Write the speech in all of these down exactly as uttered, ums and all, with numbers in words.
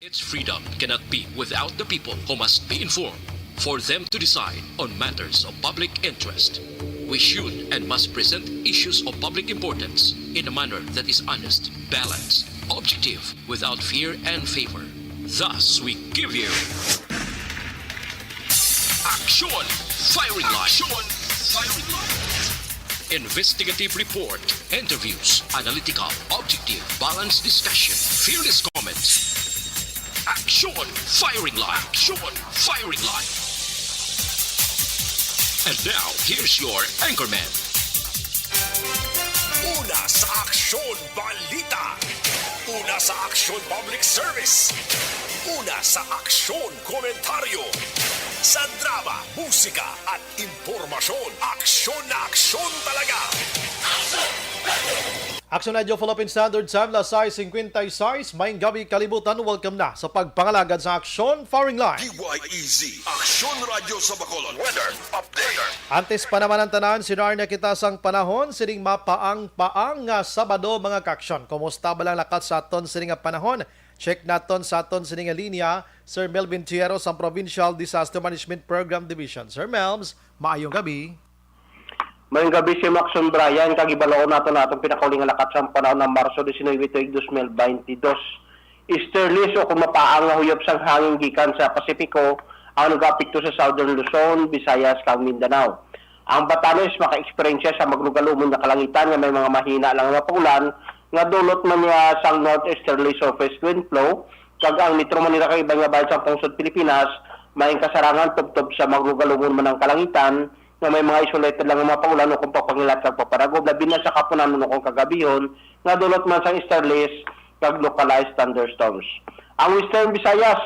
Its freedom cannot be without the people, who must be informed for them to decide on matters of public interest. We should and must present issues of public importance in a manner that is honest, balanced, objective, without fear and favor. Thus, we give you Action Firing Line. Action Firing Line. Investigative report, interviews, analytical, objective, balanced discussion, fearless comments. Action Firing Line. Action Firing Line. And now, here's your anchorman. Una sa Aksyon Balita. Una sa Aksyon Public Service. Una sa Aksyon Komentaryo. Sa drama, musika at impormasyon, aksyon na aksyon talaga. Aksyon Radyo Philippine Standard Time, alas sais cincuenta y seis. Maayong gabi, kalibutan. Welcome na sa pagpangalagad sa Aksyon Firing Line. D Y E Z, Aksyon Radyo sa Bacolod. Weather update. Antes pa naman ang tanan, sinar na kita sang panahon sining mapaang-paang nga Sabado, mga kaaksyon. Kumusta ba lang lakat sa aton sining nga panahon? Check naton sa aton sining nga linya, Sir Melvin Tierro sang Provincial Disaster Management Program Division. Sir Melms, maayong gabi. Maayong gabi, si Maxon Brian, kag ibalaon nato na atong pinakauli nga lakat sang panahon nga Marso diecinuebe tuig dos mil baynte dos. Easterlies o kung mapaang nga huyop sang hangin gikan sa Pasipiko ang nagaapekto sa Southern Luzon, Visayas, kag Mindanao. Ang Batanes maka-eksperyensya sa maglugalumon nga kalangitan nga may mga mahina lang nga pag-ulan nga dulot man niya sang northeasterly surface wind flow, kag ang Metro Manila kag iban nga bahin sang pungsod Pilipinas may kasarangan tubtob sa maglugalumon man ang kalangitan nga may mga isolated lang nga mga pag-ulan o kung pagpangilat kag pagpanagob, labi na sa kahapunanon o kung kagabihon, nga dulot man sang easterlies kag localized thunderstorms. Ang Western Visayas,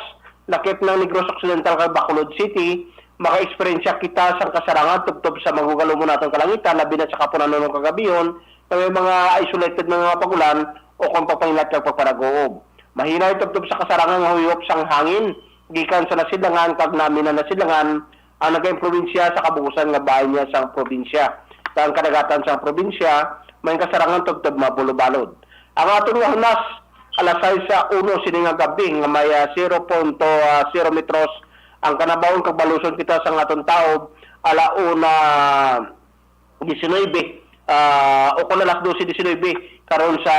lakip ng Negros Occidental kag Bacolod City, maka-eksperyensya kita sang kasarangan tubtob sa maglugalumon naton kalangitan, labi na sa kahapunanon o kagabihon, nga may mga isolated nga mga pag-ulan o kung pagpangilat kag pagpanagob. Mahinay tubtob sa kasarangan nga huyop sang hangin gikan sa nasidlangan kag namin na nasidlangan ang nagaimpluwensya sa kabugusan nga bahin niya sang probinsya. Sa ang kadagatan sang probinsya, may kasarangan tubtob mabulobalod. Ang aton nga hunas, alas sais sa uno sini nga gabi nga may, ah, zero punto zero metros ang kanabaon kag baluson kita sa aton taob, ala una diecinuebe, ah, o kon alas doce diecinuebe, karon sa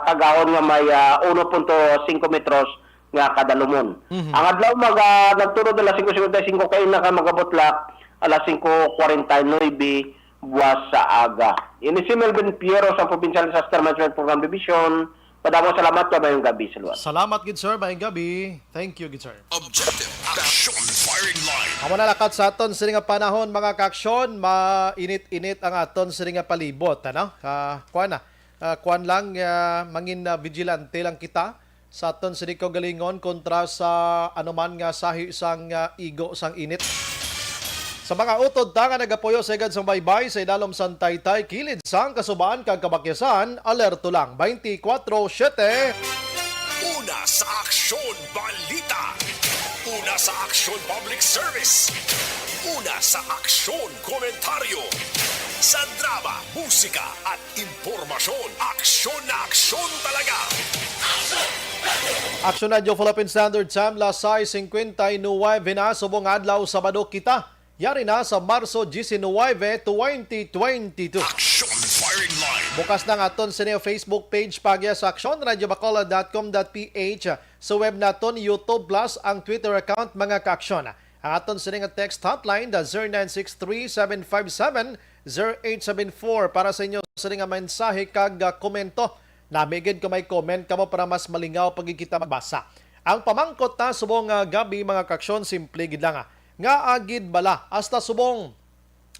kagahon nga may, ah, uno punto singko metros nga kadalumon. Mhm. Ang adlaw maga-, nagtunod alas singko cincuenta y cinco, kay na ka magabutlak, alas singko kwarenta y nuebe buwas sa aga. Ini si Melvin Piero sa Provincial Disaster Management Program Division. Madamo salamat, kag maayong gabi sa luwas. Salamat gid, sir. Maayong gabi. Thank you gid, sir. Objective Action Firing Line. Amo na lakat sa aton sini nga panahon, mga kaaksyon, mainit-init ang aton sini nga palibot, ano? Ah, kuan na. Ah, kuan lang, ah, mangin, ah, vigilante lang kita sa aton sini kaugalingon kontra sa anuman nga sahi sang, ah, igo sang init. Sa mga utod ta nga nagapuyo sa igad sang baybay, sa idalom sang taytay, kilid sang kasuban kag kabakyasan, alerto lang twenty-four seven. Una sa Aksyon Balita. Una sa Aksyon Public Service. Una sa Aksyon Komentaryo. Sa drama, musika, at impormasyon, aksyon na aksyon talaga. Aksyon Radyo Philippine Standard Time, alas sais cincuenta y nueve na, subong adlaw, Sabado kita. Yari na sa Marso diecinuebe, twenty twenty-two. Action Firing Line. Bukas na ang aton sini Facebook page, pagya sa action radio bacolod dot com dot p h, sa web naton, YouTube, plus ang Twitter account, mga kaaksyon. Ang aton sini nga text hotline, the zero nine six three seven five seven zero eight seven four, para sa inyo sini nga mensahe kag, ah, komento. Nami gid kung may comment kamo para mas malingaw pa gid kita magbasa. Ang pamangkot ta subong nga gabi, mga kaaksyon, simple gid lang, ah. Ngaa gid bala hasta subong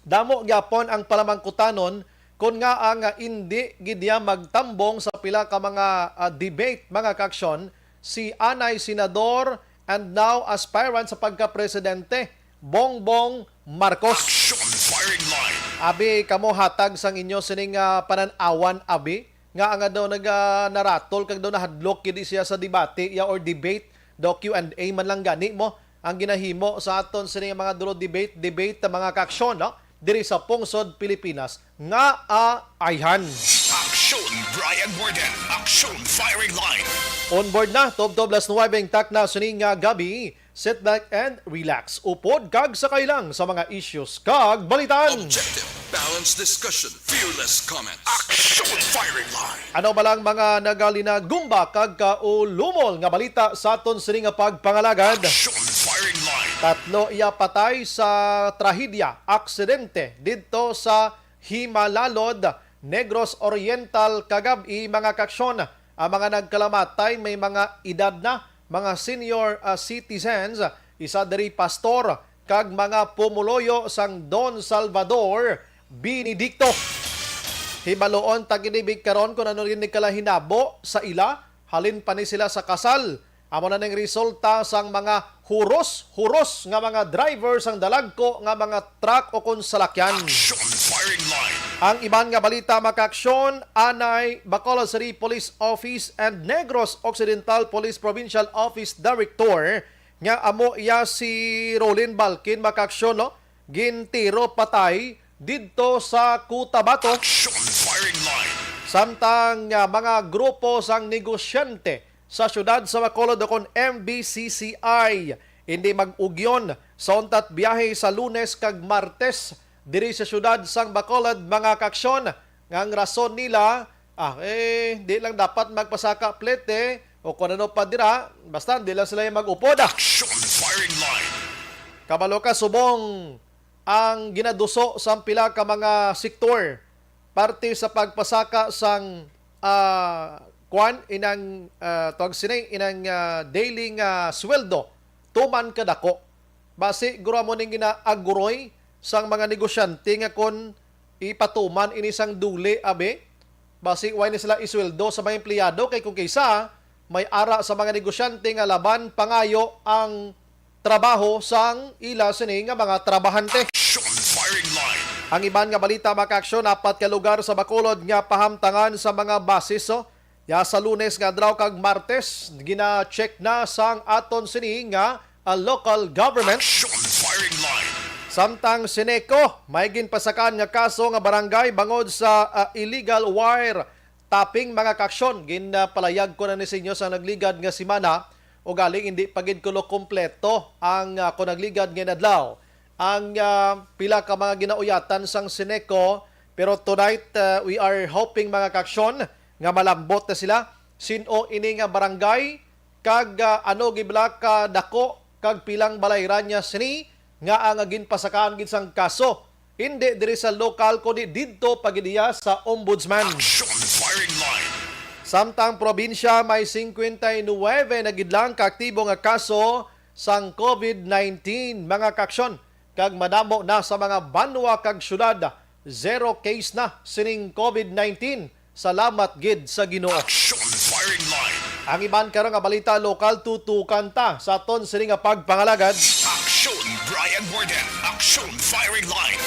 damo gyapon ang palamangkutanon kon ngaa nga indi gid niya magtambong sa pila ka mga, ah, debate, mga kaaksyon, si anay senador and now aspirant sa pagka-presidente, Bongbong Marcos. Action Firing Line. Abi, kamo hatag sang inyo sining, ah, panan-awan, abi, nga nga daw naga-, naratol kag daw nahadlok gid siya sa debate, ya, or debate, daw Q and A man lang gani mo ang ginahimo sa aton sini nga mga dulo debate, debate, mga kaaksyon, no? Diri sa pungsod Pilipinas nga, ah, ayhan. Aksyon Brian Warden, Aksyon Firing Line. On board na, tubtob las nuwebe ang takna sining nga gabi. Sit back and relax. Upod kag sakay lang sa mga issues kag balitan. Objective, balanced discussion, fearless comments. Aksyon Firing Line. Ano ba lang mga nagalinagumba kag kaulumol nga balita sa aton sini nga pagpangalagad? Aksyon Firing Line. Tatlo iya patay sa trahedya, aksidente didto sa Himalalod, Negros Oriental kagab-i, mga kaaksyon. Ang mga nagkalamatay may mga edad na, mga senior, ah, citizens, isa diri pastor, kag mga pumuluyo sang Don Salvador Benedicto. Hibaluon ta gid karon kon ano gid ni kalahinabo sa ila, halin pa ni sila sa kasal. Amo na ning resulta sang mga huros-huros nga mga driver sang dalagko nga mga truck o kon salakyan. Aksyon Firing Line. Ang iban nga balita, mga kaaksyon, anay Bacolod City Police Office and Negros Occidental Police Provincial Office Director nga amo iya si Rolin Balkin, mga kaaksyon, no? Gintiro patay didto sa Cotabato. Aksyon Firing Line. Samtang, ah, mga grupo sang negosyante sa siyudad sa Bacolod o kon M B C C I hindi mag-ugyon sa untat biyahe sa Lunes kag Martes diri sa siyudad sang Bacolod, mga kaaksyon, nga ang rason nila, ah, eh, di lang dapat magpasaka plete o kung ano pa dira, basta di lang sila yung mag-upod, ah. Aksyon Firing Line. Kabalo ka, subong ang ginaduso sang pila ka mga sektor parte sa pagpasaka sang, ah, kwan, inang, ah, tawag sini, inang, ah, daily nga sweldo, tuman kadako. Basi guro mo ning ginaaguroy sang mga negosyante nga kon ipatuman ini sang duli, abi. Basi way ni sila isweldo sa mga empleyado, kay kung kaysa may ara sa mga negosyante nga laban pangayo ang trabaho sang ila sini nga mga trabahante. Aksyon Firing Line. Ang iban nga balita, mga kaaksyon, apat ka lugar sa Bacolod nga pahamtangan sa mga basis, oh. Ya sa Lunes nga adlaw kag Martes, gina-check na sang aton sini nga, ah, local government. Aksyon Firing Line. Samtang Ceneco, may ginpasakaan nga kaso nga barangay bangod sa, ah, illegal wire tapping, mga kaaksyon. Ginpalayag ko na ni sa inyo sa nagligad nga semana, ugaling hindi pa gid kuno kompleto ang, ah, kon nagligad nga adlaw ang, ah, pila ka mga ginauyatan sang Ceneco. Pero tonight, ah, we are hoping, mga kaaksyon, nga malambot na sila. Sin-o ini nga barangay? Kag, ah, ano gid bala ka dako kag pilang balayran niya sini nga ang ginpasakaan gid sang kaso? Hindi diri sa lokal, kundi didto pa gid iya sa ombudsman. Aksyon Firing Line. Samtang probinsya, may singkwenta y nuwebe na gid lang ka aktibo nga kaso sang COVID nineteen, mga kaaksyon, kag madamo na sa mga banwa kag syudad, zero case na sining COVID nineteen. Salamat gid sa Ginoo. Aksyon Firing Line. Ang iban karon nga balita lokal, tutukan ta sa aton sini nga pagpangalagad. Aksyon Brian Warden. Aksyon Firing Line.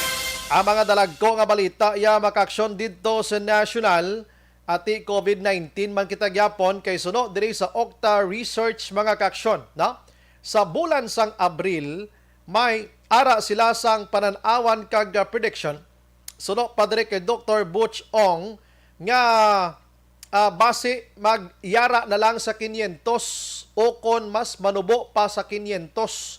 Ang mga dalagko nga balita, ya, mga kaaksyon, didto sa national, ati COVID nineteen man kita gyapon, kay suno diri sa Octa Research, mga kaaksyon, no? Sa bulan sang Abril, may ara sila sang panan-awan kag, ah, prediction. Suno pa diri kay Doktor Butch Ong nga, ah, basi magyara na lang sa kinyentos o kon mas manubo pa sa kinyentos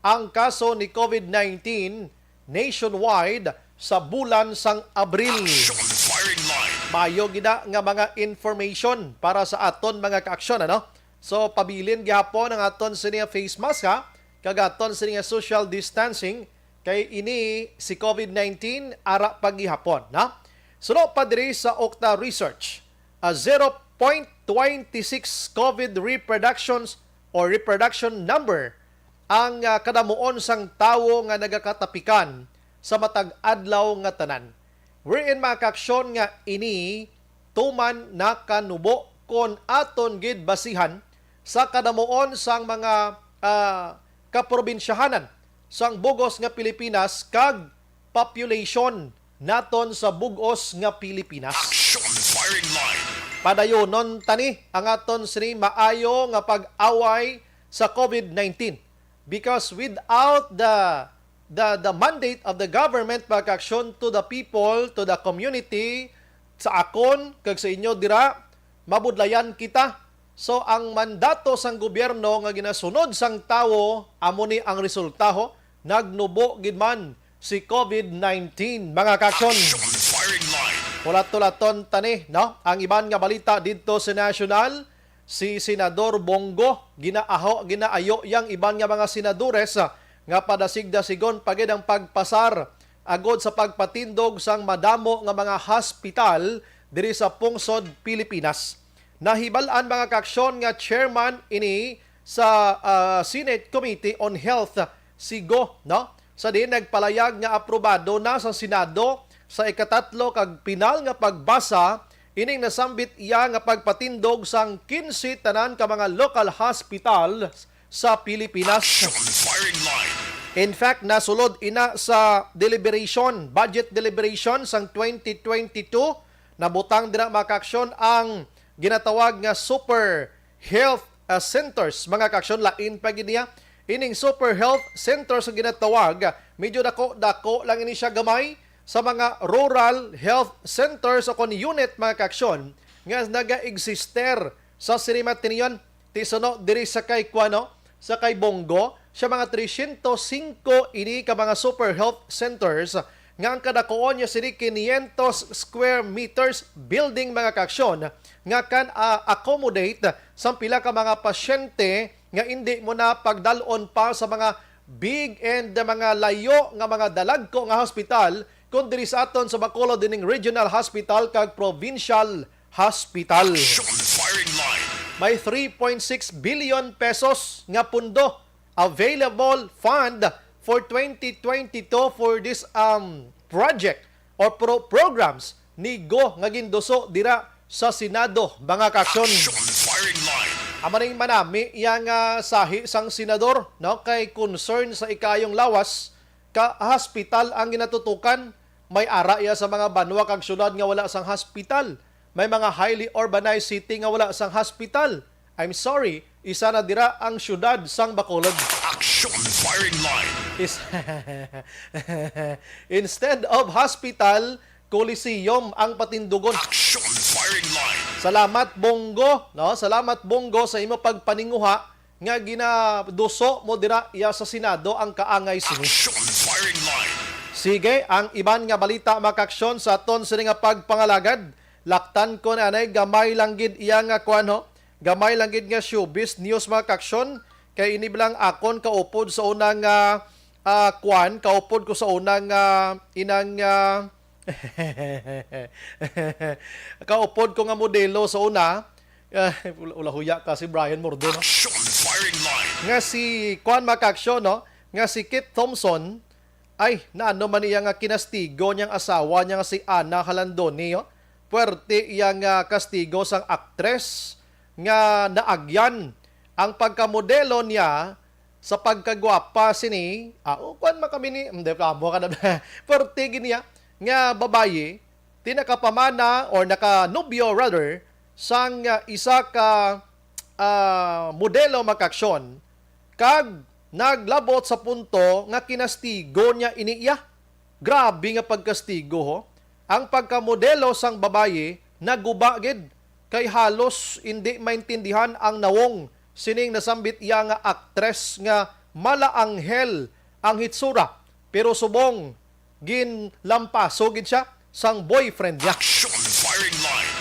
ang kaso ni COVID nineteen nationwide sa bulan sang Abril. Aksyon Firing Line. Mayo gid na nga mga information para sa aton mga kaaksyon, ano? So, pabilin gihapon ang aton sini nga face mask, ha? Kag aton sini nga social distancing, kay ini si COVID nineteen ara pa gihapon, na? Suno pa diri sa Octa Research, a zero point twenty six COVID reproductions or reproduction number ang, ah, kadamuon sang tawo nga nagakatapikan sa matag adlaw nga tanan. Wherein, mga kaaksyon, nga ini tuman nakanubo kon aton gid basihan sa kadamuon sang mga, ah, kaprobinsyahanan sang bug-os nga Pilipinas kag population naton sa bug-os nga Pilipinas. Aksyon Firing Line. Padayonon ta ni ang aton sini maayo nga pag-away sa COVID nineteen. Because without the, the, the mandate of the government, pag-aksyon to the people, to the community, Sa akon kag sa inyo dira, mabudlayan kita. So, ang mandato sang gobyerno nga ginasunod sang tawo, amo ni ang resulta, ho, nagnubo gid man si covid nineteen, mga kaaksyon. Action Firing Line. Hulat-hulaton ta ni, no? Ang iban nga balita didto sa nasyonal, si Senador Bong Go, ginaaho, ginaayo yang iban nga mga senadores, ah, nga padasig-dasigon pa gid ang pagpasar agod sa pagpatindog sang madamo nga mga hospital diri sa pungsod Pilipinas. Nahibal-an, mga kaaksyon, nga chairman ini sa, ah, Senate Committee on Health, si Go, no? Sa diin nagpalayag nga aprobado na sa Senado sa ikatatlo kag pinal nga pagbasa ining nasambit iya nga pagpatindog sang kinse tanan ka mga local hospital sa Pilipinas. Action Firing Line. In fact, nasulod ina sa deliberation, budget deliberation sang twenty twenty-two, nabutang dira, mga kaaksyon, ang ginatawag nga super health, ah, centers, mga kaaksyon. Lain pa gid niya, ining super health centers nga ginatawag, medyo dako-dako lang ini siya gamay sa mga rural health centers o kon unit, mga kaaksyon, nga naga-exister sa sini, mga tinion, ti suno diri sa kay kuano, sa kay Bong Go, sa mga tresyentos singko ini ka mga super health centers nga ang kadakuon niya sini quinientos square meters building, mga kaaksyon, nga kan, ah, accommodate sang pila ka mga pasyente nga indi mo na pagdal-on pa sa mga big and mga layo nga mga dalagko nga hospital, kun diri sa aton sa Bacolod ining regional hospital kag provincial hospital. Action Firing Line. May three point six billion pesos nga pundo, available fund for twenty twenty-two for this, um, project or pro-, programs ni Go nga ginduso dira sa Senado, mga kaaksyon. Action Firing Line. Amo ning manami iya nga sahi sang senador, no, kay concern sa ikaayong lawas ka hospital ang ginatutukan. May ara iya sa mga banwa kag syudad nga wala sang hospital. May mga highly urbanized city nga wala sang hospital. I'm sorry, isa na dira ang syudad sang Bacolod. Action Firing Line. Is instead of hospital, Coliseum ang patindugon. Action Firing Line. Salamat, Bong Go, no? Salamat, Bong Go, sa imo pagpaninguha nga ginaduso mo dira iya sa Senado ang kaangay sini. Action Firing Line. Sige, ang iban nga balita, mga kaaksyon, sa aton sini nga pagpangalagad. Laktan ko na anay, gamay lang gid iya nga kuan, ho. Gamay lang gid nga showbiz news, mga kaaksyon. Kay ini lang akon kaupod sa una nga, ah, kuan, kaupod ko sa una nga inang, ah, kaupod ko nga modelo sa una. Ah, ula-, ulahuya ka si Brian Mordo, no? Action Firing Line. Nga si kuan, mga kaaksyon, no? Nga si Kit Thompson, ay, naano man iya nga kinastigo niyang asawa niya nga si Ana Halandoni, oh? Puwerte iya nga kastigo sang aktres nga naagyan ang pagkamodelo niya sa pagkagwapa sini. Ah, o, kuwan man kami ni, hindi, amo ka na. Puwerte gid niya nga babayi, ti nakapamana or nakanobyo rather, sang, ah, isa ka, ah, modelo, mga kaaksyon, kag naglabot sa punto nga kinastigo niya ini iya. Grabe nga pagkastigo, ho. Ang pagkamodelo sang babayi naguba gid, kay halos indi maintindihan ang nawong sining nasambit iya nga aktres nga mala anghel ang hitsura, pero subong ginlampaso gid siya sang boyfriend niya. Action Firing Line.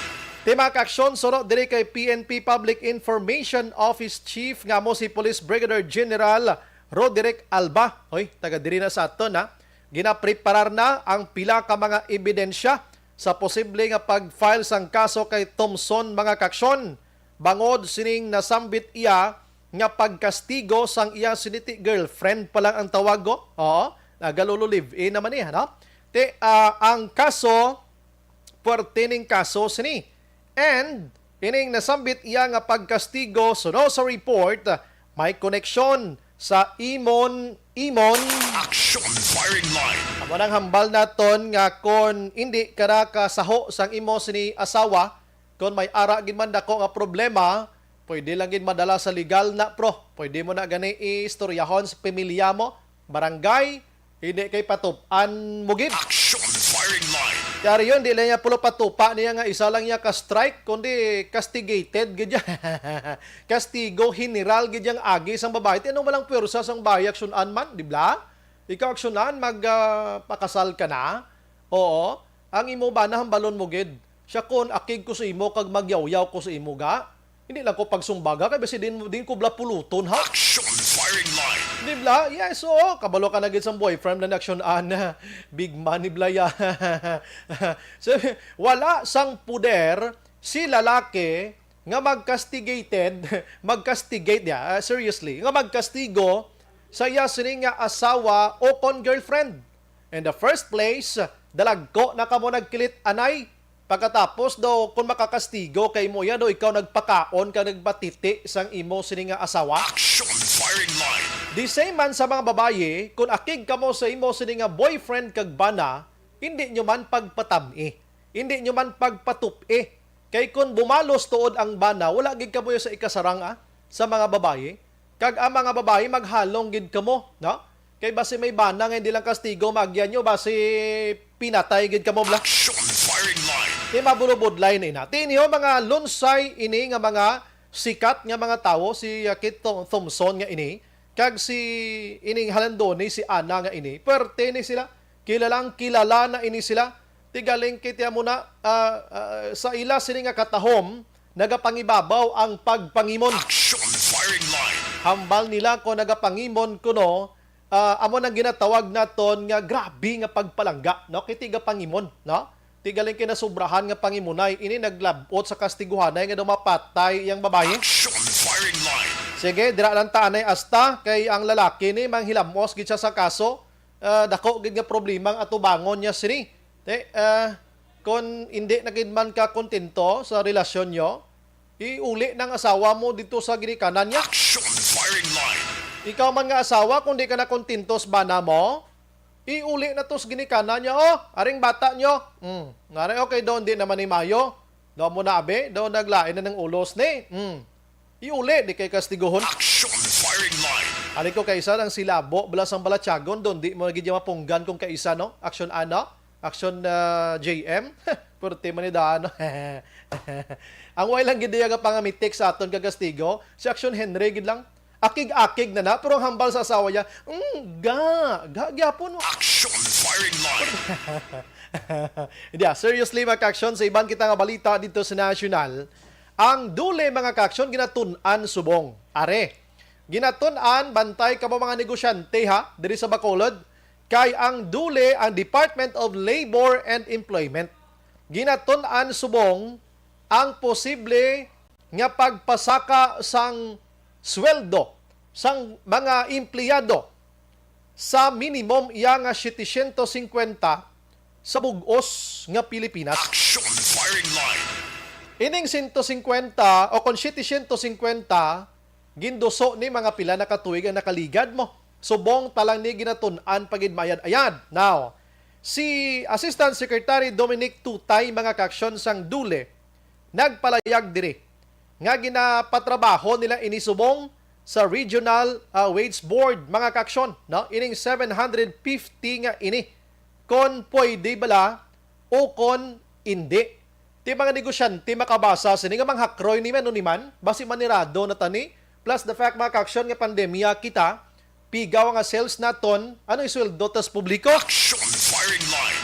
Ti, mga kaaksyon, suno diri kay P N P Public Information Office Chief nga amo si Police Brigadier General Roderick Alba. Hoy, taga diri na sa aton, ha. Ginapreparar na ang pila ka mga ebidensya sa posible nga pag-file sang kaso kay Thompson, mga kaaksyon, bangod sining nasambit iya nga pagkastigo sang iya siniti girlfriend pa lang ang tawag ko. Oo, nagalolo live-in naman niya, no? Ti, ah, ang kaso, puwerte ning kaso sini. And ining nasambit iya nga pagkastigo, suno sa report, may koneksyon sa Imon, Imon. Action Firing Line. Amo nang hambal naton nga kon indi ka na kasaho sang imo sini asawa, kon may ara gid man dako nga problema, pwede lang gid madala sa legal na, pro. Pwede mo na gani istoryahon sa pamilya mo, barangay, hindi kay patub-an mo gid. Action Firing Line. Kaya yun, di lang niya pulo patupa niya nga isa lang niya ka-strike, kundi castigated gid niya. Kastigo general gid yang agi sang babae. Ti anong walang pwersa sang babae aksyonan man, di ba? Ikaw aksyonan, mag ah, pakasal ka na. Oo. Ang imo bana hambalon mo gid. Siya kon akig ko sa imo kag magyawyaw ko sa imo ga. Hindi lang ko pagsumbaga kay basi din din ko bla puluton ha. Action firing line. Di bla? Yes, oo. Kabalo ka na gid sang boyfriend na action ana. Big man ni bla ya. So, wala sang puder si lalaki nga magcastigated, magcastigate niya, ah, seriously, nga magkastigo sa iya sini nga asawa o kon girlfriend. In the first place, dalagko na kamo nagkilit anay. Pagkatapos daw, kung makakastigo kay mo iya daw, ikaw nagpakaon ka nagpatiti sang imo sini nga asawa. Action firing line. Di same man sa mga babayi, kung akig kamo sa imo sini nga boyfriend kag bana, hindi nyo man pagpatami, hindi nyo man pagpatupi. Kay kung bumalos tuod ang bana, wala gid kamo sa ikasarang ah, sa mga babayi. Kag ang mga babayi maghalong gid kamo, no? Kay basi may bana nga hindi lang kastigo, magyan nyo, basi pinatay gid kamo, bla. Action firing line. Di mabulubudlay na ina. Tiniyo mga lunsay ini nga mga sikat nga mga tawo, si uh, Kit Thom- Thompson nga ini, kag si ining halandoni, si Ana nga ini. Pwerte ni sila. Kilalang kilala na ini sila. Tigaling kiti amo na ah, ah, sa ila sini nga katahom nagapangibabaw ang pagpangimon. Action firing line. Hambal nila ko nagapangimon kuno ah, amo nang ginatawag naton nga grabe nga pagpalangga, no? Kay tiga pangimon, no? Tigaling kay nasubrahan nga pangimunay, ini naglabot sa kastiguhanay nga daw mapatay iyang babayi. Action firing line. Sige, dira lang ta anay asta kay ang lalaki ni manghilamos gid siya sa kaso. Ah, dako gid nga problema ang atubangon niya sini. Te, ah, kon hindi na gid man ka kontento sa relasyon nyo, iuli nang asawa mo dito sa ginikanan niya. Action firing line. Ikaw man nga asawa, kung di ka na kontento sa bana mo, iuli na to sa ginikanan niya. Oh, aring bata nyo. Hmm. Ngari, okay, doon di naman ni Mayo. Doon mo na, abi. Doon naglain na ng ulos ni. Hmm. Iuli, di kay kastiguhon. Action firing line. Ari ko kaisa ang silabo, bala sang balatyagon, doon di mo na gid niya mapunggan kung kaisa, no? Action ano? Action ah, J M? Purti man ni daan, no? Ang way lang gid niya nga pangamitik sa aton kagastigo, si Action Henry gid lang. Akig-akig na na, pero ang hambal sa asawa niya, mm, ga, ga, gyapon mo. Action firing line. Hindi ah, seriously, mga ka-action, sa iban kita nga balita dito sa national, ang duli, mga ka-action, ginatun-an subong. Are, ginatun-an, bantay kamo mga negosyante, ha, diri sa Bacolod, kay ang duli, ang Department of Labor and Employment, ginatun-an subong ang posible nga pagpasaka sang sweldo sang mga empleyado sa minimum iya nga setecientos cincuenta sa bug-os nga Pilipinas. Action firing line. Ining sento singkwenta o kon setecientos cincuenta, ginduso ni mga pila na ka tuig ang nakaligad mo. Subong talang ni ginatun-an pa gid mayad-ayad. Now, si Assistant Secretary Dominic Tutay, mga ka-action, sang dule, nagpalayag diri nga ginapatrabaho nila ini subong sa Regional ah, Wage Board, mga ka-action, no? Ining seven hundred fifty nga ini, kon pwede bala o kon indi. Ti mga negosyante makabasa sini nga manghakroy ni man, ni man, basi manirado na tani. Plus the fact, mga ka-action, nga pandemya kita, pigaw nga sales naton, ano isweldo tas publiko? Action firing line.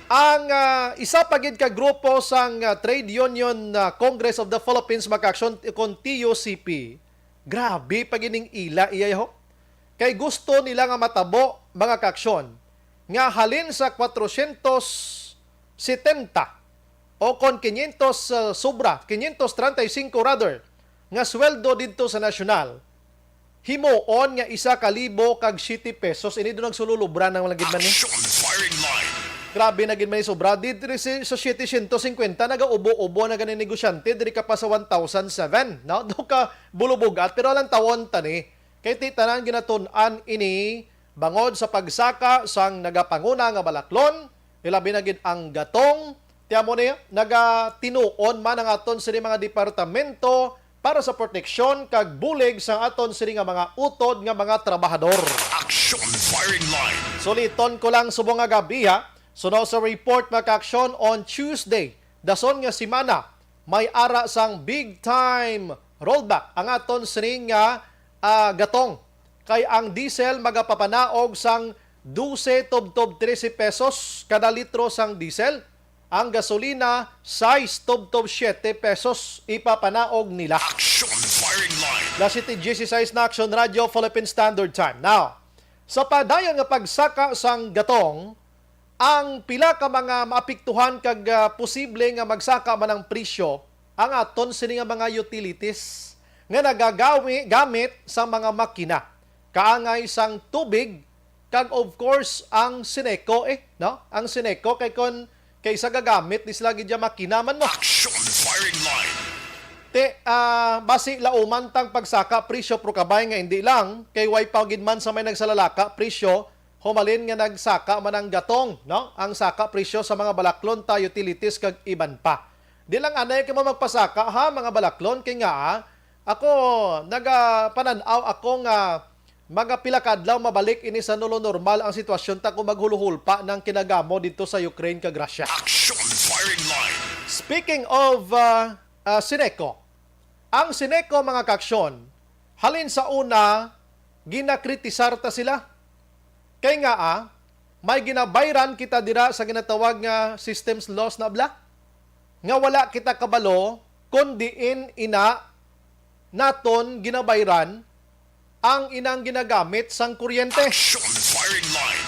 Ang ah, isa pa gid ka grupo sang ah, Trade Union ah, Congress of the Philippines, mga ka-action, kon T U C P, grabe pa gining ila iya ho. Kay gusto nila nga matabo, mga ka-action, nga halin sa quinientos setenta o kon quinientos ah, sobra, quinientos treinta y cinco rather, nga sweldo didto sa nasyonal, himuon nga isa ka libo kag siyete pesos. Ini do nagsululubra na lang gid man ni. Action firing line. Grabe na gid man ni sobra. Diri si, sa setecientos cincuenta, nagaubo-ubo na gani negosyante, diri ka pa sa one thousand seven, no? Do ka bulubugat, pero alang tawon ta ni. Kay ti tanan ginatun-an ini bangod sa pagsaka sang nagapanguna nga balaklon, ilabi na gid ang gatong. Ti amo ni, nagatinuon man ang aton sini mga departamento para sa proteksyon kag bulig sa aton sini nga mga utod nga mga trabahador. Action firing line. Suliton ko lang subong nga gabi, ha. Suno sa report, mga kaaksyon, on Tuesday, dason nga semana, may ara sang big time rollback ang aton sining nga, ah, gatong. Kay ang diesel magapapanaog sang dose tubtob trese pesos kada litro sang diesel. Ang gasolina, sais tubtob siete pesos ipapanaog nila. Action Firing Line. Las siete dieciséis na Action Radio Philippine Standard Time. Now, sa padayon nga pagsaka sang gatong, ang pila ka mga maapektuhan kag, ah, posible nga magsaka man ang presyo ang aton sini nga mga utilities nga nagagawi gamit sa mga makina, kaangay sang tubig, kag of course ang Sineco, eh, no? Ang Sineco kay kon kaysa gagamit ni sila gid ya makina man mo. Action Firing Line. Te, ah, basi lauman tang pagsaka presyo, pero kabay nga hindi lang, kay way pa gid man sa may nagsalalaka presyo, humalin nga nagsaka man ang gatong, no? Ang saka presyo sa mga balaklon ta, utilities kag iban pa. Di lang anay kamo magpasaka ha, mga balaklon, kay nga, ah, ako nagapanan-aw ako nga mga pila ka adlaw mabalik ini sa nulo normal ang sitwasyon ta kung maghuluhulpa ng kinagamo dito sa Ukraine kag Russia. Action Firing Line. Speaking of, ah, ah, Sineco, ang Sineco, mga kaaksyon, halin sa una, ginakritisar ta sila. Kay nga, ah, may ginabayran kita dira sa ginatawag nga systems loss na bla, nga wala kita kabalo kung diin ina naton ginabayran ang inang ginagamit sang kuryente. Action Firing Line.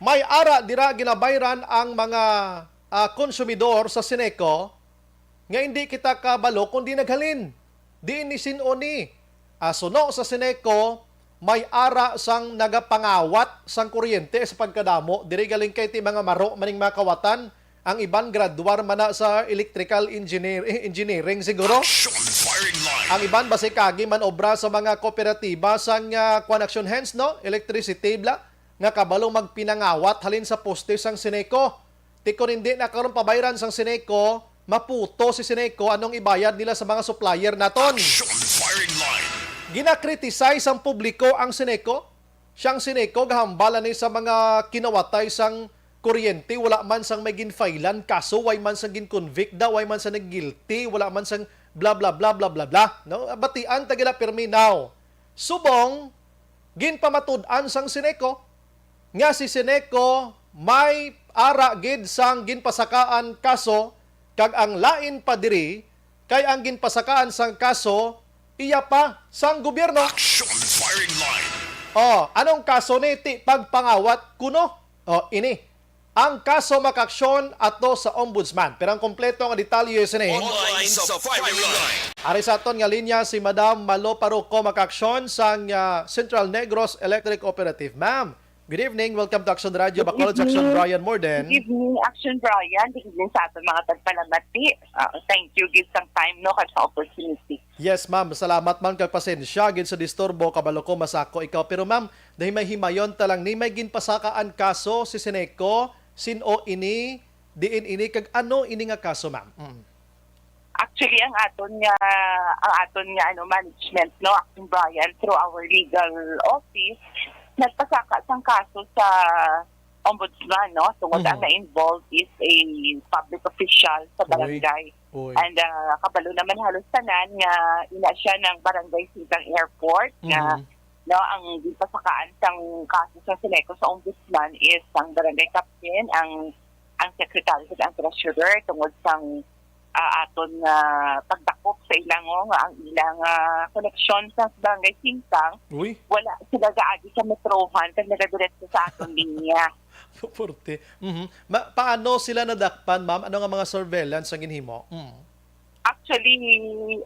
May ara dira ginabayran ang mga, ah, konsumidor sa Sineco nga hindi kita kabalo kung di naghalin. Di ini sin-o ni. Ah, suno sa Sineco, may ara sang nagapangawat sang kuryente sa pagkadamo. Diri galing kay ti mga maro maning mga kawatan. Ang iban graduar man na sa electrical engineer, eh, engineering siguro. Action Firing Line. Ang iban basi kagi man obra sa mga kooperatiba sang, ah, kuan, Action Hands, no? Electricity, bla, nga kabalo magpinangawat halin sa poste sang Sineco. Ti kon hindi na karon pabayran sang Sineco, maputo si Sineco anong ibayad nila sa mga supplier naton. Action Firing Line. Ginakritisize sang publiko ang Sineco. Siyang Sineco gahambal ni sa mga kinawatay sang kuryente, wala man sang may ginfailan kaso, way man sang gin-convict da, way man sang nag-guilty, wala man sang bla, bla, bla, bla, bla, bla. No? Batian ta gila pirmi now. Subong, ginpamatud-an sang Sineco nga si Sineco may ara gid sang ginpasakaan kaso, kag ang lain pa diri kay ang ginpasakaan sang kaso iya pa sang gobyerno. Action Firing Line. Oh, anong kaso ni ti pagpangawat kuno? Oh, ini. Ang kaso makaaksyon ato sa ombudsman. Pero ang kompleto nga detalye sini. Online sa Firing Line. Ari sa aton nga linya si Madam Malo Paruco, makaaksyon sang, ah, Central Negros Electric Cooperative. Ma'am, good evening. Welcome to Action Radio Bacolod, sa Action Brian Morden. Good evening, Action Brian. Good evening sa aton mga tagpalamati. Ah, thank you, give some time, no, kag sa opportunity. Yes, ma'am. Salamat man kag pasensya gid sa disturbo. Kabalo ko masako ikaw. Pero, ma'am, dahil may himayon ta lang ni, may ginpasakaan kaso si Sineco, sin-o ini, diin ini, kag ano ini nga kaso, ma'am? Mm. Actually, ang aton nga, ang aton nga, ano, management, no, Action Brian, through our legal office, nagpasaka sang kaso sa ombudsman, no, tungod ang na-involved is a public official sa barangay. Uy. And, ah, kabalo naman halos tanan nga ina siya ng Barangay Singkang Airport nga, no, ang gipasakaan sang kaso sa Sineco sa ombudsman is ang barangay captain, ang, ang secretary, ug ang treasurer tungod sang, ah, aton nga pagdakop sa ilang, oh, nga ang ilang, ah, koneksyon sa Barangay Singkang, uy, wala sila gaagi sa metrohan kag nagadiretso sa aton linya. Puporte. Mhm. Ma-, paano sila nadakpan, ma'am? Ano nga mga surveillance ang ginhimo? Mm. Actually,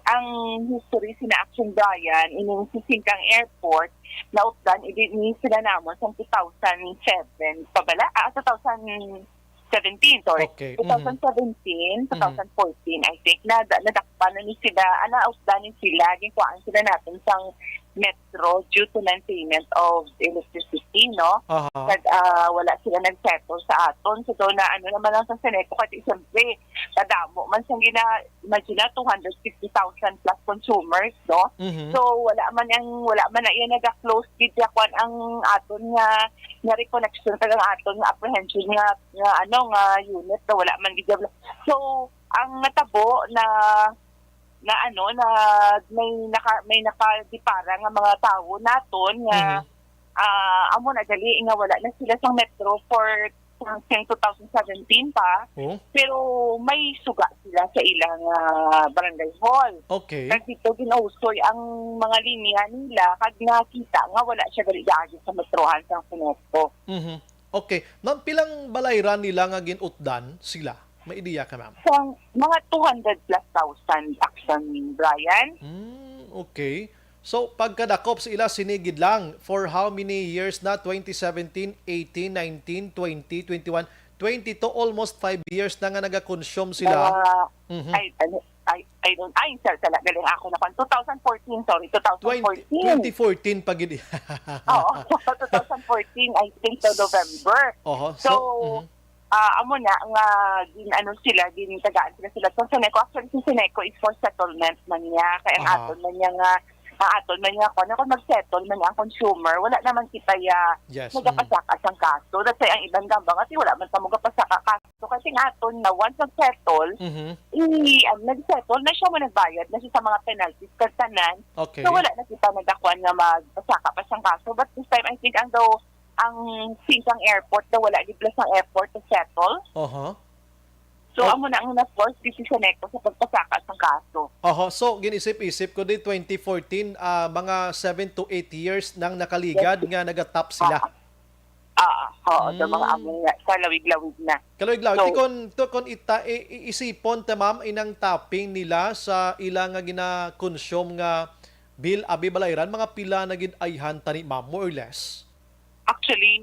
ang history sina Action Brian, ining sa Singkang Airport, naupdan, idi ni sila namon sa two thousand seven pa bala? Ah, two thousand seventeen, sorry. Okay. Mhm. Two thousand seventeen, mhm, two thousand fourteen, I think, na, na, paano ni sila, ana, utdan ni sila, ginkuhaan sila naton sang Metro due to non-payment of electricity, no? Aha. Kag, ah, wala sila nag-settle sa aton. So, daw na, ano naman lang sa Seneco, kasi siyempre, kadamo man sang gina-, imagine na, two hundred fifty thousand plus consumers, no? Mhm. So, wala man ang, wala man na iya naga-close gid ya kwan ang aton nga, nga reconnection, kag ang aton nga apprehension nga, nga, ano, nga unit, na wala man gid ya. So, ang natabo na, na, ano, na may naka-, may nakadipara nga mga tawo naton nga, Mhm. ah, amo na gali nga wala na sila sa Metro for sang, sang two thousand seventeen pa, Oh. pero may suga sila sa ilang, ah, barangay hall. Okay. Kag dito ginuusoy ang mga linya nila, kag nakita nga wala siya gali gaagi sa metrohan sang Seneco. Mhm. Okay. Ma'am, pilang balayran nila nga gin-utdan sila? May ideya ka, ma'am? Sang mga two hundred plus thousand, Jackson, Brian. Hmm, okay. So, pagkadakop sa ila, sini gid lang, for how many years na? Twenty seventeen, eighteen, nineteen, twenty, twenty-one, twenty-two, almost five years na nga nagakonsume sila. Mga, Mhm. I, ano, I, I don't, ay, sir, sala, galing ako na kwan. Two thousand fourteen, sorry, Twenty, two thousand fourteen. twenty fourteen pa gid. Oo, two thousand fourteen, I think, sa November. Oho, So, so, mhm. ah, amo na nga gin-, ano sila, gintagaan sila, sila sa Seneco. Actually, si Seneco is for settlement man niya. Kay ang Aha. aton man niya nga, ang aton man niya, kung ako mag-settle man niya ang consumer, wala naman kita ya Yes, mm. nagapasaka sang kaso. That's why ang iban gamba nga, "Ti, wala man ta mo gapasaka kaso." Kasi ang aton na, once nag-settle, Mhm. i-, ang nag-settle na siya, mo nagbayad na siya sa mga penalties kag tanan. Okay. So, wala na kita nagdakuan nga magpasaka pa sang kaso. But this time, I think ang daw, ang Singkang Airport daw, wala gid sila sang effort to settle. Aha. So, Oh. amo na ang na-force gid si Seneco sa pagpasaka sang kaso. Oho, so ginisip-isip ko di twenty fourteen, ah, mga seven to eight years nang nakaligad Yes. nga nagatap sila. Ah, ah, oo, sa mga Hmm. amo nga, sa lawig-lawig na. Kalawig-lawig. So Ti kon, to kon ita-, i-, i-, isipon ta, ma'am, inang tapping nila sa ila nga gina-consume nga bill, abi, balayran, mga pila na gid ayhan tani, ma'am, more or less? Actually,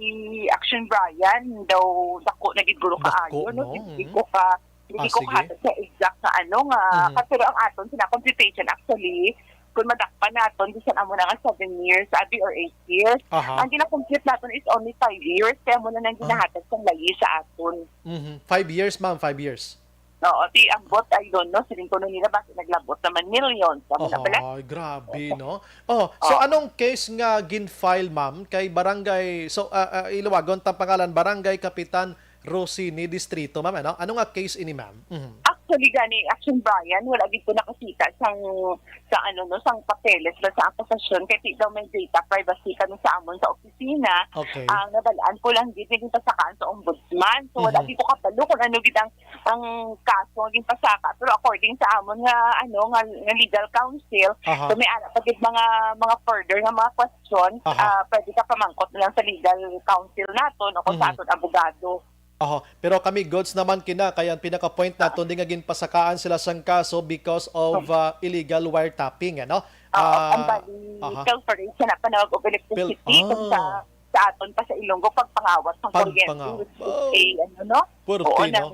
Action Brian, daw dako na gid guro Dako, kaayo, no? no? Hindi Mm. ko ka, hindi Ah, ko sige. kahatag sa exact na ano nga, Mhm. ka-, pero ang aton sina computation, actually, kung madakpan naton, bisan amo na nga seven years, abi, or eight years, Aha. ang gina-compute naton is only five years, kaya mo na nang Ah. ginahatag sang layi sa aton. Mhm. Five years, ma'am, five years. Oo, ti ambot, I don't know, siling kuno nila, basi naglabot naman million. Tama na pala? Ay, grabe, Oo. no? Oh, so Oo. anong case nga gin-file, ma'am, kay barangay, so, ah, ah, ilawagon ta pangalan, Barangay Kapitan Rosini Distrito, ma'am, ano? Ano nga case ini, ma'am? Mhm. Actually, gani, Action Brian, wala gid ko nakakita sang, sa ano, no, sang papeles ba sa akusasyon, kay ti daw may data privacy kami sa amon sa opisina. Okay. Ang nabalaan ko lang gid, naging pasakaan sa ombudsman. So, wala Mhm. gid ko kabalo kung ano gid ang ang kaso nga ginpasaka. Pero according sa amon nga, ano, nga, nga legal counsel, Aha. so may ara pa gid mga, mga further nga mga question, Aha. ah, pwede ka pamangkot na lang sa legal counsel naton o kung sa Mhm. aton abogado. Aha. Pero kami goods naman kina, kaya ang pinaka-point Ah. naton di nga ginpasakaan sila sang kaso because of, Hmm. ah, illegal wiretapping, ano? Oo, Ah, ang bali, aha. pilferation na panawag of electricity Pil-, kung sa, ah. sa aton pa sa Ilonggo, pagpangawat ng Pagpangaw-, kuryente, which is oh. a, ano, no? Puwerte, Oo, no? nang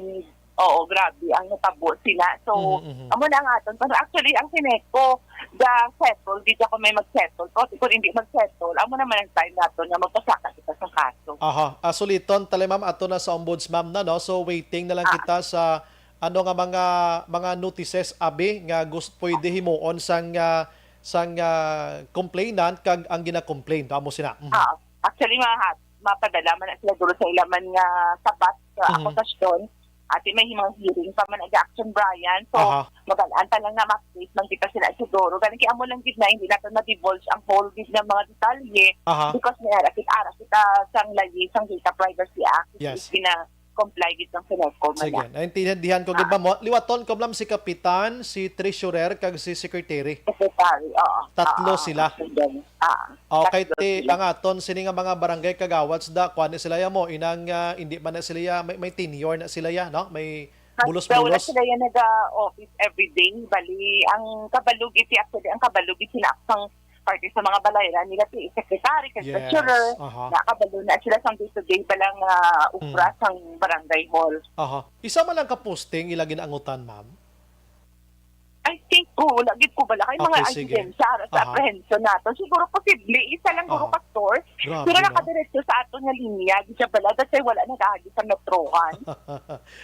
Oo, grabe ang natabo sila. So, Mhm, mhm. amo na ang aton. Pero actually, ang Seneco, ga-settle, di ako may mag-settle. Kasi kung hindi mag-settle, amo naman ang time naton nga magpasaka kita sa kaso. Aha. Ah, suliton, tali, ma'am, ato na sa ombudsman na, no? So, waiting na lang Ah. kita sa ano nga mga, mga notices, abi, nga gus-, pwede himuon sang, ah, sang, ah, complainant kag ang gina-complain. Amo sina. Mhm. Ah, actually, mahat-, mapadala man na sila dulo sa ila man nga sabat sa Mhm. akusasyon. Ati may mga hearing pa man ang Action Brian. So, Aha. mabalaan pa lang na ma-update man kita sila siguro. Gani kay amo lang gid na hindi natin ma-divulge ang whole gid nga mga detalye Aha. because may ara kita, ara kita sang layi sang Data Privacy Act. Yes. Hindi na comply gid sang Seneco man Sige, na. naintindihan ko gid, Ah. ma'am. Liwaton ko, ma'am, si Kapitan, si Treasurer, kag si Secretary. Secretary, oo. Tatlo Oo, sila. oo, ganun. Ah, Okay, tatlo ti, sila. ang aton sini nga mga barangay kagawad da, kuan ni sila ya mo, inang, ah, hindi man na sila ya, may, may tenure na sila ya, no? May Mas daw na bulos-bulos. sila ya naga-office every day. Bali, ang kabalugit, actually, ang kabalugit sila ang parte sa mga balayran nila, ti secretary, kay Yes, treasurer, aha. nakabalo na sila sa day-to-day pa lang, ah, obra Mm. sang barangay hall. Aha. Isa man lang ka posting ila ginaangutan, ma'am? I think ko, wala gid ko bala kay mga Okay, sige. Ahensya ara sa Aha. Apprehension nato. Siguro posible, isa lang guro Aha. ka store. Grabe, Pero no? Nakadiretso sa aton nga linya, di siya bala, that's why wala nag-agi sa metrohan.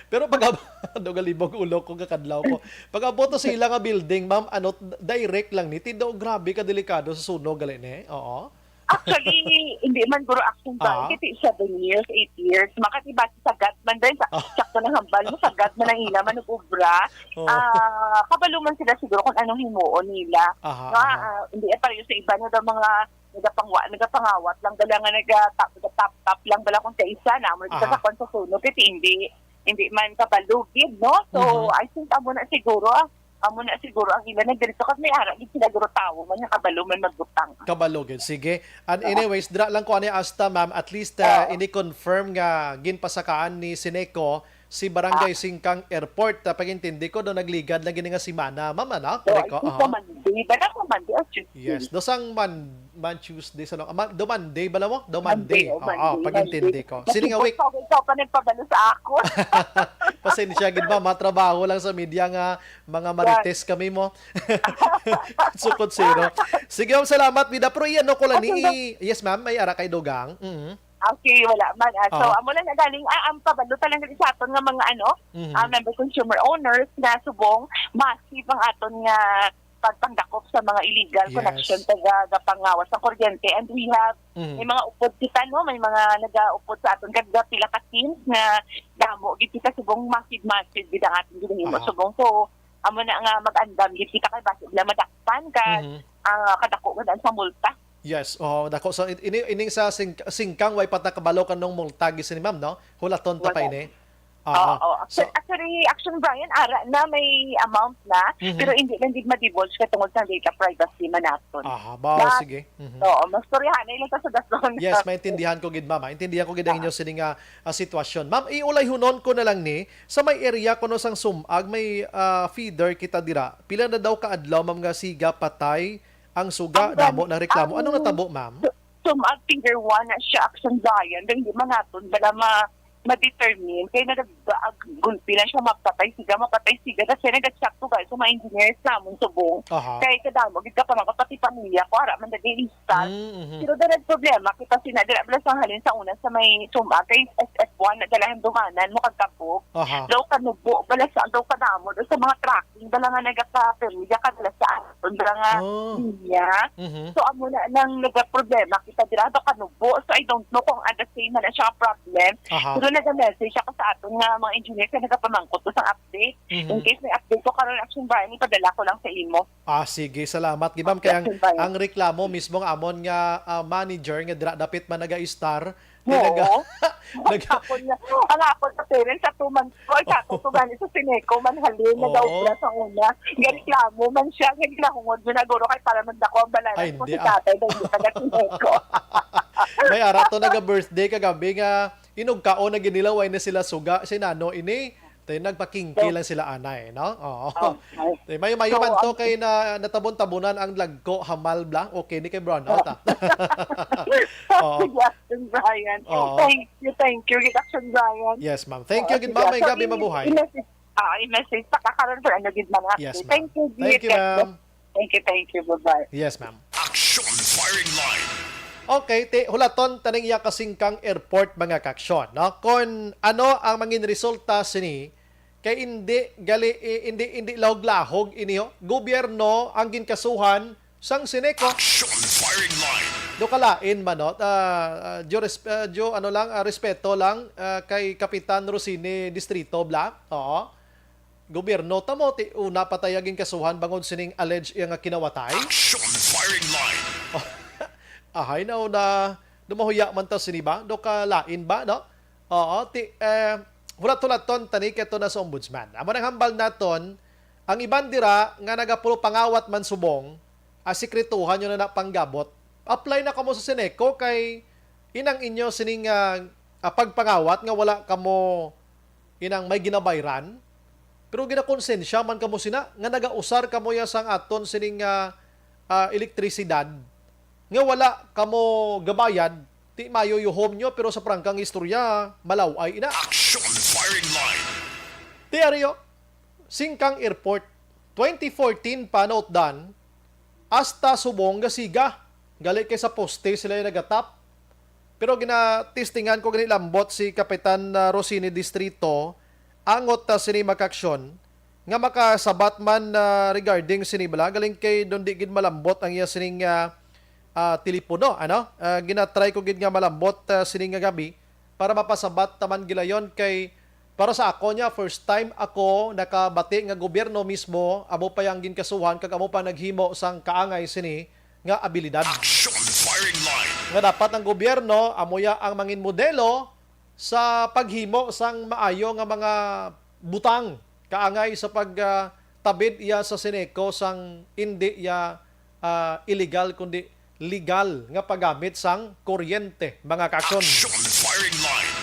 Pero pag ab-, ano, galibog ulo ko, kakadlaw ko. Pag abot sa ila nga building, ma'am, ano, direct lang ni. Tindo, grabe ka delikado sa sunog, gali ni. Oo. Actually, hindi man guro action ba? Ah. Kasi seven years, eight years. Makatiba sa sagad man din. Sa, Ah. Sakto na hambal mo, sagad man ang ila, manugubra. Oh. Ah, kabalo man sila siguro kung anong himuon nila. Aha, Nga, aha. Ah, hindi eh, pareho sa iba na daw mga nagapangwa, nagapangawat lang bala nga naga-tap, naga-tap-tap lang bala kung sa isa na mo Aha. Sa kwan sa sunog, kasi hindi, hindi man kabalugid, no? So, Mhm. I think amo na siguro, ah, amo na siguro ang ila nagdiretso kasi may ara gid sila guro tawo man nga kabalo man magbutang. Kabalo gid. Sige. And Oo. Anyways, dira lang ko ani hasta, ma'am, at least, ah, Oo. Ini-confirm nga ginpasakaan ni Sineco si Barangay Ah. Singkang Airport. Ah, pag-intindi ko, do nagligad lang gini nga semana, ma'am, ano? Oo, Correct ko? I think Aha. Sa Monday. Bala ko Monday or Tuesday. Yes, do sang Mon-, Mon-, Tuesday sa long-, ah, Ma-, do Monday bala mo? Do Monday. Monday, oh, Oo, Monday, pag-intindi Monday. Ko. Sini nga week? Ikaw, ikaw pa nagpabalo sa ako. Pasensya gid ba, matrabaho lang sa media nga mga Yes. marites kami mo. Sukot zero. Sige, ma'am, salamat, Vida. Pero iyan, no, ko lang ni, Okay, yes, ma'am, may ara kay Dugang. Mhm. Okay, wala man. Ah, so, Ah. amo lang na galing, ah, ang pabalo talaga sa aton nga mga, ano, Mhm. ah, member consumer owners na subong massive ang aton nga pagpangdakop sa mga illegal Yes. connection taga gapangawas sa kuryente. And we have, Mhm. may mga upod kita, no? May mga nagaupod sa aton kag pila ka teams nga damo gid kita subong massive, massive gid ang aton ginahimo Aha. subong. So, amo na nga mag-andam gid kita kay basi sila madakpan ka, Mhm. ah, kadako gid ang sa multa. Yes, oh, dako. So, in-, ini, ining sa sing-, singkang way pa ta kabalo kanong multa gid sini, ma'am, no? Hulaton ta pa Wala. Ini. Oo. Oo, oo. So, Actually, actually, Action Brian, ara na may amount na, Mhm. Pero hindi lang gid ma-divulge kay tungod sa data privacy man naton. Aha, ba, Na, sige. Mhm. Oo, mastoryahan na lang ta sa dason. Yes, maintindihan ko gid, ma'am. Maintindihan ko gid ang Ah. Inyo sini nga, ah, sitwasyon. Ma'am, iulayhunon ko na lang ni, sa may area kuno sang Sumag, may, ah, feeder kita dira. Pila na daw ka adlaw, ma'am, nga siga patay ang suga, Ang damo gan-, na reklamo. Anong ang natabo, ma'am? Su-, sum-, ang figure one na siya, Action Brian, then di man naton bala ma-, ma-determine. Kaya nagagulpi lang siya, mapatay siga, mapatay siga. Kasi nag-chat ko, guys, sa mga engineers namon subong. Aha. Kay kadamo, gid ka pa, pati pamilya ko, ara man dali install. Mm, mhm. Pero dala problema, kita sina, dala bala sa halin sa una sa may sum-, ah, kay S F one, na dalahan dumanan, mo kagkabog. Aha. Daw kanubo, bala sa, daw kadamo, daw sa mga truck. Bala nga nagapapirya ka bala sa aton, bala nga Oh. Linya. Mhm. So, amo na nang nagaproblema kita dira, baka nubo. So, I don't know kung at the same na siya problem. Aha. Pero naga-message siya sa aton nga mga engineer kay nagapamangkot ko sang update. Mhm. In case may update ko karon, Action Brian, ipadala ko lang sa imo. Ah, sige, salamat. Di, ma'am, kay ang, Action Brian. Ang reklamo mismo nga amon nga, ah, manager nga dira dapit man naga-star, Kay naga-, Oo. Ang naga- akon nga, ang akon sa parents sa two months ko, ay, sa ako, to gani sa Sineco, man halin, Oo. Nag-aobra sa una. Gareklamo man siya, nga ginahungod mo na, guro, kay para man dako ang balaran Ay, ko hindi, si ah. Tatay, dahil hindi taga Sineco. May ara to, naga-birthday kagabi nga, inugkaon na ginilaw, ay na sila suga, si Nano ini, Tay, nagpakingki So, lang sila anay, no? Oo. Oh, ay. Tay, mayo-mayo So, man to ang kay na, natabon-tabunan ang lagko, hamal bla. Okay ni kay brownout, Oh. ah. Oo. Sige, Action Brian. Oo. Thank you, thank you, Action Brian. Yes, ma'am. Thank you, Oo, gid, sige, ma'am. May so, gabi i-, mabuhay. I-message, i-message pa ka karon for ano gid, mga Yes, update. Ma'am. Thank you, Thank you, Viet. Ma'am. Thank you, thank you. Bye-bye. Yes, ma'am. Action Firing Line. Okay, ti-, hulaton taning iya kasingkang airport, mga kaaksyon, no? Kon ano ang mangin resulta sini, kay indi gali, i-, indi, indi lahog-lahog ini, ho. Gobyerno ang ginkasuhan sang Sineco. Action Firing Line. Do kalain man, no? Ah, ah, dyo res-, ah, dyo, ano lang, ah, respeto lang, ah, kay Kapitan Rosini Distrito, bla? Oo. Gobyerno ta mo, ti una pa tay ginkasuhan bangod sining alleged iya nga kinawatay. Action Firing Line. Ahay na una, dumahuya man ta sini ba? Do ka lain ba, no? Oo, ti, eh, hulat-hulaton tani keto na sa ombudsman. Amo nang hambal naton, ang iban dira nga nagapulopangawat man subong, ah, sikretuhan nyo na na panggabot. Apply na kamo sa Sineco kay inang inyo sining, ah, ah, pagpangawat nga wala kamo inang may ginabayran, pero ginakonsensya man kamo sina nga nagausar kamo ya sang aton sining, ah, ah, elektrisidad nga wala kamo gabayad, ti mayo yuhom nyo, pero sa prangkang istorya, malaw-ay ina. Action Firing Line. Ti ari, oh, singkang airport. twenty fourteen pa nautdan, hasta subong gasiga. Gali kay sa poste sila yung nagatap. Pero ginatistingan ko gani lambot si Kapitan, ah, Rosini Distrito, angot, ah, sini makaaksyon, nga makasabat man, ah, regarding sini bala. Galing kay doon di gid malambot ang iya sining, ah, ah, telepono, ano? Ah, ginatry ko gid nga malambot, ah, sini nga gabi para mapasabat taman gilayon kay para sa ako niya, first time ako nakabati nga gobyerno mismo, amo pa yang ginkasuhan kag amo pa naghimo sang kaangay sini nga abilidad. Action firing line. Nga dapat ang gobyerno amo ya ang mangin modelo sa paghimo sang maayo nga mga butang kaangay sa pag, ah, tabid iya sa Seneco sang indi iya, ah, illegal kundi legal nga paggamit sang kuryente, mga kaakson. Action firing line.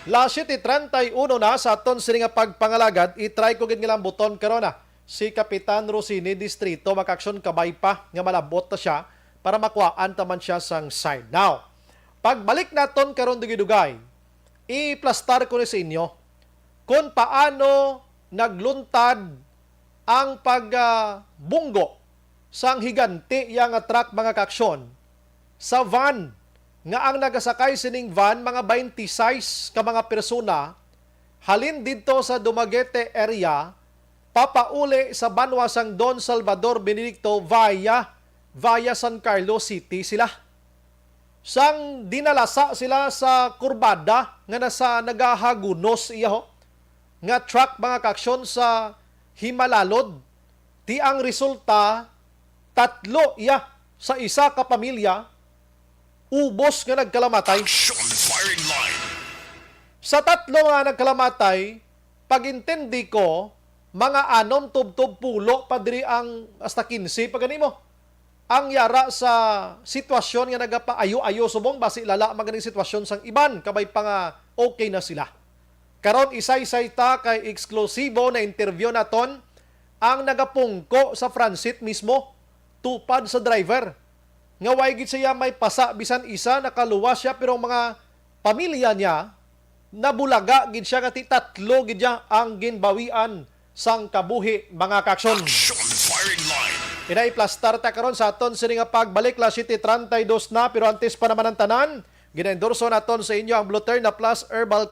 Las siete treinta y uno na sa aton sini nga pagpangalagad, i-try ko gid nga lambuton karon na si Kapitan Rosini Distrito, mga kaakson, kabay pa nga malabot na siya para makuhaan ta man siya sang side. Now, pagbalik naton karon dugay-dugay, i-plastar ko ni sa inyo kung paano nagluntad ang pag, ah, bunggo sang higante iya nga truck, mga kaaksyon, sa van nga ang nagasakay sining van mga twenty-six ka mga persona halin didto sa Dumaguete area papauli sa banwa sang Don Salvador Benedicto via, via San Carlos City sila. Sang dinalasa sila sa kurbada nga nasa nagahagunos iya ho, nga truck, mga kaaksyon, sa Himalalod, ti ang resulta, tatlo iya sa isa ka pamilya ubos nga nagkalamatay. Action firing line. Sa tatlo nga nagkalamatay, pag-intindi ko, mga anom tubtob pulo pa diri ang hasta quince pa gani mo. Ang yara sa sitwasyon nga nagapaayo-ayo subong basi lala man ganing sitwasyon sang iban, kabay pa nga okay na sila. Karon, isaysay ta kay eksklusibo na interview naton ang nagapungko sa Francit mismo, tupad sa driver, nga way gid siya may pasa bisan isa, nakaluwas siya, pero ang mga pamilya niya, nabulaga gid siya nga ti tatlo gid niya ang ginbawian sang kabuhi, mga kaaksyon. Action firing line. Ina, iplastar ta karon sa aton sini nga pagbalik, las siete treinta y dos na, pero antes pa naman ang tanan, ginaendorso naton sa inyo ang Bluterna Plus Herbal.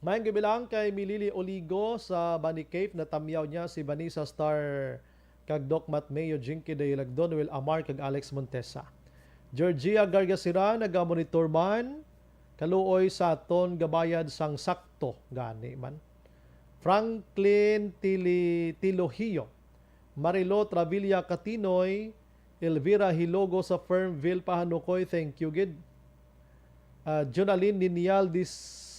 Maayong gabi lang kay Milili Oligo sa Bani Cave. Natamyaw niya si Vanessa Star kag Doc Matt Mayo, Jinky Day Lagdon, Will Amar kag Alex Montesa. Georgia Gargasira, nagamonitor man. Kaluoy sa aton gabayad sang sakto gani man. Franklin Tili-, Tilohio, Marilo Travilla Katinoy, Elvira Hilogo sa Fernville, Pahanukoy, thank you gid. Ah, Jonalyn Ninial Dis-,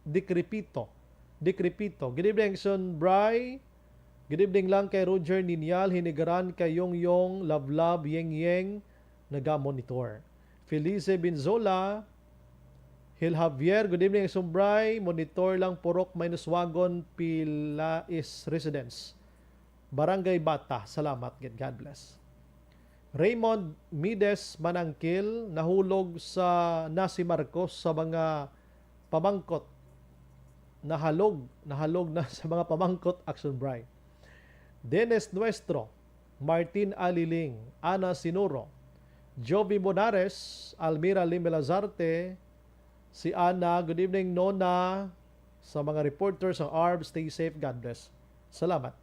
Dikripito. Dikripito. Good evening, Action Bry. Good evening lang kay Roger Ninial, Hinigaran, kay Yong Yong, Love Love, Yeng Yeng, naga-monitor. Felice Binzola, Hil Javier, good evening, Action Bry. Monitor lang, Purok Minus Wagon, Pilais Residence. Barangay Bata. Salamat gid. God bless. Raymond Mides Manangkil, nahulog sa, na si Marcos sa mga pamangkot. Nahalog, nahalog na sa mga pamangkot, Action Bry. Dennis Nuestro, Martin Aliling, Ana Sinuro, Jovi Bonares, Almira Lim Lazarte, si Ana, good evening, Nona, sa mga reporters sa ARB, stay safe, God bless. Salamat.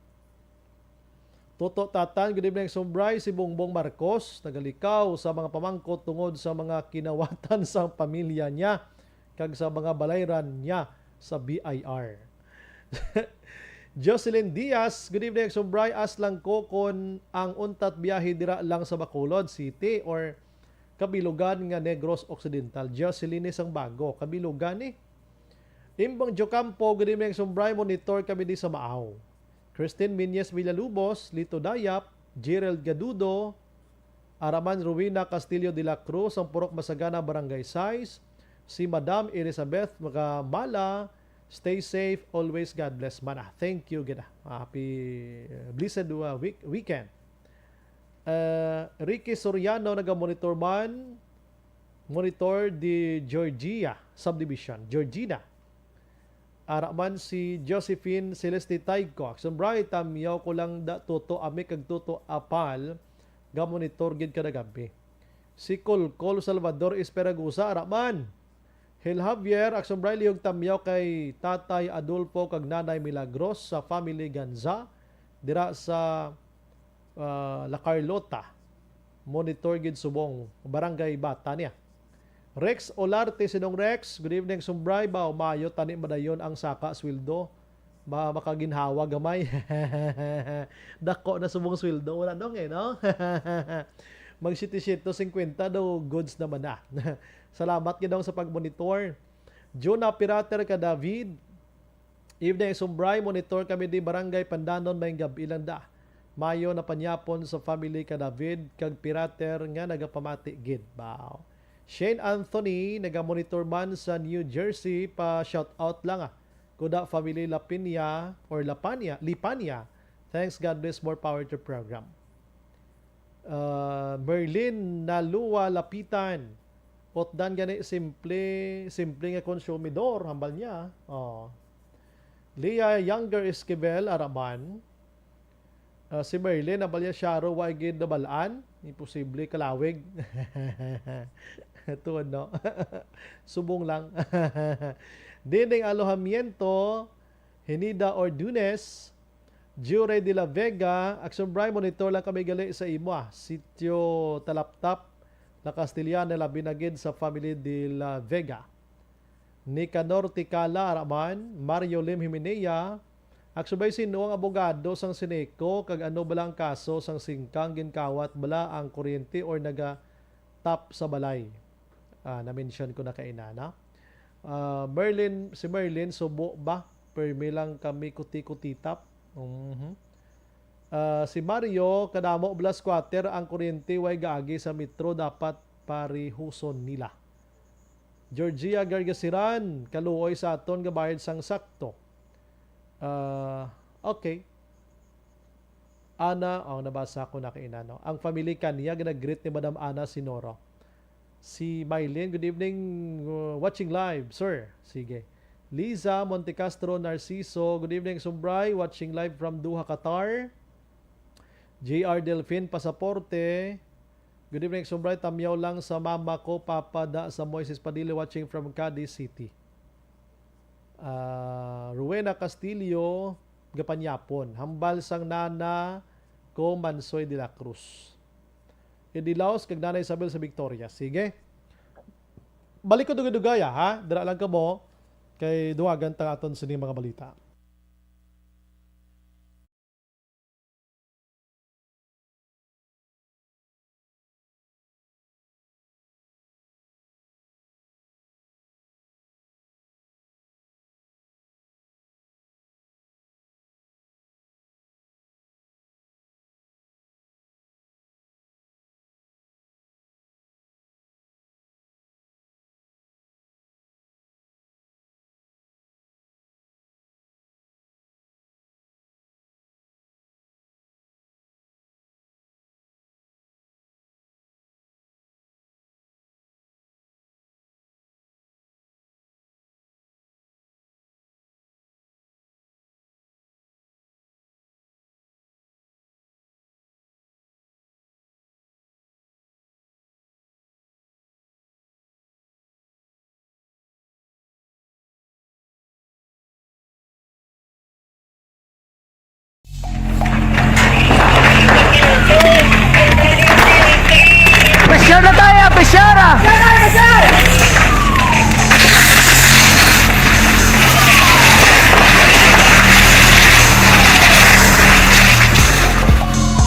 Toto Tatan, good evening, Action Bry. Si Bongbong Marcos, nagalikaw sa mga pamangkot tungod sa mga kinawatan sang pamilya niya kag sa mga balayran niya sa B I R. Jocelyn Diaz, good evening, Action Bry. Ask lang ko kon ang untat biyahe dira lang sa Bacolod City or Kabilugan nga Negros Occidental. Jocelyn Sangbago, Kabilugan ni. Imbong Jocampo, good evening, Sumbray, monitor kami di sa Maaw. Christine Minyes Villalubos, Lito Dayap, Gerald Gadudo, Araman Rowena Castillo de la Cruz, ang Purok Masagana, Barangay Sais, si Madam Elizabeth Magamala, stay safe always, God bless, mana. Thank you, gid. Happy, uh, blessed, uh, week-, weekend. Uh, Ricky Soriano, naga-monitor man, monitor di Georgia Subdivision, Georgina. Ara man si Josephine Celeste Tayco. Akson Bright, tamyaw ko lang da Toto Ami kag Toto Apal, ga-monitor gid kada gabi. Si Kolkol Salvador Esperagusa, ara man. Hel Javier, Akson Bright, lihog tamyaw kay Tatay Adolfo kag Nanay Milagros sa family Ganza, dira sa, ah, La Carlota. Monitor gid subong, barangay Bata niya. Rex Olarte, Sidong Rex, good evening, Sumbray. Ba, umayo, tani madayon ang saka sweldo. Ma-, makaginhawa gamay. Dako na subong sweldo, wala dong eh, no? Mag siyete siyento singkwenta daw, goods naman na. Salamat gid dong sa pagmonitor. Juna Pirater ka David, Evening, Sumbray, monitor kami di Barangay Pandanon, may gabi lang da. Mayo na panyapon sa family ka David kag Pirater nga nagapamati gid. Wow. Shane Anthony, naga-monitor man sa New Jersey, pa shout out lang, ah. Kuda family Lapinia or Lapania, Lipania. Thanks, God bless, more power to program. Ah, Merlin Nalua Lapitan. Utdan gani simple, simple nga konsumidor, hambal niya. Oh. Leah Younger Esquivel, ara man. Ah, si Merlin, hambal niya, Sharo, wa gid nabal-an. Imposible, kalawig. Tuod, no? Subong lang. Dining alojamiento, Hinida Ordunes, Jure de la Vega, Action Bry, monitor lang kami gali sa imo, ah. Sitio Talaptap, La Castellana, labi na gid sa family de la Vega. Nicanor Ticala, ara man, Mario Lim Himenea, Action Bry, sino ang abogado sang Sineco, kag ano bala ang kaso sang singkang, ginkawat bala ang kuryente or naga-tap sa balay? Ah, na-mention ko na kaina, no? Ah, Merlin, si Merlin, subo ba? Permi lang kami kuti-kutitap. Mhm. Ah, si Mario, kadamo bala squatter ang kuryente, way gaagi sa metro, dapat parihuson nila. Georgia Gargasiran, kaluoy sa aton nga bayad sang sakto. Ah, okay. Ana, oh, nabasa ko na kaina, no? Ang family kaniya, ginag-greet ni Madam Ana Sinoro. Si Mylene, good evening, uh, watching live, sir. Sige. Liza Montecastro Narciso, good evening, Sumbray, watching live from Doha, Qatar. J R Delfin Pasaporte, good evening, Sumbray, tamyaw lang sa mama ko, papa da sa Moises Padilla, watching from Cadiz City. Ah, Rowena Castillo, Gapanyapon, hambal sang nana ko, Mansoy de la Cruz. Eddie Laos kag Nanay Isabel sa Victoria. Sige. Balik ko dugay-dugay, ah, ha? Dira lang kamo kay duwagan ta aton sini mga balita. Pressure na tayo, pressure!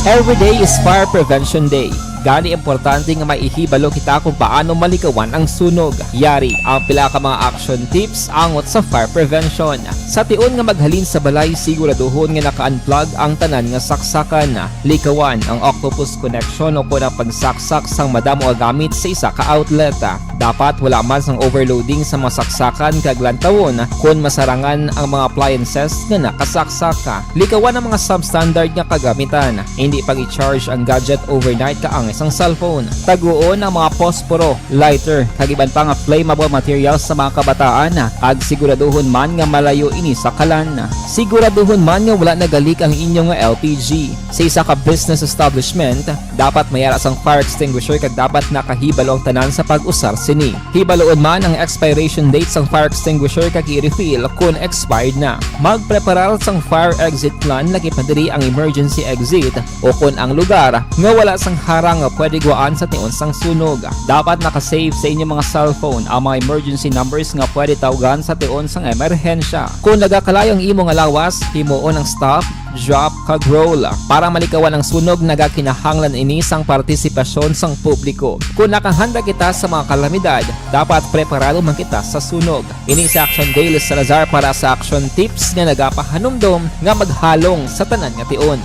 Every day is Fire Prevention Day. Gani, importante nga maihibalo kita kung paano malikawan ang sunog. Yari ang pila ka mga action tips angot sa fire prevention. Sa tion nga maghalin sa balay, siguraduhon nga naka-unplug ang tanan nga saksakan. Likawan ang octopus connection o kon ang pagsaksak sang madamo nga gamit sa isa ka outlet. Dapat wala man sang overloading sa mga saksakan kag lantawon kon masarangan ang mga appliances nga nakasaksak. Likawan ang mga substandard nga kagamitan. Hindi pag-i-charge ang gadget overnight kaangay sang cellphone. Taguon ang mga posporo, lighter, kag iban pa nga flammable materials sa mga kabataan, kag siguraduhon man nga malayo ini sa kalan. Siguraduhon man nga wala nagalik ang inyo nga L P G. Sa isa ka business establishment, dapat may ara sang fire extinguisher kag dapat nakahibalo ang tanan sa pag-usar sini. Hibaluon man ang expiration date sang fire extinguisher kag i-refill kon expired na. Magpreparar sang fire exit plan, lakip na diri ang emergency exit o kon ang lugar nga wala sang harang nga pwede gwaan sa tion sang sunog. Dapat naka-save sa inyo mga cellphone ang mga emergency numbers nga pwede tawgan sa tion sang emerhensya. Kon nagakalayo ang imo nga lawas, himuon ang stop, drop, kag roll. Para malikawan ang sunog, nagakinahanglan ini sang partisipasyon sang publiko. Kon nakahanda kita sa mga kalamidad, dapat preparado man kita sa sunog. Ini si Action Dale Salazar para sa Action Tips nga nagapahanumdom nga maghalong sa tanan nga tion.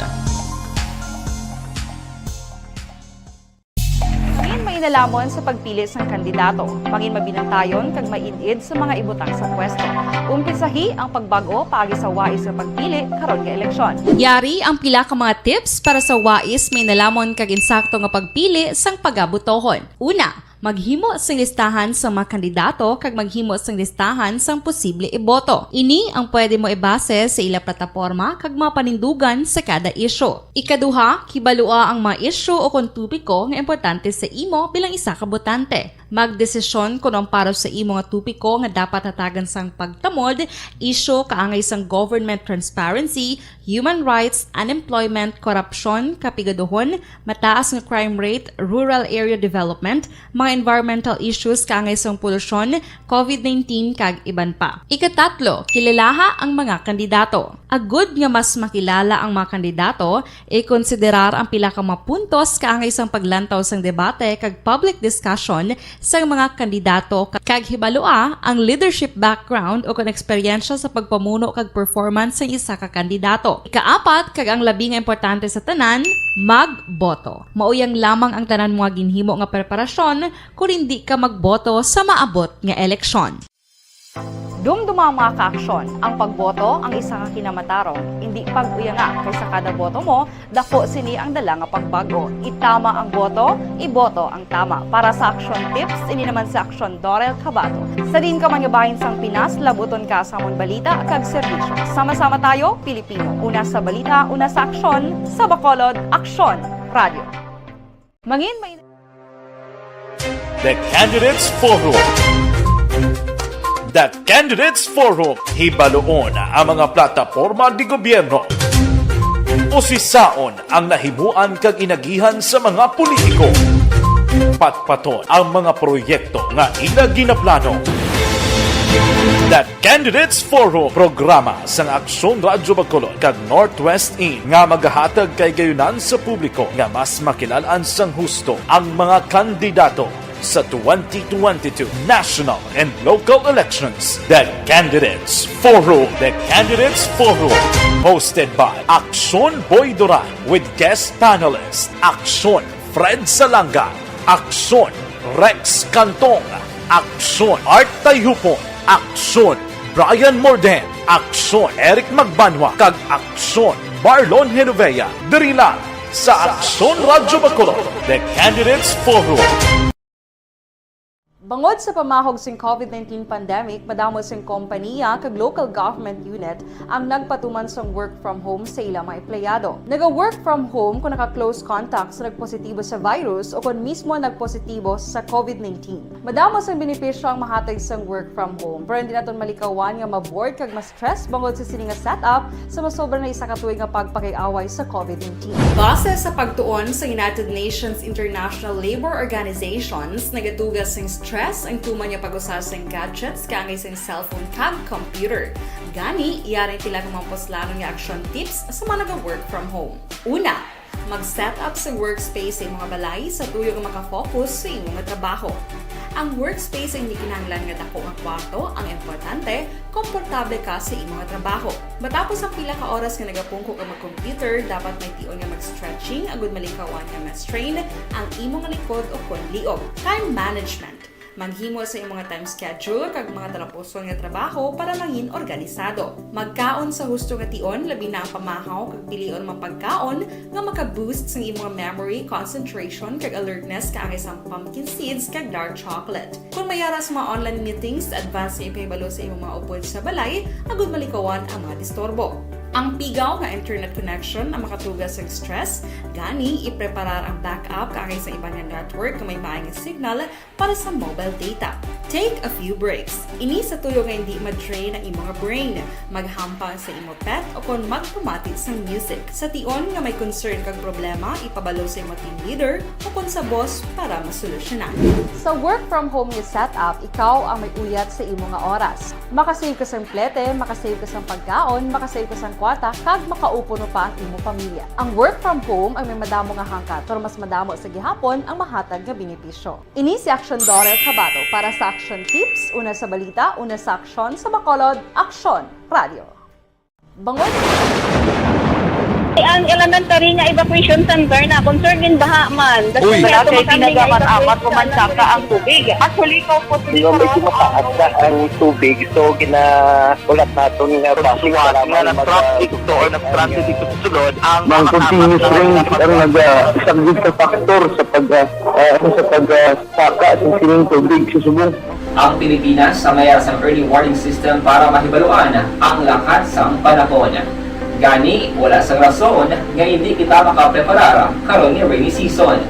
Mangin mainalamon sa pagpili sang kandidato. Mangin mabinantayon kag maid-id sa mga ibutang sa pwesto. Umpisahi ang pagbag-o paagi sa wais nga pagpili karon nga eleksyon. Yari ang pila ka mga tips para sa wais, mainalamon kag insakto nga pagpili sang pagabotohon. Una, maghimo sing listahan sa mga kandidato kag maghimo sing listahan sang posible iboto. Ini ang pwede mo ibase sa ila plataporma kag mga panindugan sa kada isyu. Ikaduha, kibalua ang mga isyu o kon topiko nga importante sa imo bilang isa ka botante. Magdesisyon kon ang para sa imo nga topiko nga dapat hatagan sang pagtamod, isyu kaangay sang government transparency, human rights, unemployment, korupsyon, kapigaduhon, mataas nga crime rate, rural area development, mga environmental issues kaangay sang polusyon, covid nineteen, kag iban pa. Ikatatlo, kilalaha ang mga kandidato. Agud nga mas makilala ang mga kandidato, ikonsiderar ang pila ka mga puntos kaangay sang paglantaw sang debate kag public discussion sang mga kandidato, ka-, kag hibalua ang leadership background o kon eksperyensya sa pagpamuno kag performance sang isa ka kandidato. Ikaapat, kag ang labi nga importante sa tanan, magboto. Mao yang lamang ang tanan mo nga ginhimo nga preparasyon kon hindi ka magboto sa maabot nga eleksyon. Dumduma ang mga kaaksyon. Ang pagboto ang isa ka kinamatarong. Indi pag-uyanga, kay sa kada boto mo, dako sini ang dala nga pagbag-o. Itama ang boto, iboto ang tama. Para sa Action Tips, ini naman si Action Dorel Cabato. Sa diin ka man nga bahin sang Pinas, labuton ka sa amon balita kag serbisyo. Sama-sama tayo, Pilipino. Una sa balita, una sa aksyon, sa Bacolod, Aksyon Radio. Mangin may The Candidates Forum. The Candidates Forum. Hibaluon ang mga plataporma di gobyerno. Usisaon ang nahimuan kag inagihan sa mga politiko. Patpaton ang mga proyekto nga ila ginaplano. The Candidates Forum, programa sang Aksyon Radyo Bacolod kag Northwest In nga magahatag kay gayunan sa publiko nga mas makilal-an sang husto ang mga kandidato sa twenty twenty-two national and local elections. The Candidates Forum. The Candidates Forum, hosted by Aksyon Boy Duran with guest panelist Aksyon Fred Salanga, Aksyon Rex Cantong, Aksyon Art Tayhupon, Aksyon Brian Morden, Aksyon Eric Magbanwa, kag Aksyon Marlon Genovea, diri lang sa Aksyon Radyo Bacolod, The Candidates Forum. Bangod sa pamahog sing covid nineteen pandemic, madamo sing kompaniya kag local government unit ang nagpatuman sang work from home sa ila mga empleyado. Naga-work from home kung naka-close contact sa nagpositibo sa virus o kon mismo nagpositibo sa covid nineteen. Madamo sang benepisyo ang mahatag sang work from home, pero hindi naton malikawan nga ma-bored kag ma-stress bangod sa sini nga setup sa masobra na isa ka tuig nga pagpakig-away sa covid nineteen. Base sa pagtuon sa United Nations International Labour Organizations, nagatuga sing stress stress ang tuman nga pag-usar sang gadgets kaangay sang cellphone kag computer. Gani, yari ang pila ka mga puslanon nga action tips sa mga naga-work from home. Una, mag-set up sa workspace sa imo nga balay sa tuyo nga makafocus sa imo nga trabaho. Ang workspace ay hindi kinahanglan nga dako nga kwarto. Ang importante, komportable ka sa imo nga trabaho. Matapos ang pila ka oras nga nagapungko ka mag-computer, dapat may tion nga mag-stretching agud malikawan nga ma-strain ang imo nga likod o kon liog. Time management. Maghimo sa imo nga time schedule kag mga talapuson nga trabaho para mangin organisado. Magkaon sa husto nga tion, labi na ang pamahaw kag pilion mga pagkaon nga maka-boost sang imo nga memory, concentration, kag alertness kaangay sang pumpkin seeds kag dark chocolate. Kung may ara sa mga online meetings, advance nga ipahibalo sa imo mga upod sa balay agud malikawan ang mga disturbo. Ang pigaw nga internet connection ang makatuga sa stress, gani ipreparar ang backup kaangay sa iban nga network nga may maay nga signal para sa mobile data. Take a few breaks. Ini sa tuyo nga hindi ma-drain ang imo nga brain. Maghampang sa imo pet o kon magpamati sang music. Sa tion nga may concern kag problema, ipabalo sa imo team leader o kon sa boss para masolusyonan. Sa work from home nga setup, ikaw ang may uyat sa imo nga oras. Makasave ka sang plete, makasave ka sang pagkaon, makasave ka sang kwarta, kag makaupuno pa ang imo pamilya. Ang work from home ang may madamo nga hangkat, pero mas madamo sa gihapon ang mahatag nga benepisyo. Ini si Action Dore Cabato para sa Action Tips, una sa balita, una sa aksyon, sa Bacolod, Aksyon Radio. Bangod. Ang elementary nga evacuation center na concern gin baha man. Uy. Wala kay ginagamit-amat, umansaka ang tubig. Actually, ikaw po, Hindi, medyo mataas na ang tubig. So, gina-, ulat naton nga Sa base suwat para nga mag-, nag-traffic to or nag-transit dito sa sulod, ang Ang mga continuous kasama rain ang naga-, isang big factor sa pag, ah, ah, sa pag, ah, saka sa sining tubig sa subong. Ang Pilipinas ang may sang early warning system para mahibaluan ang lakat sang panahon. Gani, wala sang rason nga hindi kita makapreparar karon nga rainy season.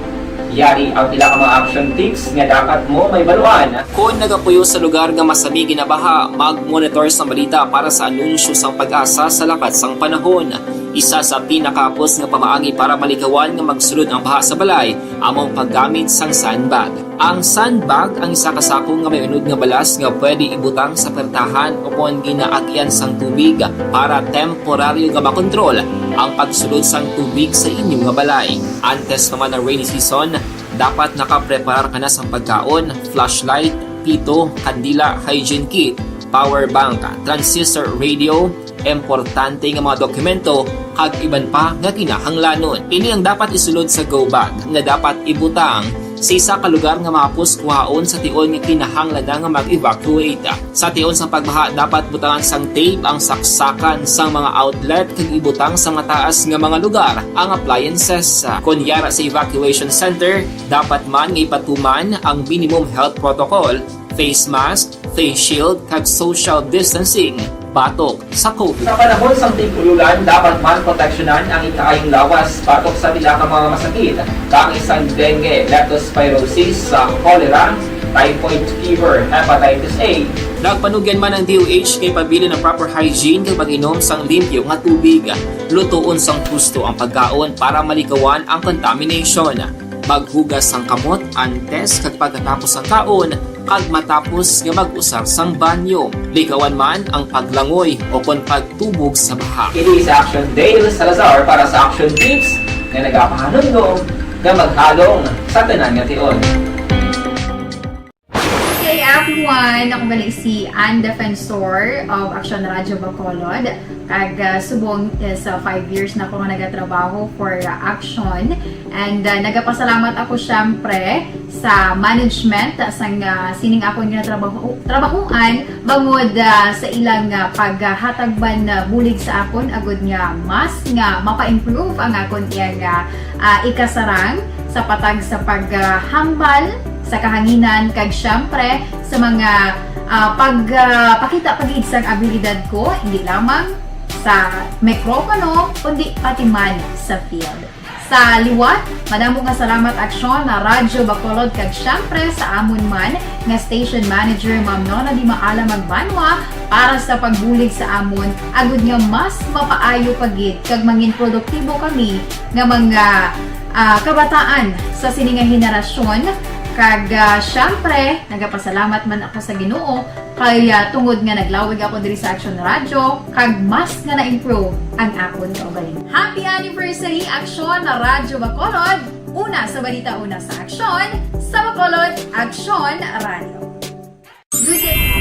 Yari ang pila ka mga action tips nga dapat mo mahibaluan. Kon nagapuyo sa lugar nga masami ginabaha, mag-monitor sa balita para sa anunsyo sang PAGASA sa lakat sang panahon. Isa sa pinakahapos nga pamaagi para malikawan nga magsulod ang baha sa balay amo ang paggamit sang sandbag. Ang sandbag ang isa ka sako nga may unod nga balas nga pwede ibutang sa pertahan o kon ginaagyan sang tubig para temporaryo nga makontrol ang pagsulod sang tubig sa inyo nga balay. Antes pa man ang rainy season, dapat nakapreparar ka na sang pagkaon, flashlight, pito, kandila, hygiene kit, power bank, transistor radio, importante nga mga dokumento, kag iban pa nga kinahanglanon. Ini ang dapat isulod sa go bag nga dapat ibutang sa isa ka lugar nga mahapos kuhaon sa tion nga kinahanglan na nga mag-evacuate. Sa tion sang pagbaha, dapat butangan sang tape ang saksakan sang mga outlet kag ibutang sa mataas nga mga lugar ang appliances. Kon yara sa evacuation center, dapat man nga ipatuman ang minimum health protocol, face mask, face shield, kag social distancing batok sa COVID. Sa panahon sang tig-ululan, dapat man proteksyonan ang ikaayong lawas batok sa pila ka mga masakit, kaangay sang dengue, leptospirosis, sa cholera, typhoid fever, hepatitis A. Nagpanugyan man ang D O H nga ipabilin ang proper hygiene kag pag-inom sang limpyo nga tubig. Lutoon sang husto ang pagkaon para malikawan ang contamination. Maghugas sang kamot antes kag pagkatapos sang kaon, kag matapos nga mag-usar sang banyo. Likawan man ang paglangoy o kon pagtubog sa baha. Ini si Action Dale Salazar para sa Action Tips nga nagapahanumdom nga maghalong sa tanan nga tion. Okay, everyone, ako gali si Ann Defensor of Action Radio Bacolod. Kag, ah, subong is, ah, five years na ako nga nagatrabaho for, ah, Action. And, ah, nagapasalamat ako, syempre, sa management, ah, sang, ah, sining akon nga trabaho, trabahoan, bangod, ah, sa ilang, ah, paghatag man, ah, bulig sa akon, agud nga mas nga mapa-improve ang akon iyang, ah, ah, ikasarang sa patag sa paghambal sa kahanginan, kag syempre sa mga, ah, pag, ah, pakita pa gid sang abilidad ko, hindi lamang sa mikropono, kundi pati man sa field. Sa liwat, madamo nga salamat, Aksyon, na Radyo Bacolod, kag syempre sa amon man nga station manager, Ma'am Nona Di Maala Magbanwa, para sa pagbulig sa amon, agud nga mas mapaayo pa gid kag mangin produktibo kami nga mga, ah, kabataan sa sini nga henerasyon, Kag, ah, syempre, nagapasalamat man ako sa Ginoo kay, ah, tungod nga naglawig ako diri sa Action Radio, kag mas nga na-improve ang akon kaugalingon. Happy anniversary, Action Radio Bacolod! Una sa balita, una sa aksyon, sa Bacolod, Action Radio.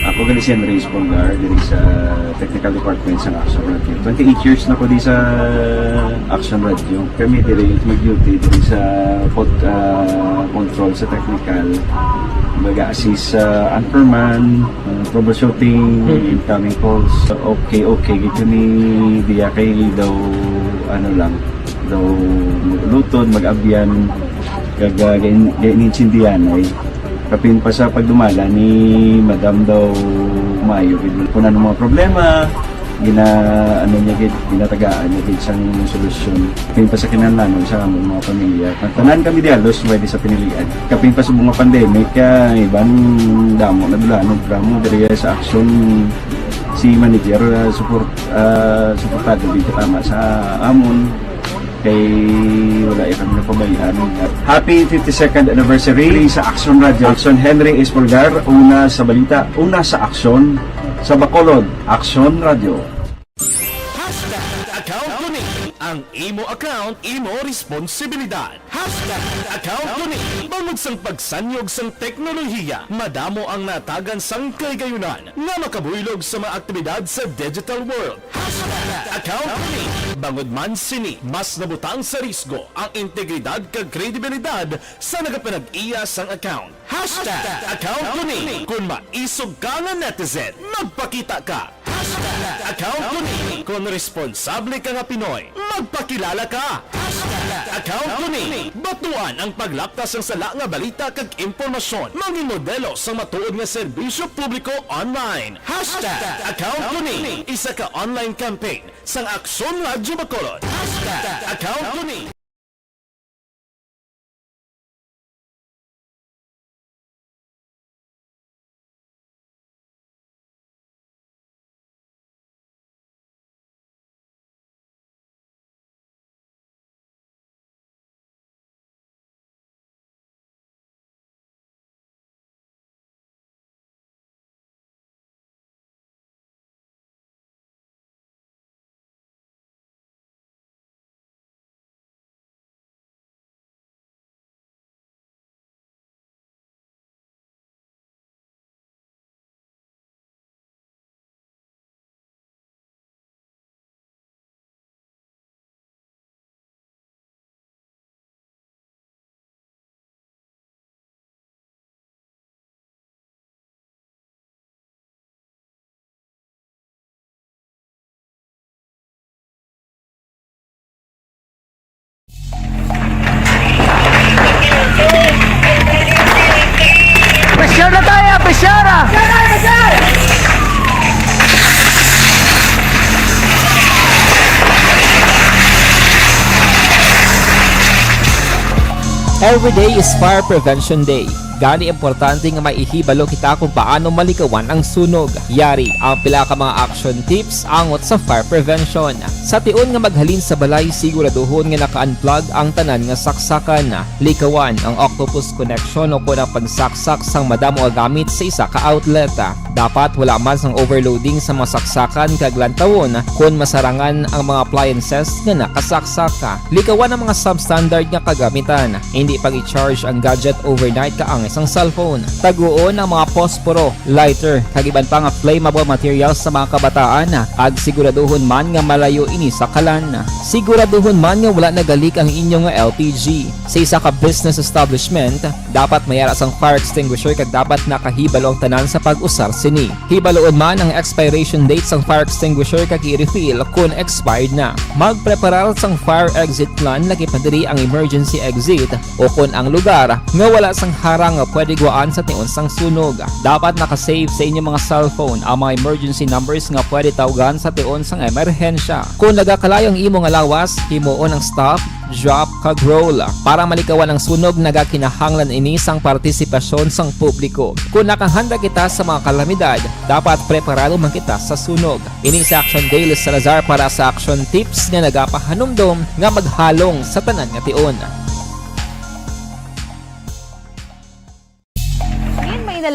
Ako gani si Henry Espolgar, diri sa technical department sa Action Radio. Twenty-eight years na ko di sa Action Radio. Kami diri mag-duty diri sa pod, ah, control sa technical. Mag-assist sa anchorman, ah, troubleshooting, incoming calls. Okay, okay, gid kami diya kay daw, ano lang, daw mag-ulutod, mag-abyan, kag, ah, gain-, gainintindihan ay kapin pa sa pagdumala ni Madam daw maayo gid. Kung ano mga problema, gina-, ano niya gid, ginatagaan niya gid sang solusyon. Kapin pa sa kinahanglanon sa among mga pamilya. Ang tanan kami di halos pwede sa pinilian. Kapin pa sa mga pandemic, ah, iban damo na dulanon, drama diri sa aksyon si manager, ah, support, ah, suportado gid tama sa amon. Kay wala ya kami napabayaan. Happy fifty-second anniversary sa Action Radio. Action, Henry Espolgar, una sa balita, una sa aksyon, sa Bacolod, Action Radio. Hashtag account ko ni. Ang imo account, imo responsibilidad. Hashtag account ko ni. Bangod sang pagsanyog sang teknolohiya, madamo ang natagan sang kahigayunan nga makabuylog sa mga aktibidad sa digital world. Hashtag account ko ni. Bangod man sini, mas nabutang sa risgo ang integridad kag kredibilidad sa nagapanag-iya sang account. Hashtag account ko ni. Kon maisog ka nga netizen, magpakita ka. Hashtag account ko ni. Kon responsable ka nga Pinoy, magpakilala ka. Hashtag account ko ni. Batuan ang paglapta sang sala nga balita kag impormasyon. Mangin modelo sang matuod nga serbisyo publiko online. Hashtag account ko ni. Isa ka online campaign sang Aksyon Radyo Bacolod. Hashtag account ko ni. Pressure na tayo, pressure! Every day is Fire Prevention Day. Gani, importante nga may ihibalo kita kung paano malikawan ang sunog. Yari ang pila ka mga action tips angot sa fire prevention. Sa tion nga maghalin sa balay, siguraduhon nga naka-unplug ang tanan nga saksakan. Likawan ang octopus connection o kon ang pagsaksak sang madamo nga gamit sa isa ka outlet. Dapat wala man sang overloading sa mga saksakan kag lantawon kon masarangan ang mga appliances nga nakasaksak. Likawan ang mga substandard nga kagamitan. Indi pag-i-charge ang gadget overnight kaangay sang cellphone. Taguon ang mga posporo, lighter, kag iban pa nga flammable materials sa mga kabataan, kag siguraduhon man nga malayo ini sa kalan. Siguraduhon man nga wala nagalik ang inyo nga L P G. Sa isa ka business establishment, dapat may ara sang fire extinguisher kag dapat nakahibalo ang tanan sa pag-usar sini. Hibaloon man ang expiration date sang fire extinguisher kag i-refill kon expired na. Magpreparar sang fire exit plan, lakip na diri ang emergency exit o kon ang lugar nga wala sang harang nga pwede gwaan sa tion sang sunog. Dapat naka-save sa inyo mga cellphone ang mga emergency numbers nga pwede tawgan sa tion sang emerhensya. Kon nagakalayo ang imo nga lawas, himuon ang stop, drop, kag roll. Para malikawan ang sunog, nagakinahanglan ini sang partisipasyon sang publiko. Kon nakahanda kita sa mga kalamidad, dapat preparado man kita sa sunog. Ini si Action Daily Salazar para sa Action Tips nga nagapahanumdom nga maghalong sa tanan nga tion.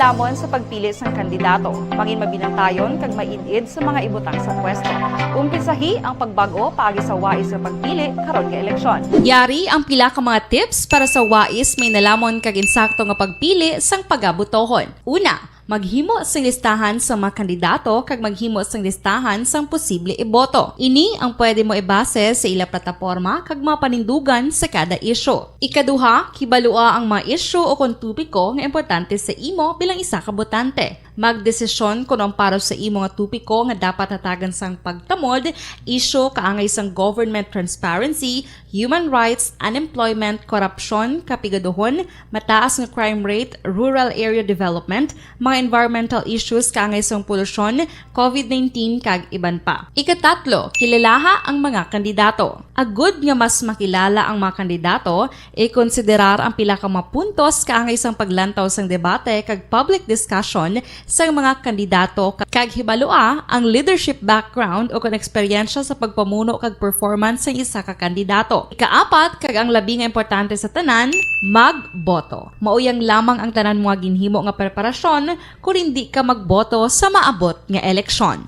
Lamon sa pagpili sang kandidato, mangin mabinantayon kag maid-id sa mga ibutang sa pwesto. Umpisahi ang pagbag-o paagi sa wais nga pagpili karon nga eleksyon. Yari ang pila ka mga tips para sa wais, may nalamon kag insakto nga pagpili sang pagabotohon. Una, maghimo sing listahan sa mga kandidato kag maghimo sing listahan sang posible iboto. Ini ang pwede mo ibase sa ila plataporma kag mga panindugan sa kada isyu. Ikaduha, kibalua ang mga isyu o kon topiko nga importante sa imo bilang isa ka botante. Magdesisyon kon ang para sa imo nga topiko nga dapat hatagan sang pagtamod, isyu kaangay sang government transparency, human rights, unemployment, korupsyon, kapigaduhon, mataas nga crime rate, rural area development, mga environmental issues kaangay sang polusyon, covid nineteen, kag iban pa. Ikatatlo, kilalaha ang mga kandidato. Agud nga mas makilala ang mga kandidato, ikonsiderar ang pila ka mga puntos kaangay sang paglantaw sang debate kag public discussion sang mga kandidato, kag hibalua ang leadership background o kon eksperyensya sa pagpamuno kag performance sang isa ka kandidato. Ikaapat, kag ang labi nga importante sa tanan, magboto. Mauyang lamang ang tanan mo nga ginhimo nga preparasyon kon indi ka magboto sa maabot nga eleksyon.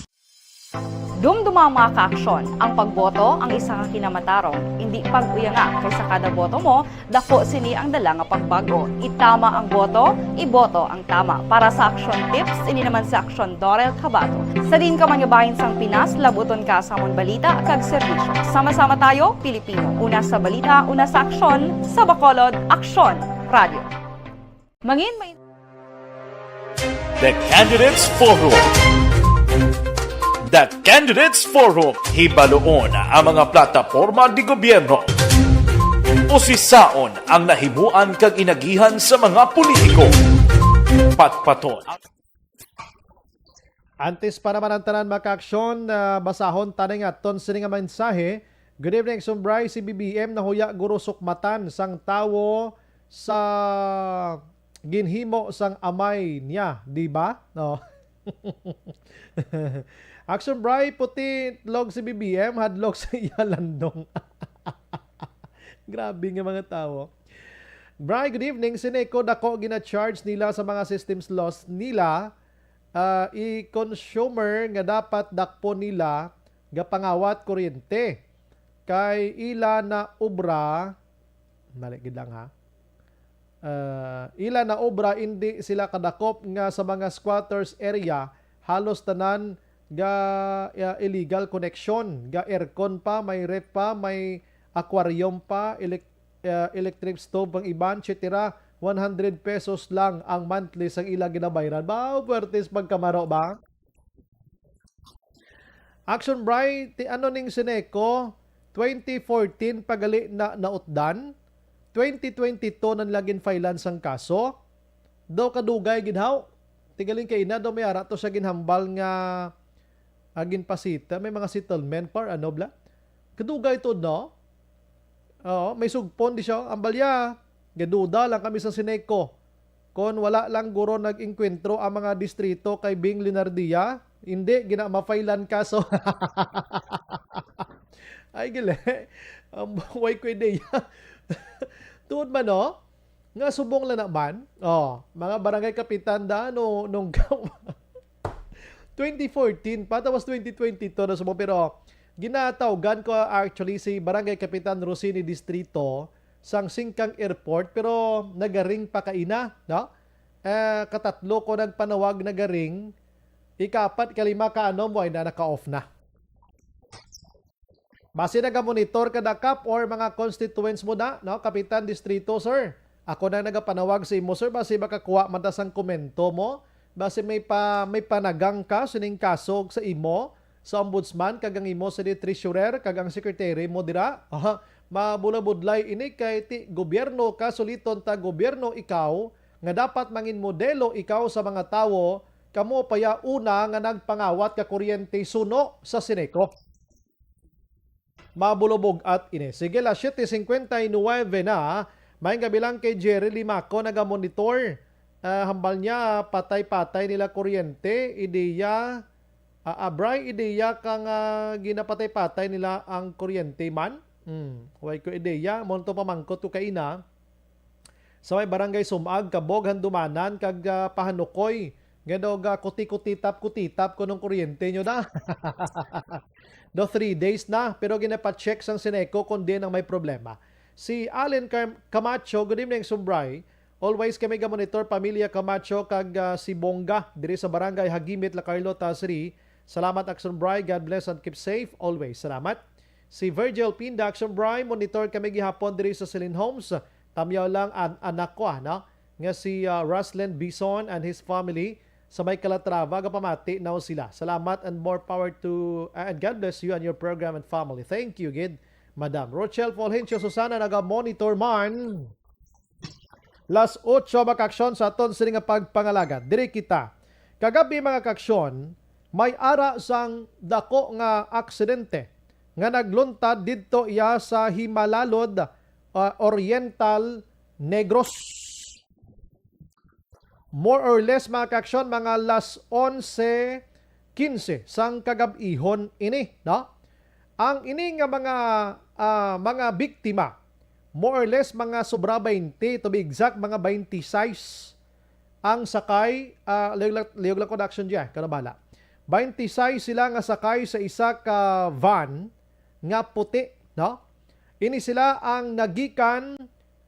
Dumduma ang mga kaaksyon. Ang pagboto ang isa ka kinamatarong. Indi pag-uyanga, kay sa kada boto mo, dako sini ang dala nga pagbago. Itama ang boto, iboto ang tama. Para sa Aksyon Tips, ini naman si Aksyon Dorel Cabato. Sa diin ka man nga bahin sang Pinas, labuton ka sa amon balita kag serbisyo. Sama-sama tayo, Pilipino. Una sa balita, una sa aksyon, sa Bacolod, Aksyon Radio. Mangin may The Candidates Forum. The Candidates Forum. Hibaluon ang mga plataporma di gobyerno. Usisaon ang nahimuan kag inagihan sa mga politiko. Patpaton. Antes pa naman ang tanan makaaksyon, ah, basahon tani nga ton sini nga mensahe. Good evening, Sumbray. Si B B M nahuya guro sukmatan sang tawo sa ginhimo sang amay niya, di ba? No. Action Bray, puti log si B B M, hadlok sa iya landong. Grabe nga mga tawo. Bray, good evening. Si Neco, dako gina-charge nila sa mga systems loss nila. Ah, i-consumer nga dapat dakpon nila gapangawat kuryente. Kay ila na obra, mali gid lang ha. Ah, ila na obra, indi sila kadakop nga sa mga squatters area, halos tanan ga, ah, illegal connection, ga aircon pa, may ref pa, may aquarium pa, elec-, ah, electric stove ang iban, et cetera. One hundred pesos lang ang monthly sang ila ginabayran. Ba, puwertes pagkamaro ba? Action Bray, ti ano ning Sineco, twenty fourteen pa gali na nautdan, twenty twenty-two na nila ginfailan sang kaso. Daw kadugay gid haw. Ti galing kay ina daw may ara to siya ginhambal nga, ah, ginpasita, may mga settlement par ano bla. Kadugay to, no? Oo, may sugpon di siya. Ang balya, gaduda lang kami sa Sineco. Kon wala lang guro nag-engkwentro ang mga distrito kay Bing Leonardia, hindi gina mafailan kaso. Ay, gali. Ang way ko ideya. Tuod man, no? Nga subong lang naman. Oh, mga barangay kapitan da, no, nung twenty fourteen pa, tapos twenty twenty-two na subong. Pero ginatawgan ko actually si Barangay Kapitan Rosini Distrito sang Singkang Airport, pero nagaring pa kaina, no? Eh, katatlo ko nagpanawag nagaring, ikapat, kalima ka ano mo ay na naka-off na. Basi nagamonitor ka da, Kap, or mga constituents mo da, no? Kapitan Distrito, sir. Ako na nagapanawag sa imo, sir. Basi makakuha man ta sang komento mo. Basi may pa, may panagang ka sining kaso sa imo, sa ombudsman, kag ang imo sa di treasurer, kag ang secretary mo dira. Aha, mabulabudlay ini kay ti gobyerno ka, suliton ta gobyerno ikaw, nga dapat mangin modelo ikaw sa mga tawo, kamo pa ya una nga nagpangawat ka kuryente suno sa Sineco. Mabulubog at ini. Sige, las siete cincuenta y nueve na. May gabi lang kay Jerry Limaco, nagamonitor. Ah, hambal niya, patay-patay nila kuryente. Ideya, ah, abray, ideya ka nga ginapatay-patay nila ang kuryente man. Hmm, way ko ideya. Monto pamangkot ko kaina. sa may barangay Sumag, Kabog, Handumanan, kag, ah, Pahanukoy. Nga daw ga kuti-kutitap-kutitap ko nung kuryente nyo na. Do three days na, pero ginapacheck sang Seneco kung diin ang may problema. Si Allen Cam-, Camacho, good evening, Sumbray. Always kami ga-monitor, pamilya Camacho, kag, ah, si Bongga, diri sa barangay Hagimit, La Carlota City. Salamat, Action Bry. God bless and keep safe always. Salamat. Si Virgil Pinda, Action Bry, monitor kami gihapon diri sa Celine Homes. Tamyaw lang an anak ko, ah, no? Nga si, ah, Roslyn Bison and his family sa may Calatrava, gapamati now sila. Salamat and more power to, ah, and God bless you and your program and family. Thank you, gid, Madam. Rochelle Fulgencio Susana, naga-monitor man. Las otso, mga kaaksyon, sa aton sini nga pagpangalagad. Diri kita. Kagabi, mga kaaksyon, may ara sang dako nga aksidente nga nagluntad didto iya sa Himalalod, ah, Oriental, Negros. More or less, mga kaaksyon, mga las onse quince sang kagab-ihon ini, no? Ang ini nga mga, ah, mga biktima, more or less mga sobra twenty, to be exact, mga twenty-six ang sakay, ah, liyog lang, liyog lang ko na action diya, kano bala. Twenty-six sila nga sakay sa isa ka van nga puti, no? Ini sila ang nagikan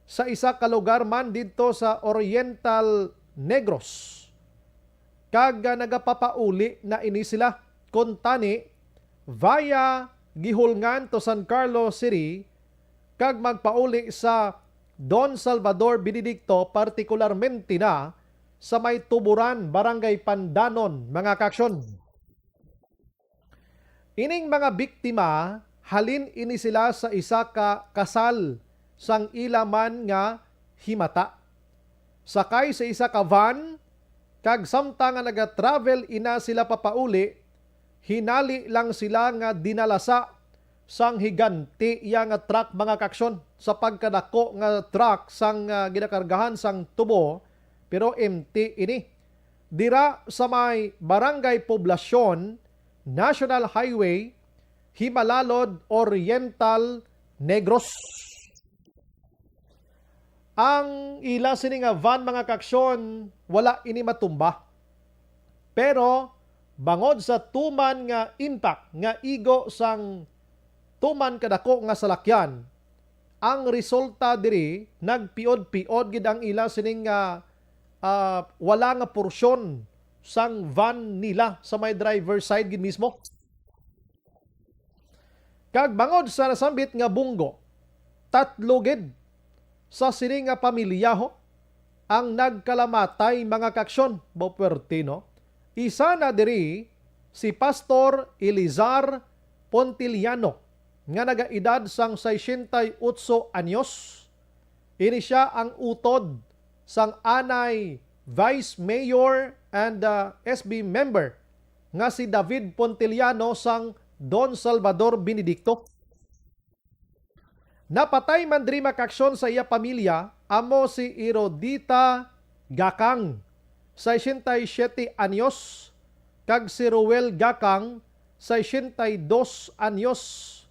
sa isa ka lugar man didto sa Oriental Negros. Kag, ah, nagapapauli na ini sila. Kuntani, via Guihulngan to San Carlos City, kag magpauli sa Don Salvador Benedicto, partikularmente na sa may Tuburan, Barangay Pandanon, mga kaaksyon. Ining mga biktima, halin ini sila sa isa ka kasal sang ila man nga himata. Sakay sa isa ka van, kag samtang nga naga-travel ina sila papauli, hinali lang sila nga dinalasa sang higanti iya nga truck, mga kaaksyon, sa pagkadako nga truck sang, ah, ginakargahan sang tubo, pero empty ini. Dira sa may Barangay Poblacion, National Highway, Himalalod, Oriental, Negros. Ang ila sini nga van, mga kaaksyon, wala ini matumba. Pero bangod sa tuman nga impact nga igo sang tuman kadako nga salakyan, ang resulta diri, nagpiod-piod gid ang ila sining nga, ah, wala nga porsyon sang van nila sa may driver side gid mismo. Kag bangod sa nasambit nga bunggo, tatlo gid sa sini nga pamilya ho ang nagkalamatay, mga kaaksyon. Ba, puwerte, no? Isa na diri si Pastor Elizar Pontiliano, nga nagaedad sang sesenta y otso anyos. Ini sia ang utod sang anay Vice Mayor and, uh, S B member nga si David Pontiliano sang Don Salvador Benedicto. Napatay man diri, mga kaaksyon, sa iya pamilya amo si Irodita Gakang, sesenta y siete anyos, kag si Ruel Gakang, sesenta y dos anyos.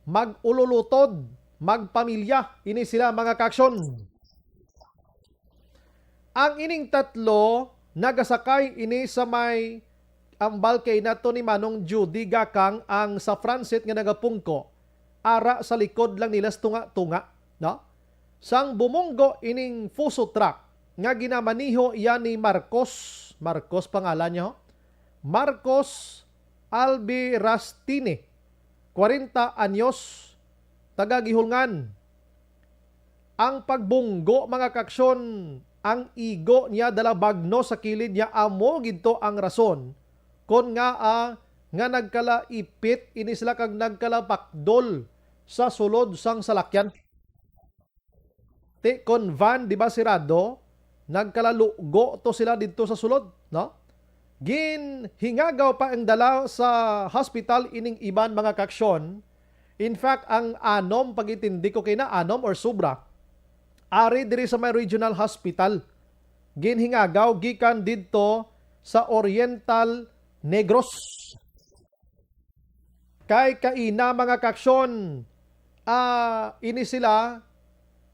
Mag-ululutod, magpamilya ini sila, mga kaaksyon. Ang ining tatlo nagasakay ini sa may, ang balkay nato ni Manong Judy Gakang, ang sa Francet nga nagapungko, ara sa likod lang nila sa tunga-tunga, no? Sang bumunggo ining Fuso truck nga ginamaniho iya ni Marcos, Marcos pangalan niya, ho? Marcos Albirastini, kwarenta anyos, taga Guihulngan. Ang pagbunggo, mga kaaksyon, ang igo niya dala bagno sa kilid niya, amo gid to ang rason kon ngaa nga nagkalaipit ini sila kag nagkalapakdol sa sulod sang salakyan. Ti kon van, di ba, sirado, nagkalalugo to sila didto sa sulod, no? Ginhingagaw pa ang dala sa hospital ining iban, mga kaaksyon. In fact, ang anom, pag-intindi ko kay na anom or sobra, ari diri sa may regional hospital. Ginhingagaw gikan didto sa Oriental Negros. Kay kaina, mga kaaksyon, ah, ini sila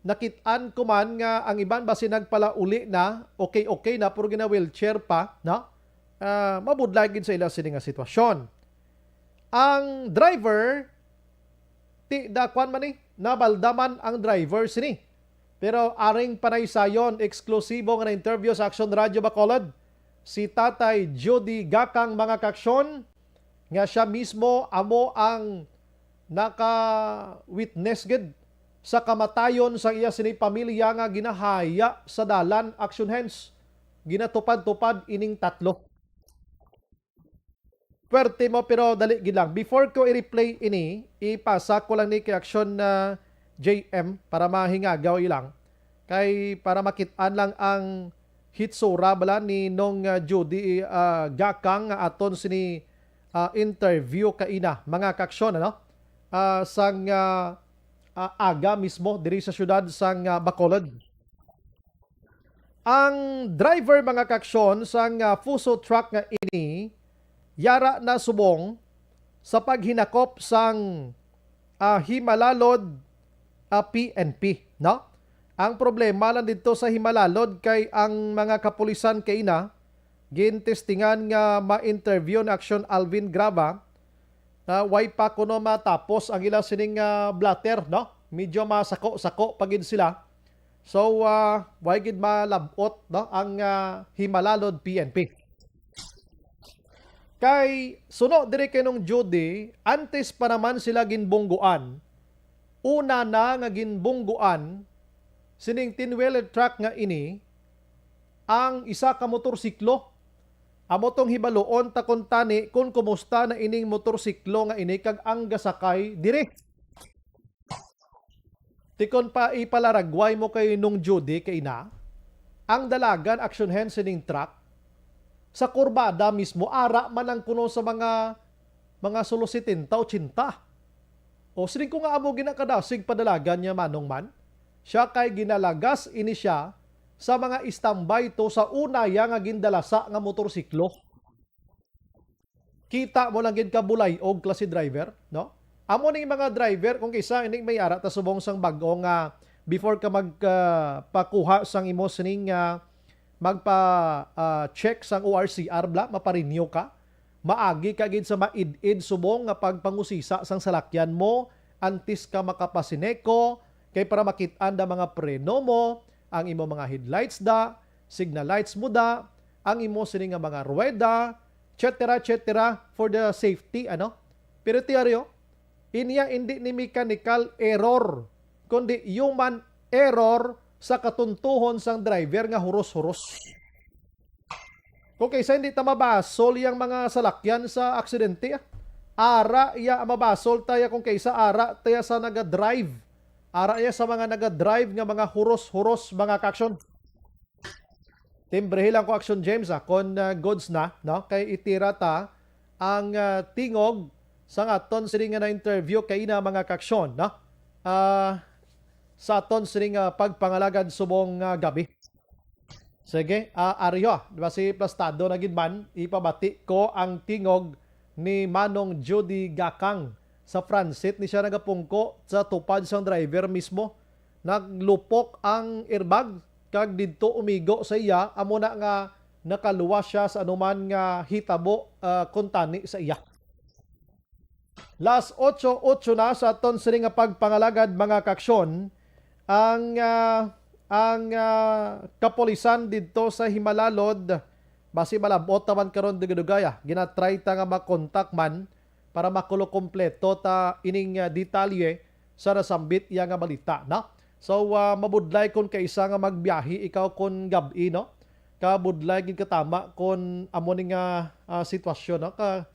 Nakit-an ko man nga ang iban basi nagpalauli na, okay-okay na, pero gina-wheelchair pa, no? Ah, mabudlay gid sa ila sini nga sitwasyon. Ang driver, ti, da, kwan man ni, nabalda man ang driver sini. Pero aring panaysayon, eksklusibo nga na-interview sa Action Radio Bacolod, si Tatay Judy Gakang, mga kaaksyon, nga siya mismo amo ang naka-witness gid sa kamatayon sa iya sini pamilya nga ginahaya sa dalan. Action hands, ginatupad-tupad ining tatlo. Pwerte mo, pero dali gid lang. Before ko i-replay ini, ipasa ko lang ni kay Action na J M para mahingagaw ilang. Kay para makit-an lang ang hitsura bala ni Nong, ah, Judy, ah, Gakang nga aton sini, ah, interview kaina, mga kaaksyon, ano? Ah, sang, ah, ah, aga mismo diri sa siyudad sang, ah, Bacolod. Ang driver, mga kaaksyon, sang, ah, Fuso truck nga ini, yara na subong sa paghinakop sang, ah, Himalalod, ah, P N P, no? Ang problema lang didto sa Himalalod kay ang mga kapulisan kaina gintestingan nga ma-interview ni Action Alvin Grava, ah, way pa kuno matapos ang ila sining, ah, blotter, no? Medyo masako-sako pa gid sila. So, ah, way gid malab-ot, no, ang, ah, Himalalod P N P. Kay suno diri kay Nong Judy, antes pa naman sila ginbungguan, una na nga ginbungguan sining ten-wheeler truck nga ini ang isa ka motorsiklo. Amo tong hibaluon ta kuntani kon kumusta na ining motorsiklo nga ini kag ang gasakay diri. Ti kon pa ipalaragway mo kay Nong Judy kaina, ang dalagan, Action Hands, sining truck, sa kurbada mismo, ara man ang kuno sa mga, mga sulo setenta, ochenta. O, siling ko nga amo ginakadasig padalagan niya, manong man. Siya kay ginalagas ini siya sa mga istambay to sa una ya nga gindalasa nga motorsiklo. Kita mo lang gid ka bulay og klase driver, no? Amo ning mga driver, kung kisa, ini may ara ta subong sang bag-o nga before ka mag, ah, pakuha sang imo sining, ah, magpa, ah, check sang O R C R bala, mapa-renew ka. Maagi ka gid sa maid-id subong nga pagpangusisa sang salakyan mo antes ka makapasineco, kay para makit-an da mga preno mo, ang imo mga headlights da, signal lights mo da, ang imo sini nga mga ruweda, et cetera, et cetera, for the safety, ano? Pero tiaryo, inya indi ni mechanical error, kundi human error sa katuntuhon sang driver nga huros-huros. Kung kaysa hindi ta mabasol yang mga salakyan sa aksidente, ah. Ara iya mabasol taya kung kaysa ara taya sa naga-drive. Ara iya sa mga naga-drive nga mga huros-huros, mga kaaksyon. Timbrehi lang ko, Action James, ah, kon, ah, goods na, no? Kay itira ta ang, ah, tingog sa aton sini nga na-interview kaina, mga kaaksyon, no? Ah, sa aton sini nga pagpangalagad subong nga gabi. Sige, ah, Aryo, di ba, si plastado na gid man, ipabati ko ang tingog ni Manong Judy Gakang. Sa transit ni siya nagapungko sa tupad sang driver mismo. Naglupok ang airbag kag didto umigo sa iya, amo na nga nakaluwas siya sa anuman nga hitabo, ah, kuntani sa iya. Las otso, otso na sa aton sini nga pagpangalagad, mga kaaksyon. Ang, ah, ang, ah, kapulisan didto sa Himalalod, basi malab-ot naman karon, dugay-dugay, ah. Ginatry ta nga makontak man para makulo kompleto ta ining, ah, detalye sa nasambit iya nga balita, no? So, ah, mabudlay kon kaisa nga magbiyahe ikaw kon gab-i, no? Kabudlay gid katama kon amo ni nga, ah, sitwasyon, no? Ka,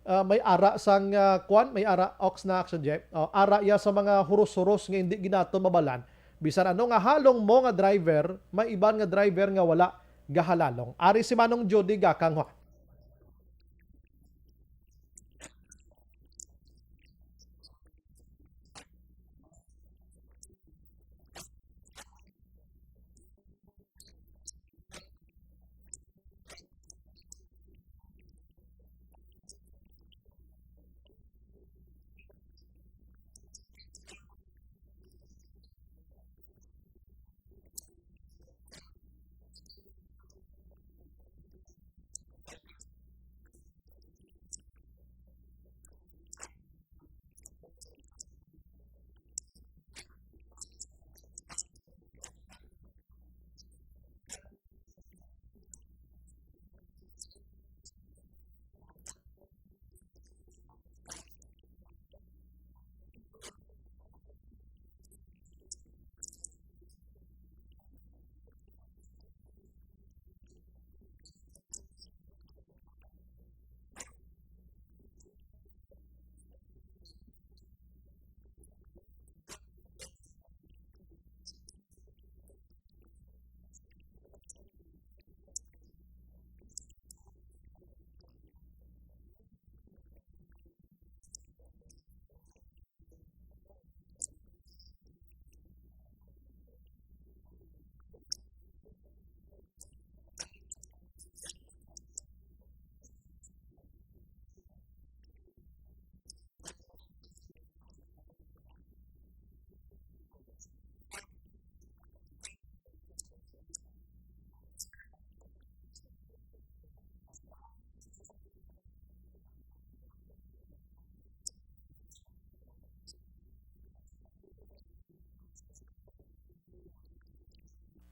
ah, may ara sang, ah, kwan, may ara, ox na, Action Jeff. Oh, ara iya sa mga huros-huros nga hindi gid naton mabalan. Bisan ano nga halong mo nga driver, may iban nga driver nga wala gahalalong. Ari si Manong Jody Gakang, ho.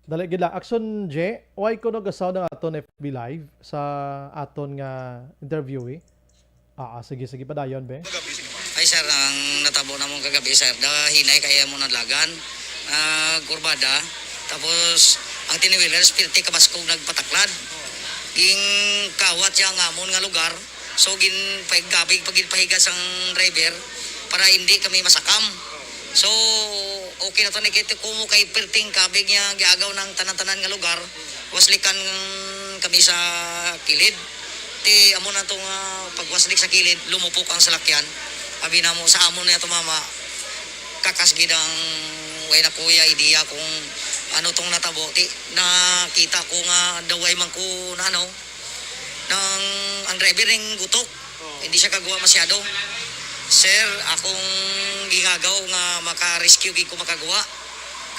Dali gid lang. Action, J. Why kuno gasaw ang aton F B Live sa aton nga interviewee? Ah, ah, sige, sige, padayon, be. Ay, sir, ang natabo namon kagabi, sir, da hinay kaya mo nalagan, ah, kurbada. Tapos, ang ten-wheelers, pirti kabaskog nagpataklad. Ging kawat siya ang amon nga lugar. So, gin pagkabig pag ginpahiga sang driver para hindi kami masakam. So, okay na to, nakita ko mo kay pirting kabig niya giagaw ng tanan-tanan nga lugar. Waslikan kami sa kilid. Ti amo na to nga pagwaslik sa kilid, lumupok ang salakyan. Abi namo sa amon niya tumama. Kakas gid ang way na kuya idea kung ano tong natabo. Ti nakita ko nga daway man ko na ano, nang ang driver ning gutok. Oo. Hindi siya kagwa masyado. Sir, akong gingagaw nga maka-rescue gid ko makagwa.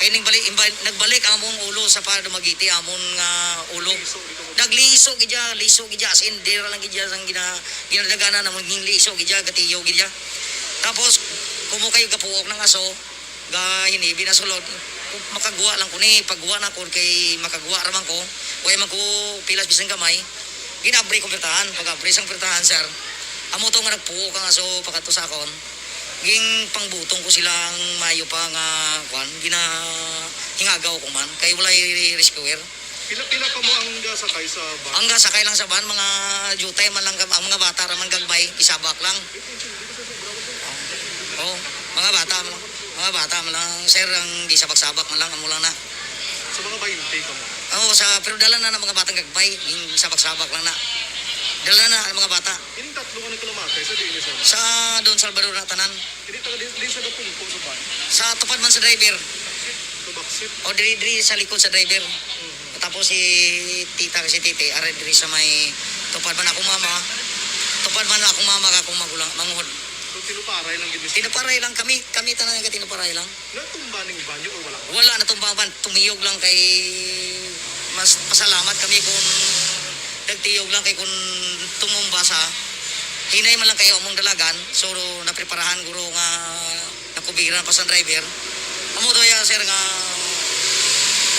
Kay ning bali, imba-, nagbalik among ulo sa pa Dumaguete, amon nga ulo. Liso gid ko. Nagliso gid siya, liso gid siya, as in, dira lang gid siya sang gina-, ginadaganan namon, ging liso gid siya, gatiyo gid siya. Tapos, kumo kayo gapuok ng aso, ga hinibi na sulod. Makagwa lang ko ni, pagwa na ko kay makagwa ra man ko. Way man ko pilas bisan gamay. Ginaabri ko pirtahan, pag-abri sang pirtahan, sir. Amo to nga nagpuo ka nga so pakato sa akon. Ging pangbutong ko sila ang mayo pa nga kwan, gina hingagaw ko man kay walay rescuer. Pila, pila ka mo ang gasakay sa van? Ang gasakay lang sa van, mga jutay man lang, ang mga bata ra man gagmay, isabak lang. Oh, mga bata man lang. Mga bata man lang, sir, ang gisabak-sabak man lang, amo lang na. Sa mga bainte ka mo? Oo, sa, pero dala na ng mga batang gagmay, yung sabak-sabak lang na. Dala na ang mga bata. Ining tatlo nga nagkalamatay sa diin sa Sa Don Salvador na tanan. Hindi taga din, din sa gapungko sa van? Sa tupad man sa driver. Sa backseat? O, diri, diri sa likod sa driver. Mhm. Tapos si tita, si titi, ari diri sa may tupad man akong mama. Tupad man akong mama, akong magulang, manguhod. So, tinuparay lang gid ni sila? Tinuparay lang kami, kami tanan nga tinuparay lang. Natumba ning van nyo or wala? Wala natumba ang van, tumiyog lang kay mas pasalamat kami kung nagtiyog lang kay kung tumumba sa hinay man lang kayo among dalagan, so napreparahan guro nga nakubiran pa sa driver. Amo to ya, sir, nga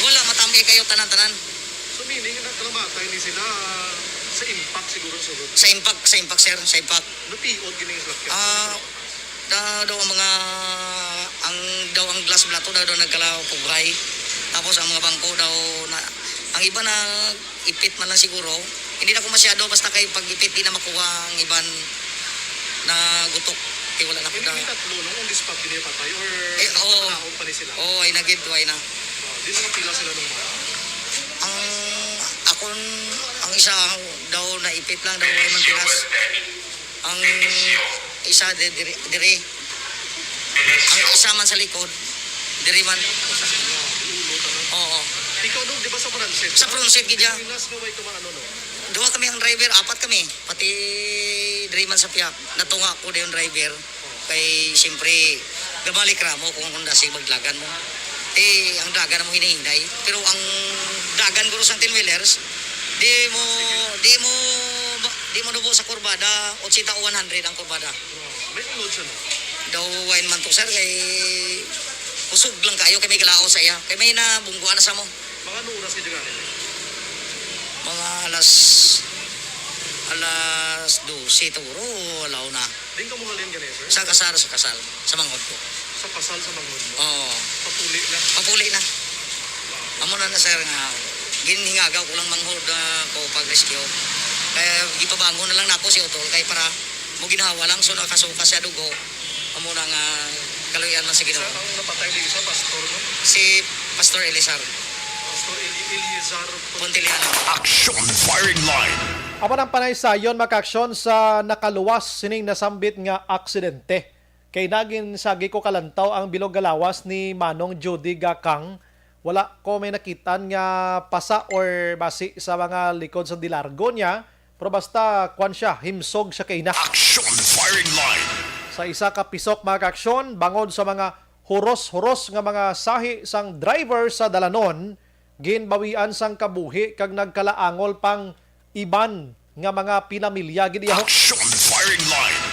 wala matami kayo tanan-tanan. So, meaning, nagkalamatay ni sila sa impact siguro, sulod? Sa impact, sa impact, sir, sa impact. Napiot gini yung salakyan? Ah, da, daw ang mga, ang, daw ang glass plato daw, daw nagkalapughay. Tapos ang mga bangko daw, na, ang iba na ipit man lang siguro. Hindi na ko masyado, basta kay pag ipit, di na makuha ang iban na gutok. Kay wala na ko Hindi na. May tatlo, no? On the spot, hindi patay? Or Eh, oo. Naog pa ni sila? Oo, ay nagid, ay na. Oh, di mga pila sila nung mga? Ang, akon, ang isa daw naipit lang daw, ay man pinas. Ang isa di-, diri, diri. Ang isa man sa likod, diri man. Oo. Ikaw, no, di ba sa front seat? Sa front seat, gid, ya. Pinas nga way ka maano, no? Duha kami ang driver, apat kami. Pati diri man sa pihak, natunga ko dayon driver. Kay, siyempre, gabalik ra mo kung, kung dasig maglagan mo. Eh, ang dagan mo hinahinay. Pero ang dagan guro sa ten-wheelers, di mo, di mo, di mo nubo sa kurbada, otsenta o one hundred ang kurbada. May unod siya, no? Daw wine man to, sir, kay kusog lang kayo, kay may galaos sa iya. Kay may nabungguan na sa mo. Mga ano oras ka dyan? Mga alas, alas dose, turo, alaw na. Din ka mo halin gani, sir? Sa kasal, sa kasal, sa manghod ko. Sa kasal, sa manghod mo? Oo. Papuli na? Papuli na. Amo na na, sir, nga ginhingagaw ko lang manghod, ah, ko pag-rescue. Kaya gipabangon na lang nako si Utol kay para mo ginhawa lang, so nakasuka siya dugo. Amo na nga kaluy-an man sa Ginoo. Sa ang napatay di isa, pastor, no? Si Pastor Elizar. Pastor Eli-, Eliezer Pontiliano. Action Firing Line. Amo nang panaysayon, mga kaaksyon, sa nakaluwas sining nasambit nga aksidente. Kay nagin sa giko kalantaw ang bilog nga lawas ni Manong Judy Gakang. Wala ko may nakitan nga pasa or basi sa mga likod sa dilargo niya, pero basta kwan siya, himsog siya kay na. Action Firing Line. Sa isa ka pisok, mga kaaksyon, bangod sa mga huros-huros nga mga sahi sang driver sa dalanon, ginbawian sang kabuhi kag nagkalaangol pang iban nga mga pinamilya gid iya. Action Firing Line.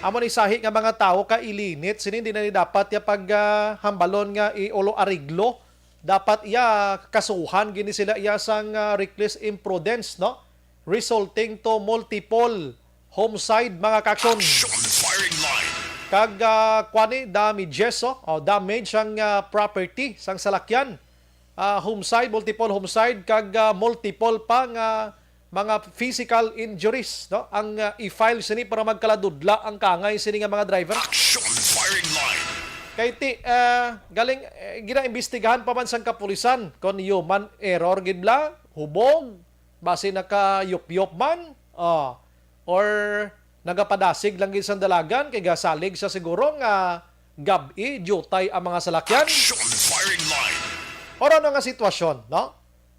Amo ni sahi nga mga tawo ka ilinit sini, di na ni dapat ya pag, ah, hambalon nga iulo ariglo. dapat iya kasuhan gini sila iya sang, ah, reckless imprudence, no? Resulting to multiple homicide, mga ka-aksyon. Action firing line. Kag, ah, kuan ni, damages, oh, oh, damage ang, ah, property sang salakyan. Ah, homicide, multiple homicide, kag, ah, multiple pa nga mga physical injuries, no? Ang, ah, i-file sini para magkaladudla ang kaangay sini nga mga driver. Action firing line. Kay ti, ah, galing, eh, ginaimbestigahan pa man sang kapulisan kon human error gid bala, hubog, basi nakayupyop man, ah, or nagapadasig lang gid sang dalagan kay gasalig siya siguro nga gab-i, diutay ang mga salakyan. Action firing line. Or ano nga sitwasyon, no?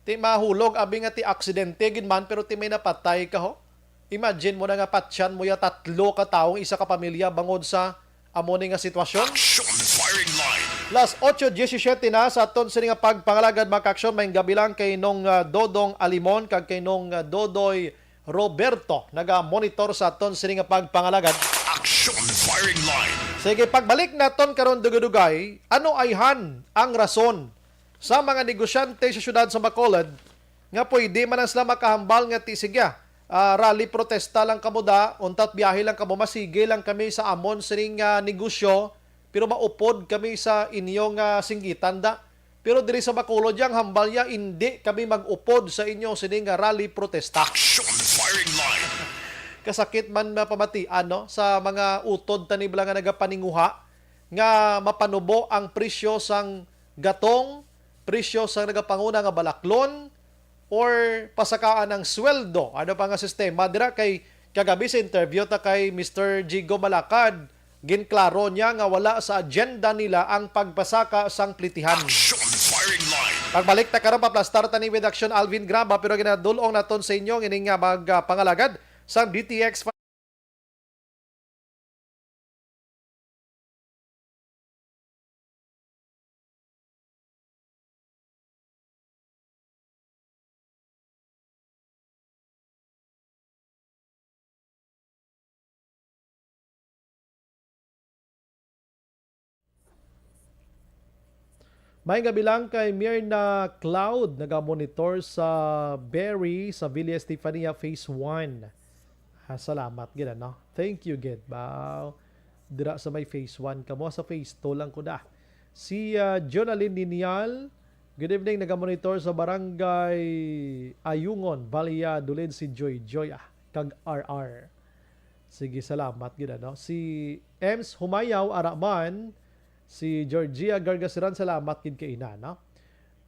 Ti mahulog, abi nga ti aksidente gid man, pero ti may napatay ka, ho? Imagine mo na nga patyan mo ya tatlo ka tawo, isa ka pamilya, bangod sa amo ni nga sitwasyon. Action firing line. Las ocho diecisiete na sa aton sini nga pagpangalagad, mga ka-aksyon. Maayong gabi lang kay Nong, ah, Dodong Alimon kag kay Nong, ah, Dodoy Roberto, naga-monitor sa aton sini nga pagpangalagad. Action firing line. Sige, pagbalik naton karon, dugay-dugay, ano ayhan ang rason sa mga negosyante sa siyudad sa Bacolod nga pwede man lang sila makahambal nga ti sige, ah, rally protesta lang kamo da, untat biyahe lang kamo, masigi lang kami sa amon sining, ah, negosyo, pero maupod kami sa inyo nga singgitan da. Pero diri sa Bacolod, yang hambal niya, indi kami mag-upod sa inyo sini nga rally protesta. Action firing line. Kasakit man mapamatian, no, sa mga utod tani bala nga nagapaninguha nga mapanubo ang presyo sang gatong, presyo sang nagapanguna nga balaklon, or pasakaan ang sweldo. Ano pa nga sistema dira? Kay kagabi sa interview ta kay Mister Jigo Malakad, ginklaro niya nga wala sa agenda nila ang pagpasaka sang plitihan. Action firing line. Pagbalik ta karon, paplastar ta ni with Action Alvin Graba, pero ginadul-ong naton sa inyo ini nga mag, ah, pangalagad sang D T X. May nga bilang kay Mirna Cloud, naga-monitor sa Berry, sa Villa Estefania, Phase one. Ah, salamat gid, ano? Thank you gid. Ba, dira sa may Phase one kamo, sa Phase two lang ko da. Si, ah, Jonalyn Ninial, good evening, naga-monitor sa Barangay Ayungon, Valladolid, si Joy Joy, ah, kag R R. Sige, salamat gid, ano? Si Ems Humayaw, ara man, si Georgia Gargasiran, salamat gid kay ina, no?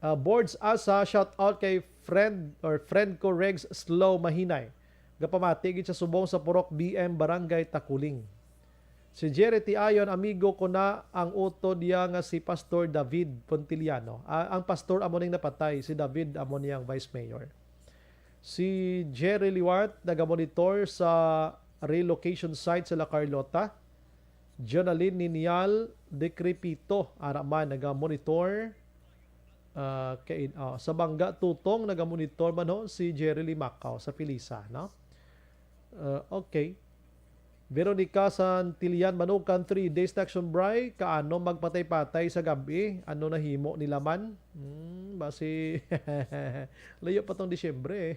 Ah, Boards Asa, shout out kay friend or friend ko, Regs Slow Mahinay. Gapamati gid sa subong sa Purok B M, Barangay Takuling. Si Jerry Tiayon, amigo ko na ang utod niya nga si Pastor David Pontiliano. Ah, ang pastor amo ning napatay, si David amo niyang vice mayor. Si Jerry Liwat, nagamonitor sa relocation site sa La Carlota. Jonalyn Ninial Decrepito, ara man, nagamonitor. Ah, kay, ah, sa Bangga Tutong, nagamonitor man ho si Jerry Limacaw sa Felisa, no? Ah, okay. Veronica Santillan, Manukan, three days na action, Bri. Kaano magpatay-patay sa gabi? Ano nahimo nila man? Hmm, basi layo pa tong Disyembre, eh.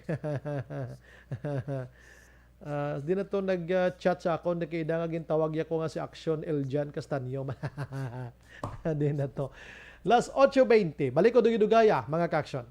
Ah, di na to nag-chat sa akon, di kay nga gintawag ya ko nga si Action Eljan Castaño. Di na to. Las ocho veinte. Balik ko dugay-dugay, ah, mga ka-action.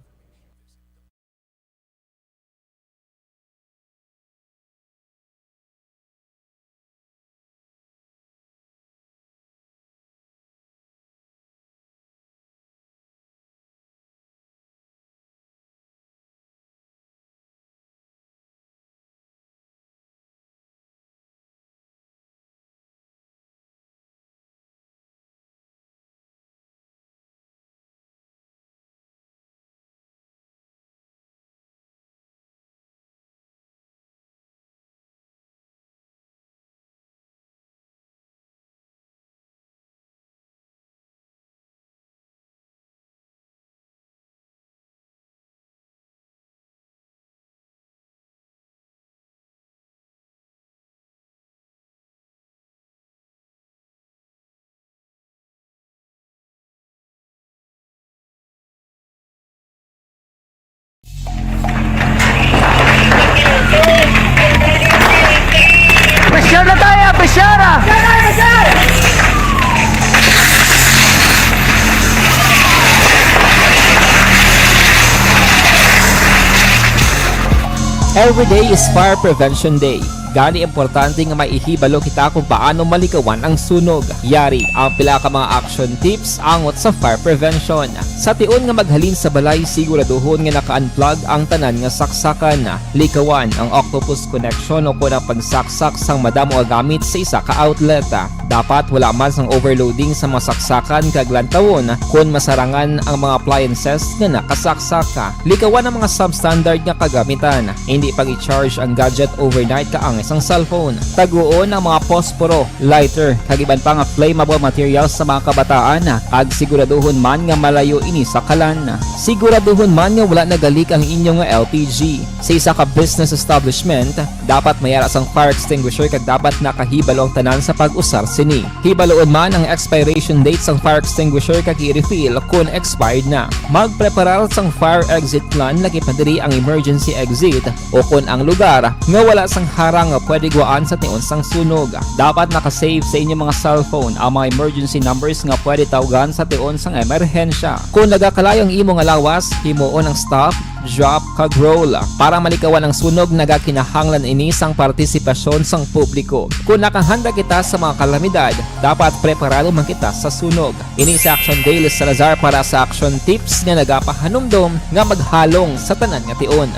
Bishara! Every day is Fire Prevention Day. Gani, importante nga may ihibalo kita kung paano malikawan ang sunog. Yari ang pila ka mga action tips angot sa fire prevention. Sa tion nga maghalin sa balay, siguraduhon nga naka-unplug ang tanan nga saksakan. Likawan ang octopus connection o kon ang pagsaksak sang madamo nga gamit sa isa ka outlet. Dapat wala man sang overloading sa mga saksakan kag lantawon kon masarangan ang mga appliances nga nakasaksak. Likawan ang mga substandard nga kagamitan. Indi pag-i-charge ang gadget overnight kaangay sang cellphone. Taguon ang mga posporo, lighter, kag iban pa nga flammable materials sa mga kabataan, kag siguraduhon man nga malayo ini sa kalan. Siguraduhon man nga wala nagalik ang inyo nga L P G. Sa isa ka business establishment, dapat may ara sang fire extinguisher kag dapat nakahibalo ang tanan sa pag-usar sini. Hibaloon man ang expiration date sang fire extinguisher kag i-refill kon expired na. Magpreparar sang fire exit plan, lakip na diri ang emergency exit o kon ang lugar nga wala sang harang nga pwede guwaan sa tion sang sunog. Dapat naka-save sa inyong mga cellphone ang mga emergency numbers nga pwede tawgan sa tion sang emerhensya. Kon nagakalayo ang imo nga lawas, himuon ang stop, drop, kag roll. Para malikawan ang sunog, nagakinahanglan ini sang partisipasyon sang publiko. Kon nakahanda kita sa mga kalamidad, dapat preparado man kita sa sunog. Ini si Action Dale Salazar para sa Action Tips nga nagapahanumdom nga maghalong sa tanan nga tion.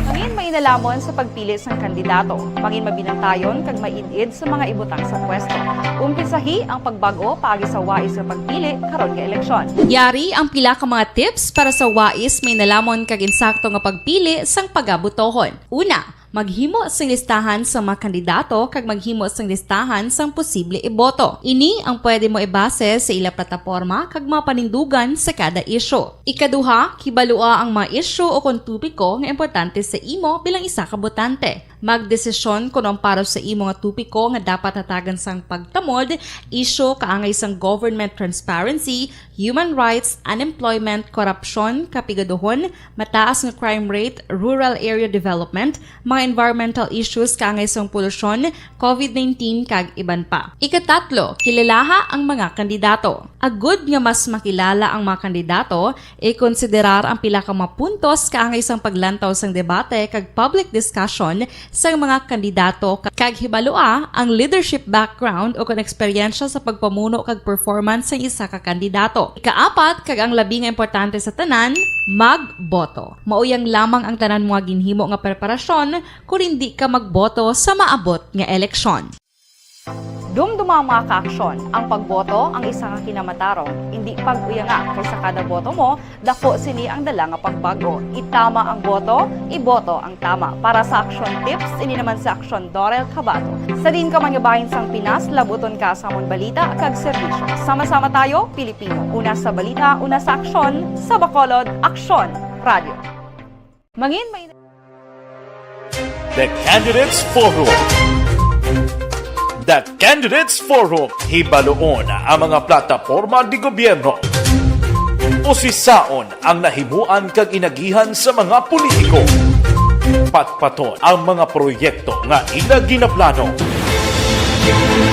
Mangin mainalamon sa pagpili sang kandidato. Mangin mabinantayon kag maid-id sa mga ibutang sa pwesto. Umpisahi ang pagbag-o paagi sa wais nga pagpili karon nga eleksyon. Yari ang pila ka mga tips para sa wais, mainalamon kag insakto nga pagpili sang pagabotohon. Una, maghimo sing listahan sa mga kandidato kag maghimo sing listahan sang posible iboto. Ini ang pwede mo ibase sa ila plataporma kag mga panindugan sa kada isyu. Ikaduha, kibalua ang mga isyu o kon topiko nga importante sa imo bilang isa ka botante. Magdesisyon kon ang para sa imo nga topiko nga dapat hatagan sang pagtamod, isyu kaangay sang government transparency, human rights, unemployment, korupsyon, kapigaduhon, mataas nga crime rate, rural area development, mga environmental issues kaangay sang polusyon, covid nineteen, kag iban pa. Ikatatlo, kilalaha ang mga kandidato. Agud nga mas makilala ang mga kandidato, ikonsiderar ang pila ka mga puntos kaangay sang paglantaw sang debate kag public discussion sang mga kandidato ka-, kag hibalua ang leadership background o kon eksperyensya sa pagpamuno kag performance sang isa ka kandidato. Ikaapat, kag ang labi nga importante sa tanan, magboto. Mao yang lamang ang tanan mo nga ginhimo nga preparasyon kon indi ka magboto sa maabot nga eleksyon. Dumduma ang mga kaaksyon. Ang pagboto ang isa ka kinamatarong. Indi pag-uyanga, kay sa kada boto mo, daku sini ang dala nga pagbag-o. Itama ang boto, iboto ang tama. Para sa Action Tips, ini naman si Action Dorel Cabato. Sa diin ka man nga bahin sang Pinas, labuton ka sa amon balita kag serbisyo. Sama-sama tayo, Pilipino. Una sa balita, una sa aksyon, sa Bacolod, Aksyon Radio. Mangin may The Candidates Forum. The Candidates Forum, hibaluon ang mga plataporma de gobyerno. Usisaon ang nahimuan kag inagihan sa mga politiko. Patpaton ang mga proyekto nga ila ginaplano.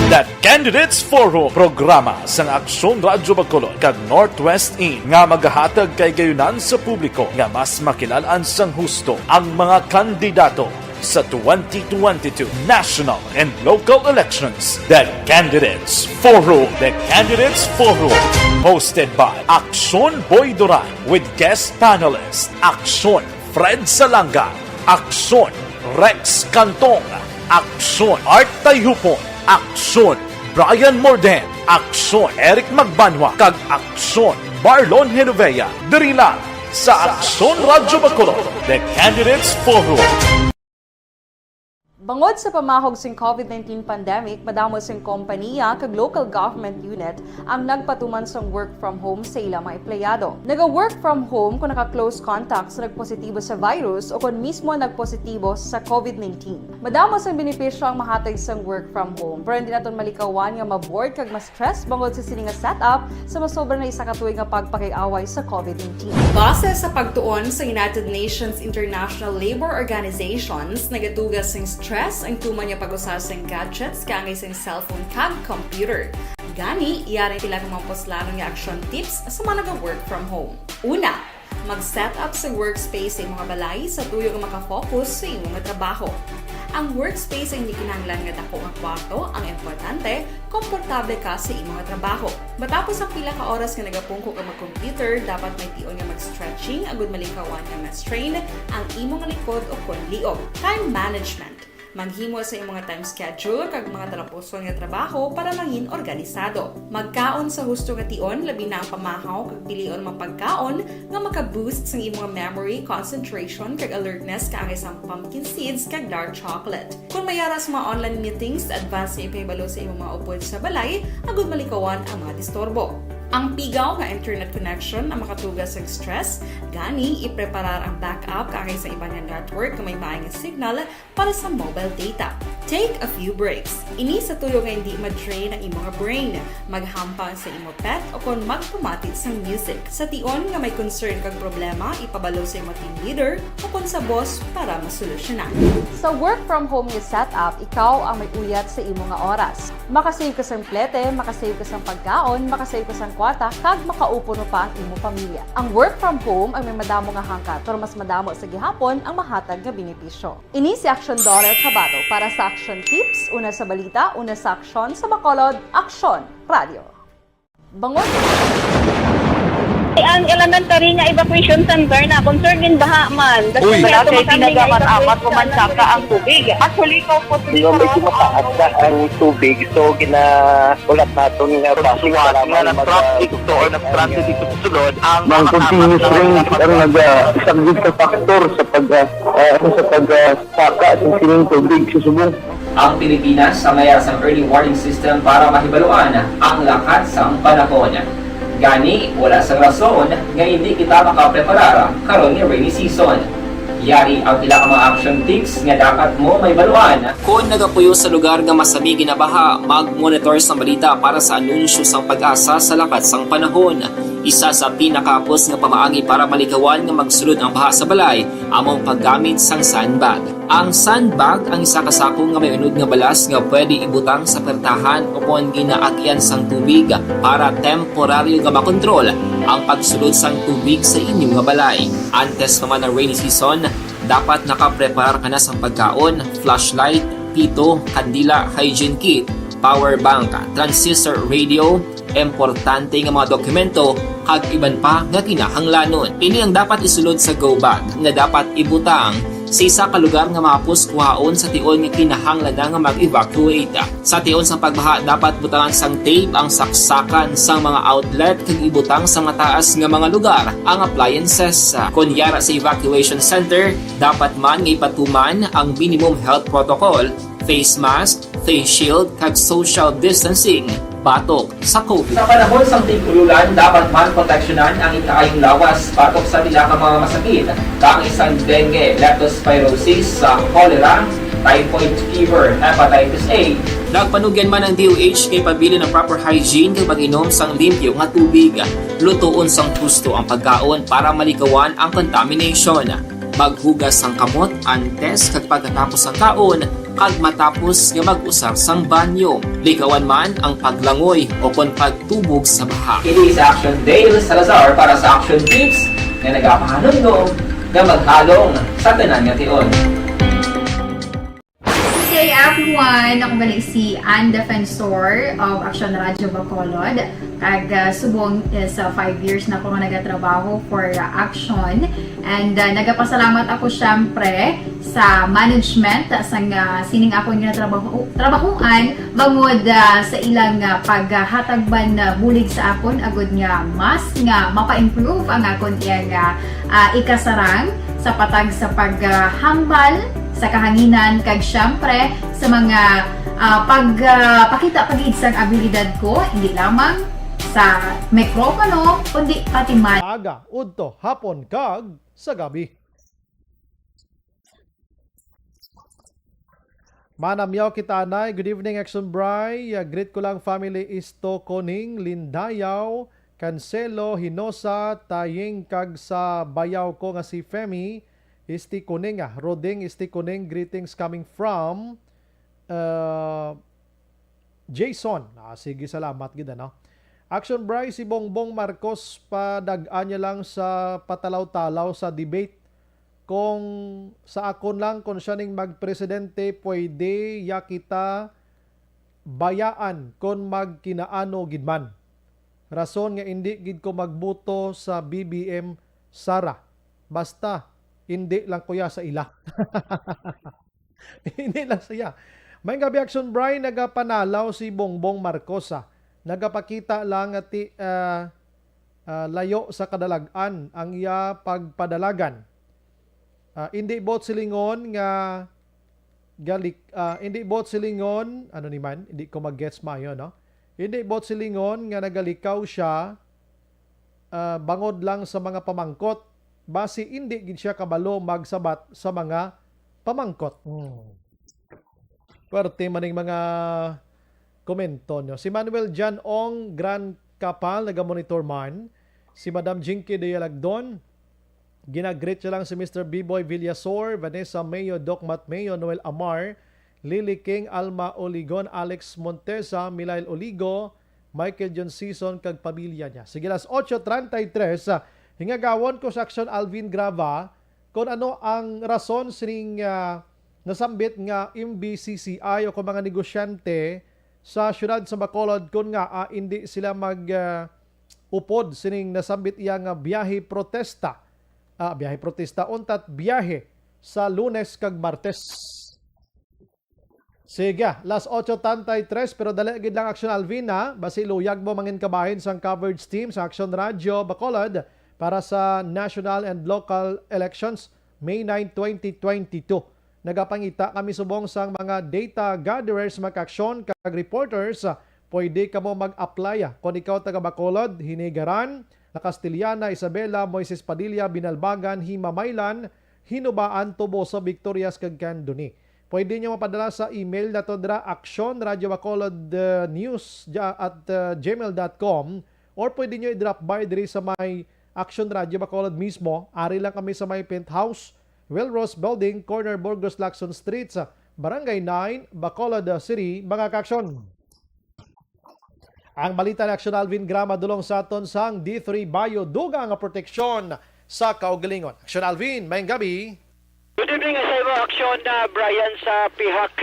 The Candidates Forum, programa sang Aksyon Radyo Bacolod kag Northwest In nga magahatag kahigayonan sa publiko nga mas makilal-an sang husto ang mga kandidato sa twenty twenty-two national and local elections. The Candidates Forum. The Candidates Forum, hosted by Aksyon Boy Duran with guest panelist Aksyon Fred Salanga, Aksyon Rex Cantong, Aksyon Art Tayhupon, Aksyon Brian Morden, Aksyon Eric Magbanwa, kag Aksyon Marlon Genovea. Diri lang sa Aksyon Radyo Bacolod, The Candidates Forum. Bangod sa pamahog sing COVID nineteen pandemic, madamo sing kompaniya kag local government unit ang nagpatuman sang work from home sa ila mga empleyado. Naga-work from home kung naka-close contact sa nagpositibo sa virus o kon mismo nagpositibo sa COVID nineteen. Madamo sang benepisyo ang mahatag sang work from home, pero hindi naton malikawan nga ma-bored kag ma-stress bangod sa sini nga setup sa masobra na isa ka tuig nga pagpakig-away sa COVID nineteen. Base sa pagtuon sa United Nations International Labour Organizations, nagatuga sing stress ang tuman nga pag-usa sing gadgets kaangay sing cellphone kag computer. Gani, yari pila ka mga puslanon nga action tips sa mga naga-work from home. Una, mag-set up sa workspace sa imong balay sa tuyo nga makafocus sa imong trabaho. Ang workspace ang hindi kinahanglan nga dako nga kwarto, ang importante, komportable ka sa imong trabaho. Matapos ang pila ka oras nga nagapungko ka mag-computer, dapat may tion nga mag-stretching agud malikawan nga ma-strain ang imong likod o kon liog. Time management. Maghimo sa imong time schedule kag mga talapuson nga trabaho para mangin organisado. Magkaon sa husto nga tion, labi na ang pamahaw kag pilion mga pagkaon nga maka-boost sang imong memory, concentration, kag alertness kaangay sang pumpkin seeds kag dark chocolate. Kung may ara sa mga online meetings, advance nga ipahibalo sa imong mga upod sa balay agud malikawan ang mga disturbo. Ang pigaw nga internet connection ang makatuga sa stress, gani ipreparar ang backup kaangay sa iban nga network nga may maay nga signal para sa mobile data. Take a few breaks. Ini sa tuyo nga hindi ma-drain ang imong brain. Maghampang sa imo pet o kon magpamati sang music. Sa tion nga may concern kag problema, ipabalo sa imo team leader o kon sa boss para masolusyonan. Sa work from home nga setup, ikaw ang may uyat sa imo nga oras. Makasave ka sang plete, makasave ka sang pagkaon, makasave ka sang kwarta, kag makaupo pa ang imo pamilya. Ang work from home ang may madamo nga hangkat, pero mas madamo sa gihapon ang mahatag nga benepisyo. Ini si Action Dollar Kabato para sa Action Tips, una sa balita, una sa aksyon, sa Bacolod, Aksyon Radio. Bangod. Ang elementary nga evacuation center na, kung sir, ginbaha man. Uy, wala kay tinaga man amat ko man saka ang tubig. Actually, ko po. Medyo mataas na ang tubig, so ginaulat naton nga basi nga mag-, nag-transit dito sa sulod ang mga continuous rain ang nag-, ah, isang big factor sa pag, ah, ah, sa pag, ah, saka sa sining tubig sa subong. Ang Pilipinas ang may sang early warning system para mahibaluan ang lakat sang panahon. Gani, wala sang rason nga hindi kita makapreparar karon nga rainy season. Yari ang pila ka mga action tips nga dapat mo mahibaluan. Kon nagapuyo sa lugar nga masami ginabaha, mag-monitor sang balita para sa anunsyo sang PAGASA sa lakat sang panahon. Isa sa pinakahapos nga pamaagi para malikawan nga magsulod ang baha sa balay amo ang paggamit sang sandbag. Ang sandbag ang isa ka sako nga may unod nga balas nga pwede ibutang sa pertahan o kon ginaagian sang tubig para temporaryo nga makontrol ang pagsulod sang tubig sa inyo nga balay. Antes pa man ang rainy season, dapat nakapreparar ka na sang pagkaon, flashlight, pito, kandila, hygiene kit, power bank, transistor radio, importante nga mga dokumento, kag iban pa nga kinahanglanon. Ini ang dapat isulod sa go bag nga dapat ibutang sa isa ka lugar nga mahapos kuhaon sa tion nga kinahanglan na nga mag-evacuate. Sa tion sang pagbaha, dapat butangan sang tape ang saksakan sang mga outlet kag ibutang sa mataas nga mga lugar ang appliances. Kon yara sa evacuation center, dapat man nga ipatuman ang minimum health protocol, face mask, face shield, kag social distancing batok sa COVID. Sa panahon sang tig-ululan, dapat man proteksyonan ang ikaayong lawas batok sa pila ka mga masakit, kaangay sang dengue, leptospirosis, sa cholera, typhoid fever, hepatitis A. Nagpanugyan man ang D O H nga ipabilin ang proper hygiene kag pag-inom sang limpyo nga tubig. Lutoon sang husto ang pagkaon para malikawan ang contamination. Maghugas sang kamot antes kag pagkatapos sang kaon, kag matapos nga mag-usar sang banyo. Likawan man ang paglangoy o kon pagtubog sa baha. Ini si Action Dale Salazar para sa Action Tips nga nagapahanumdom nga maghalong sa tanan nga tion. Good day, everyone! Ako gali si Ann Defensor of Action Radio Bacolod. Kag, ah, subong is, ah, five years na ako nga nagatrabaho for, ah, Action. And, ah, nagapasalamat ako, syempre, sa management, ah, sang, ah, sining akon nga trabaho, trabahoan, bangod, ah, sa ilang, ah, paghatag man, ah, bulig sa akon, agud nga mas nga mapa-improve ang akon iyang, ah, ah, ikasarang sa patag sa paghambal sa kahanginan, kag siyempre sa mga, ah, pag, ah, pakita pa gid sang abilidad ko, hindi lamang sa mikropono, kundi pati man. Aga, udto, hapon, kag sa gabi. Manamyaw kita, anay. Good evening, Action Bry. Ah, greet ko lang family Isto Kuning, Lindayaw, Cancelo, Hinosa, Taying, kag sa bayaw ko nga si Femi Isti Kuning, ah, Roding Isti Kuning. Greetings coming from, uh, Jason. Ah, sige, salamat gid, ano. Action Bry, si Bongbong Marcos, padag-an niya lang sa patalaw-talaw sa debate. Kung sa akon lang, kung siya ning magpresidente, pwede ya kita bayaan kon magkinaano gid man. Rason nga indi gid ko magbuto sa B B M Sara. Basta, indi lang ko ya sa ila. Hindi lang siya. May gabi, Action Bry, nagapanalaw si Bongbong Marcos, ah. Nagapakita lang nga ti, ah, ah, layo sa kadalag-an ang iya pagpadalagan. Ah, hindi buot silingon nga galik, ah, hindi buot silingon, ano ni man, hindi ko mag-gets maayo, no? Hindi buot silingon nga nagalikaw siya, ah, bangod lang sa mga pamangkot. Basi hindi gid siya kabalo magsabat sa mga pamangkot. Hmm. Pwerte man ning mga komento nyo. Si Manuel John Ong Gran Capal, naga-monitor man. Si Madam Jinky Dialagdon, ginagreet siya lang si Mister B-Boy Villasor, Vanessa Mayo, Doc Matt Mayo, Noel Amar, Lily King, Alma Oligon, Alex Montesa, Milail Oligo, Michael John Season, kag pamilya niya. Sige, las ocho treinta y tres, ah, hingagawon ko sa Action Alvin Grava kung ano ang rason sining, ah, nasambit nga M B C C I o kung mga negosyante sa siyudad sa Bacolod, kung nga, ah, hindi sila mag, ah, upod sining nasambit iya nga biyahe protesta. Ah, biyahe protesta, untat biyahe sa Lunes kag Martes. Sige, las ocho treinta y tres, pero dali gid lang, Action Alvin, ha? Basi luyag mo mangin kabahin sang coverage team sa Action Radio Bacolod para sa national and local elections, May nine, twenty twenty-two. Nagapangita kami subong sang mga data gatherers, mga aksyon, kag reporters. Pwede kamo mag-apply, ah, kon ikaw taga Bacolod, Hinigaran, La Castellana, Isabela, Moises Padilla, Binalbagan, Himamaylan, Hinubaan, Toboso, Victorias, kag Candoni. Pwede nyo mapadala sa email nato dira, Aksyon Radio Bacolod, uh, news ja-, at, uh, gmail dot com, or pwede nyo i-drop by diri sa may Aksyon Radio Bacolod mismo. Ari lang kami sa may penthouse, Will Ross Building, corner Burgos Lacson Street, sa Barangay nine, Bacolod, uh, City, mga kaaksyon. Ang balita ni Action Alvin Grama dulong sa aton sang D three Bio, dugang nga proteksyon sa kaugalingon. Action Alvin, maayong gabi. Good evening sa imo, Action, ah, Brian, sa pihak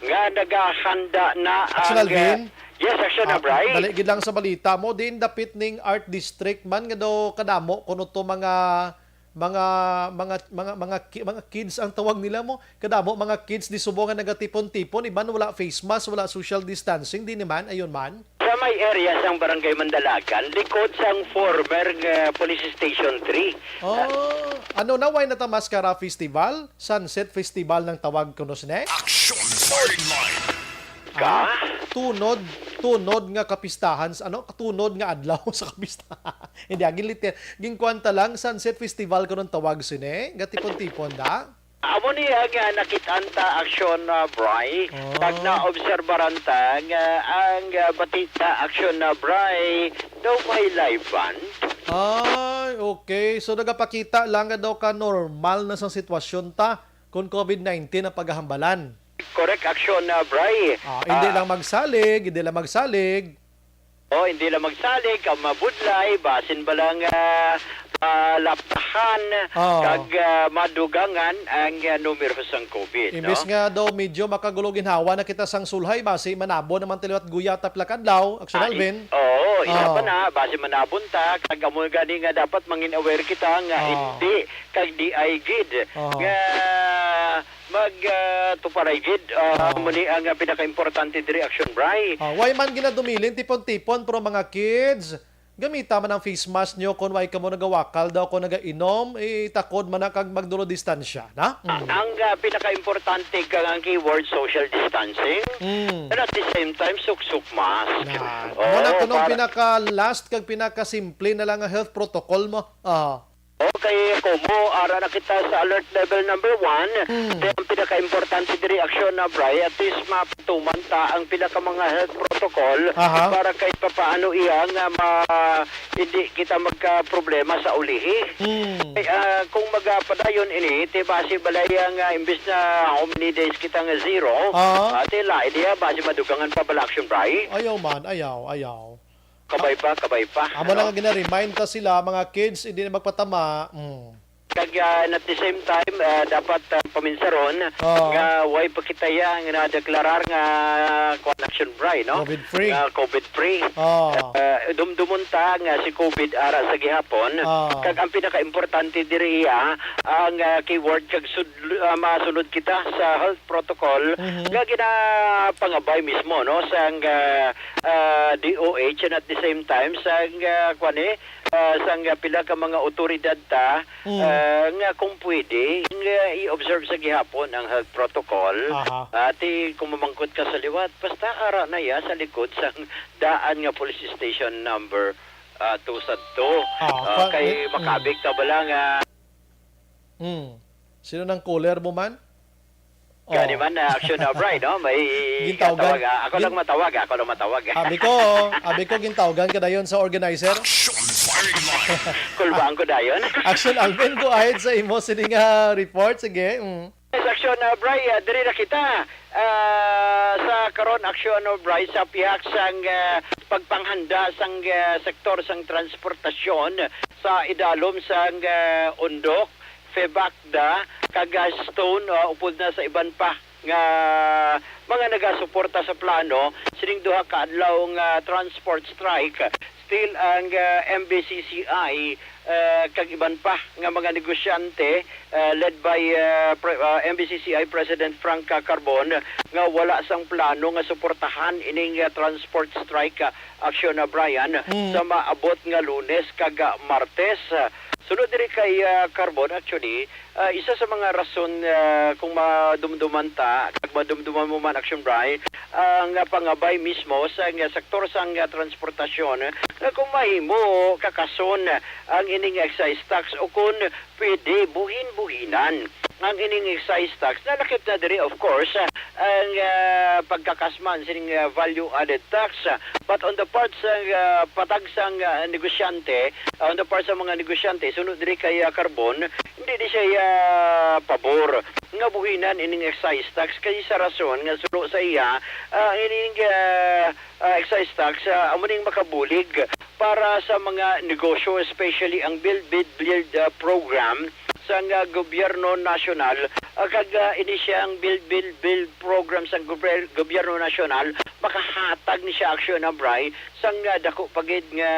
nga nagahanda na Action ang, Alvin? Ah, yes, Action, ah, ah, Bri. Dali gid lang sa balita mo, din dapit ning Art District man nga daw kadamo kuno to mga, mga, mga, mga, mga ki-, mga kids ang tawag nila mo. Kadamo mga kids di subong nga nagatipon-tipon, iban wala face mask, wala social distancing, di ni man, ayun man. Sa may area sang Barangay Mandalagan, likod sang former nga Police Station three. Oh, ano na, wala na ta Maskara Festival? Sunset Festival nang tawag kuno sini? Action Sideline. Ka? Ah, tunod, tunod nga kapistahan sa, ano, tunod nga adlaw sa kapistahan. Hindi, agin liter, ginkwanta lang, Sunset Festival kuno ang tawag sini. Gatipon-tipon da. Amo ni ang, ah, nakit-an ta, Action, ah, Bri. Oh. Kag naobserbaran ta nga ang, ah, bati ta, Action, ah, Bri, daw may live band. Ay, okay. So, nagapakita lang nga daw ka normal na sang sitwasyon ta kung covid nineteen ang paghahambalan. Correct, Action, ah, Bri. Ah, hindi, ah, lang magsalig, hindi lang magsalig. Oh, hindi lang magsalig, ang mabudlay, basin ba lang, ah, malaptahan, oh, kag, ah, madugangan ang, ah, numero sang covid, no? Imbis nga daw medyo makagulo ginhawa na kita sang sulhay, basi manabo naman ta liwat guyata pila ka adlaw, Action Alvin. Ah, i-, oo, isa pa na, basi manabon ta, kag amo gani nga dapat mangin aware kita nga hindi, kag di ay gid, nga mag, ah, tuparay gid, ah, amo ni ang, ah, pinakaimportante diri, Action Bri. Ah, wala man ginadumiling tipon-tipon, pero mga kids, Gamita man ang face mask nyo kung way kamo nagawakal daw, kung nagainom, itakod man na kag magduro distansya, na? Mm. Ang ah, pinaka-importante kang ang keyword social distancing. Mm. And at the same time, suksok mask. Na, Oo, amo na kuno ang para- pinaka-last kag pinaka-simple na lang nga health protocol mo. Ah. Okay, kumo, ara na kita sa alert level number one. Mm. Kaya ang pinaka-importante diri, Aksyon na, Bri, at least mapatuman ta ang pinaka mga health protocol Aha. para kahit papaano iya nga ma hindi kita magka-problema sa ulihi. Mm. Eh, ah, kung magapadayon ini, ti basi balay ang ah, imbis na how many days kita nga zero, Ah. ah, ti lain niya, basi madugangan pa bala, Aksyon, Bri. Ayaw man, ayaw, ayaw. Kabay pa, kabay pa. Amo ano? na nga gina-remind ta sila, mga kids, hindi na magpatama. Mm. Kag ah, and at the same time, ah, dapat ah, paminsaron Oo. nga way pa kita ya nga nadeklarar nga kuan, Aksyon, Bri, no? COVID free. Nga COVID free. Oh. Ah, dumdumon ta nga si COVID ara sa gihapon. Oo. Kag ang pinaka-importante diri iya ang ah, keyword kag sud ah, masunod kita sa health protocol Mhm. nga ginapangabay mismo, no, sang ah, ah, D O H, and at the same time sang ah, kuan eh, ah, sang ah, pila ka mga otoridad ta Mm. ah, nga kung pwede nga i-observe sa gihapon ang health protocol. Aha. Ati kung mamangkot ka sa liwat, basta ara na ya sa likod sang daan nga police station number ah, two sa two. Ah, Ah, pa- kay mm. makabig ta bala nga Mm. Sino nang caller mo man? Gani Oh. man na, Aksyon na, Bri, no? May Gintawgan. katawag, ah. Ako Gin- lang matawag, ah. Ako lang matawag, ah. Abi ko, abi ko, gintawgan ka dayon sa organizer. Action firing line. Kulbaan ko dayon. Action Alvin, go ahead sa imo sini nga report. Sige. Mm. Yes, Aksyon, ah, Bri, ah, diri na kita. Ah, sa karon, Aksyon, no, Bri, sa pihak sang ah, pagpanghanda sang ah, sektor sang transportasyon sa idalom sang ah, Undok, Febacda, kag ah, Stone, ah, upod na sa iban pa nga mga nagasuporta sa plano sining duha ka adlaw nga transport strike, still ang ah, M B C C I, ah, kag iban pa nga mga negosyante, ah, led by ah, Pre- ah, M B C C I President Frank ah, Carbon, nga wala sang plano nga suportahan ining ah, transport strike, ah, aksyon na, Brian, Mm. sa maabot nga Lunes kag ah, Martes. Ah, sunod diri kay ah, Carbon, actually, ah, isa sa mga rason, ah, kung madumduman ta, kag madumduman mo man, Action Bri, ang ah, pangabay mismo sa nga sektor sang ah, transportasyon, nga kung mahimo kakason ang ining excise tax o kung pwede buhin-buhinan ang ining excise tax. Nalakip na diri, of course, ah, ang ah, pagkakasman sining ah, value added tax, ah, but on the part sang ah, patag sang ah, negosyante, ah, on the part sa mga negosyante, sunod diri kay ah, Carbon, hindi di siya ah, pabor nga buhinan ining excise tax kay sa rason nga suno sa iya, ah, ining ah, ah, excise tax, ah, amo ning makabulig para sa mga negosyo, especially ang Build Build Build ah, program sang ah, gobyerno nasyonal. Ah, kag ah, ini siya ang Build Build Build program sang gobyerno nasyonal, makahatag ni siya, Action na, Bri, sang ah, dako pa gid nga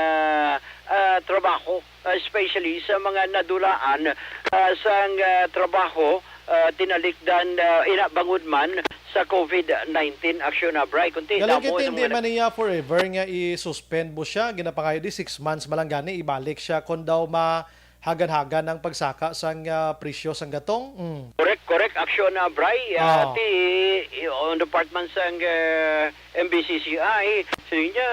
ah, trabaho, ah, especially sa mga nadulaan ah, sang ah, trabaho, ah, tinalikdan, ah, ina bangod man sa COVID nineteen, Action na, Bri. Kunti Galing damo kit sa hindi mga man niya forever nga i-suspend mo siya, ginapangayo di six months man lang gani, ibalik siya kung daw mahagan-hagan ang pagsaka sang ah, presyo sang gatong. Mm. Correct, correct. Action na, Bri. Ah. Ah, ti, on the part man sang ah, M B C C I, siling niya,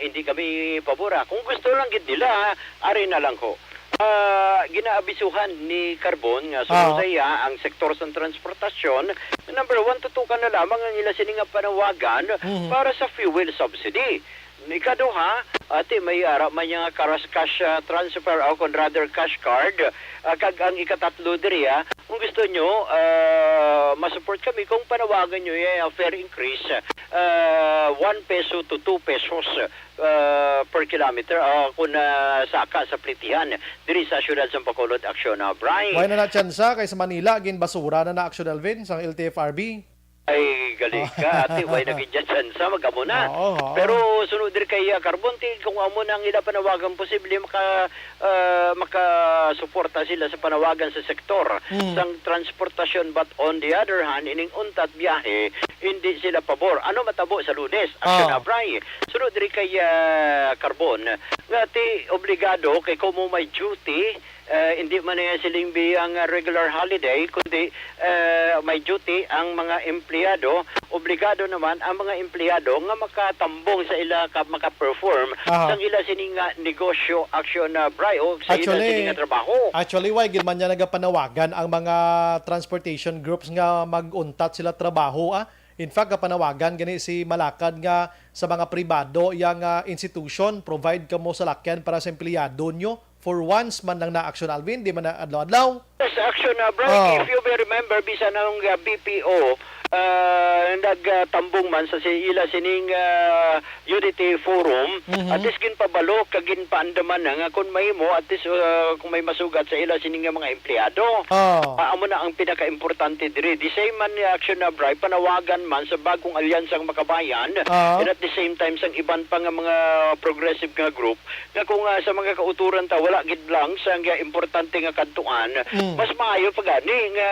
hindi kami pabor, ah. Kung gusto lang gid nila, ari na lang ko. Ah, ginaabisuhan ni Carbon nga suno Ah. sa iya ang sektor sang transportasyon. Number one, tutukan na lamang ang ila sini nga panawagan Mhm. para sa fuel subsidy. Ikaduha, ati may ara man niya nga cash, cash ah, transfer o kung rather cash card. Ah, kag ang ikatatlo diri, ah, kung gusto nyo, ah, masupport kami, kung panawagan nyo yung fare increase, ah, one peso to two pesos ah, per kilometer, ah, kung ah, saka sa plitihan diri sa siyudad sa Bacolod, Action na, Bri. Wala na na tsansa kay sa Manila, ginbasura na na, Action Alvin, sang L T F R B. Ay, gali ka, ate, way na gid dyan tsansa, mag-amo na. Oo, oo. Pero sunod diri kay, ah, Carbon, ti, kung amo na ang ila panawagan, posible maka-, ah, makasuporta sila sa panawagan sa sektor Mm. sang transportasyon. But on the other hand, ining untat biyahe, hindi sila pabor. Ano matabo sa Lunes? Action Ah. Abray. Sunod diri kay, ah, Carbon, nga ti obligado kay kung mo may duty, eh, hindi man niya siling biyang, ah, regular holiday, kundi, eh, may duty ang mga empleyado. Obligado naman ang mga empleyado nga makatambong sa ila ka, maka-perform Aha. sang ila sini nga negosyo, Action Abray, o sa ila Actually, sini nga trabaho. Actually, why gid man niya nagapanawagan ang mga transportation groups nga mag-untat sila trabaho, ah? In fact, kapanawagan gani si Malacad nga sa mga pribado yang, ah, institution, provide kamo salakyan para sa empleyado nyo. For once man lang na, Action Alvin, di man na adlaw-adlaw. Yes, Action, uh, Brian, Oh. if you may remember, bisan ang, uh, B P O, uh, nagtambong man sa si-, ila sining, uh, Unity Forum, Mhm. at least ginpabalo kag ginpaandaman na nga kung mahimo, at least, uh, kung may masugat sa ila sining nga mga empleyado. Oh. Ah, amo na ang pinakaimportante diri. The same man ni Action, uh, Brian, panawagan man sa bagong alyansang makabayan, Oh. and at the same time sang iban pa nga mga progressive nga group, nga kung, ah, sa mga kauturan ta, wala gid lang sa nga importante nga kadtuan, Mm. mas maayo pa gani nga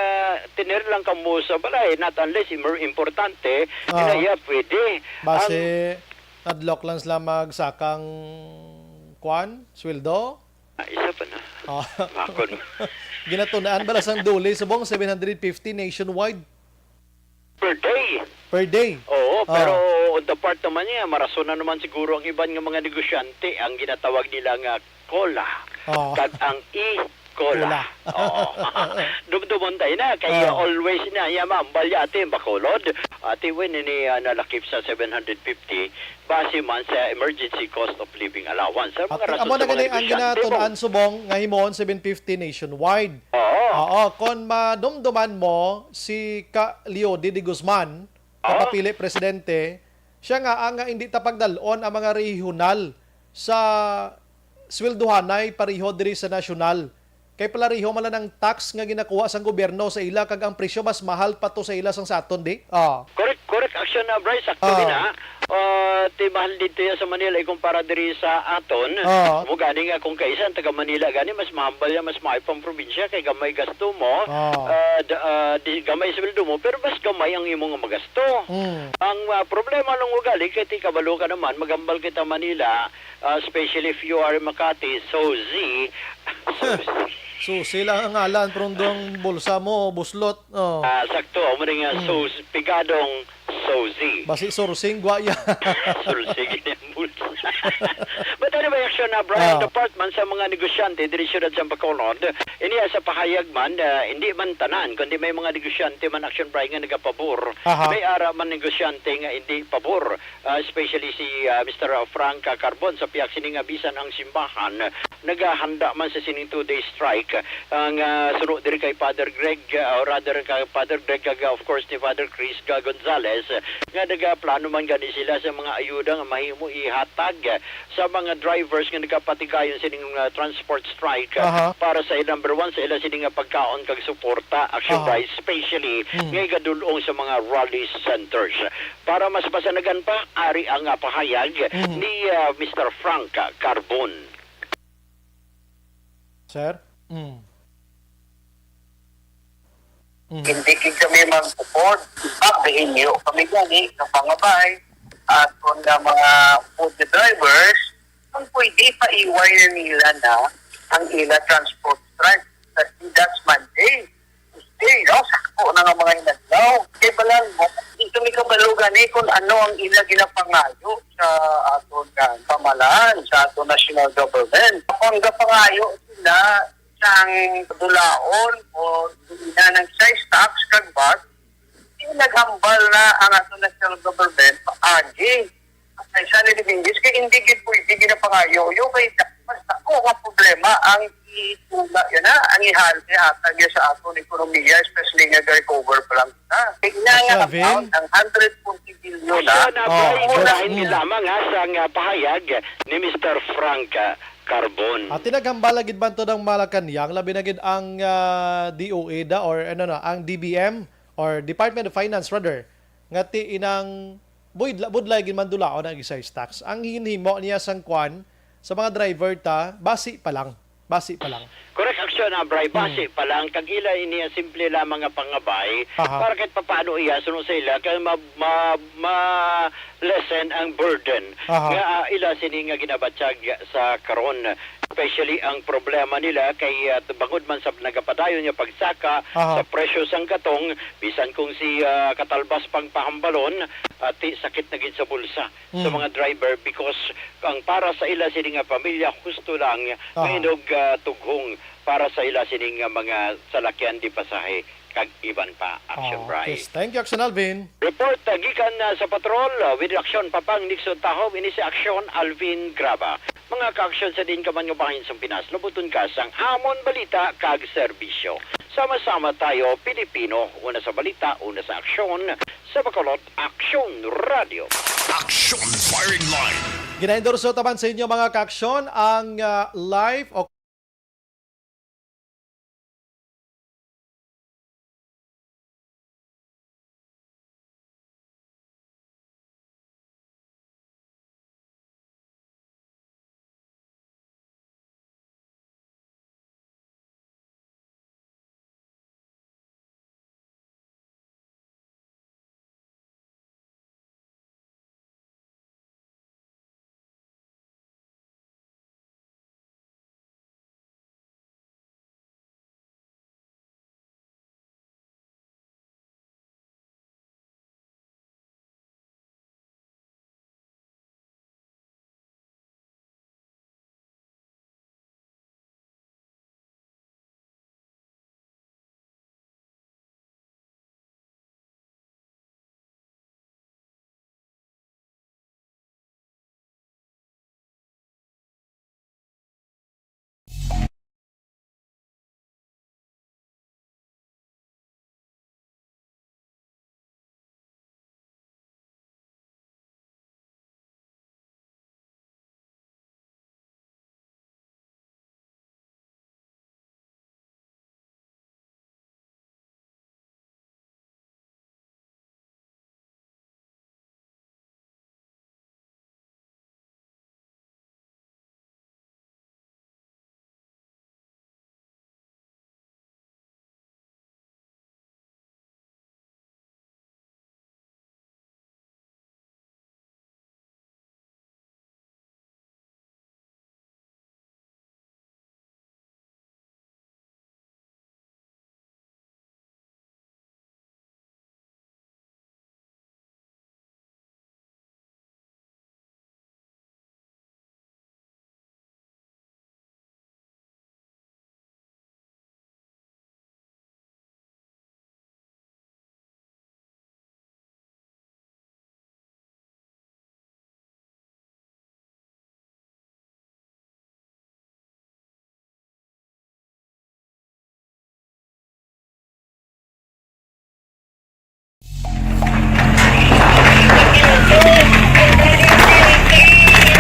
tener lang kamo sa balay, not unless im-, importante, Ah. na iya pwede. Basi, Ang adlok lang sila magsakang kwan, sweldo? Ah, isa pa na. Ah. Makon. Ginatunaan bala sang DOLE subong seven hundred fifty nationwide? Per day. Per day? Oo, Ah. pero on the part naman niya, marason na naman siguro ang iban nga mga negosyante ang ginatawag nila nga COLA. Ah. Kag ang e-COLA. Cola. Oo. Dumdumon tayo na, kay Ah. always na, iya maambal ya ate, Bacolod. Ate, when ini, ah, nalakip sa seven hundred fifty, base man sa emergency cost of living allowance. Sa mga Ate, rason amo sa na mga gani ang negosyante, ginatun-an bang subong nga himuon seven fifty nationwide. Oo. Oo, kon madumduman mo si Ka Leody de Guzman, Oo. kapapili presidente, siya nga ang nga hindi ta pagdal-on ang mga rehiyonal sa sweldohanay pareho diri sa nasyonal. Kay palareho man lang ang tax nga ginakuha sang gobyerno sa ila, kag ang presyo mas mahal pa to sa ila sang sa aton, di? Ah. Correct, correct. Action na, Bryce. Sakto Ah. din, ha? Ah, ti mahal dito yan sa Manila, ikumpara diri sa aton. Ah. Mo gani nga kung kaisa ang taga Manila, gani mas mahambal yan, mas maayo pang probinsya, kay gamay gasto mo, Ah. ah, da-, ah, di, gamay sweldo mo, pero mas gamay ang imo nga magasto. Mm. Ang, ah, problema lang ugali, kay ti kabalo ka naman, maghambal kita Manila, ah, especially if you are Makati, Sozi. Sozi. Susi lang ang ngalan, pero ang bulsa mo, buslot. Oh. Ah, sakto, amo rin nga, Mm. Sozi, pigadong Sozi. Basi sursing, gwa ya. Sursing, yun ang bulsa. But anyway, Action, ah, Brian, Ah. department sa mga negosyante diri siyudad sa Bacolod, iniya sa pahayag man, ah, hindi man tanan, kundi may mga negosyante man, Action, Brian, nga nagapabor. Aha. May ara man negosyante nga hindi pabor, ah, especially si, ah, Mister Frank, ah, Carbon, sa pihak sini nga bisan ang simbahan, naghahanda man sa sining two-day strike. Ang, ah, suno diri kay Father Greg, ah, or rather kay Father Greg, kag, ah, of course, ni Father Chris Ga Gonzalez, ah, nga nagaplano man gani sila sa mga ayuda nga mahimo ihatag, ah, sa mga drivers nga nagapatigayon sining, ah, transport strike, ah, Aha. para sa, number one, sa ila sini nga pagkaon kag suporta, Action Aha. Bright, especially Mm. nga igadulong sa mga rally centers. Para mas masanagan pa, ari ang, ah, pahayag Mm. ni, ah, Mister Frank Carbon. Sir? Mm. Mm. Hindi gid kami mag-support. In fact, diin niyo kami gani sa pangabay at kung na mga food drivers, kung pwede, paiway na nila na ang ila transport strike. Kasi that's Monday. Tuesday, no? Sakto na nga mga inadlaw. Kay balang mo, di kami kabalo gani kung ano ang ila ginapangayo sa aton nga pamahalaan, sa aton national government. Kung gapangayo sila sang dulaon o dili na ng excise tax kag vat, di naghambal na ang aton national government paagi. Ay, sa Lily Benguis, kay hindi gid pwede ginapangayo. Yung kay mas ako nga problema ang itula, yun na, ang ihal niya atag niya sa aton ekonomiya, especially nga recover pa lang na. Tingnan nga Asya, Vin? amount, ang hundred forty billion na. Siya na Oh, ba, yes. Mura hindi Mm. lamang, ha, sa nga pahayag ni Mister Frank, ah, Carbon. At tinaghambal gid man to ng Malacañang, labi na gid ang, ah, D O E da, or ano na, ang D B M, or Department of Finance, rather, nga ti inang budla-, budlay gid man dulaon ang excise tax. Ang ginhimo niya sang kwan sa mga driver ta, basi pa lang. Basi pa lang. Correct, action, ah, Bri, basi Hmm. pa lang. Kag ila ini ang simple lamang nga pangabay Aha. para kahit papaano iya suno sa ila kay ma, ma, ma lessen ang burden Aha. nga, ah, ila sini nga ginabatyag sa karon. Especially ang problema nila kay, ah, bangod man sa nagapadayon nga pagsaka Aha. sa presyo sang gatong, bisan kung si, ah, katalbas pang pahambalon, ah, ti sakit na gid sa bulsa sa Mm. mga driver because ang para sa ila sini nga pamilya, husto lang Aha. mainog, ah, tughong para sa ila sini nga mga salakyan di pasahe kag iban pa. Action, Oh, Bri. Yes. Thank you, Action Alvin. Report, ah, gikan, ah, sa patrol, ah, with action, Papang Nixon Tahob, ini si Action Alvin Graba. Mga ka-action sa diin ka man nga bahin sang Pinas, labuton ka sang amon balita kag serbisyo. Sama-sama tayo, Pilipino, una sa balita, una sa aksyon, sa Bacolod, Aksyon Radio. Action Firing Line. Ginaendorso taman sa inyo, mga ka-aksyon, ang, ah, live o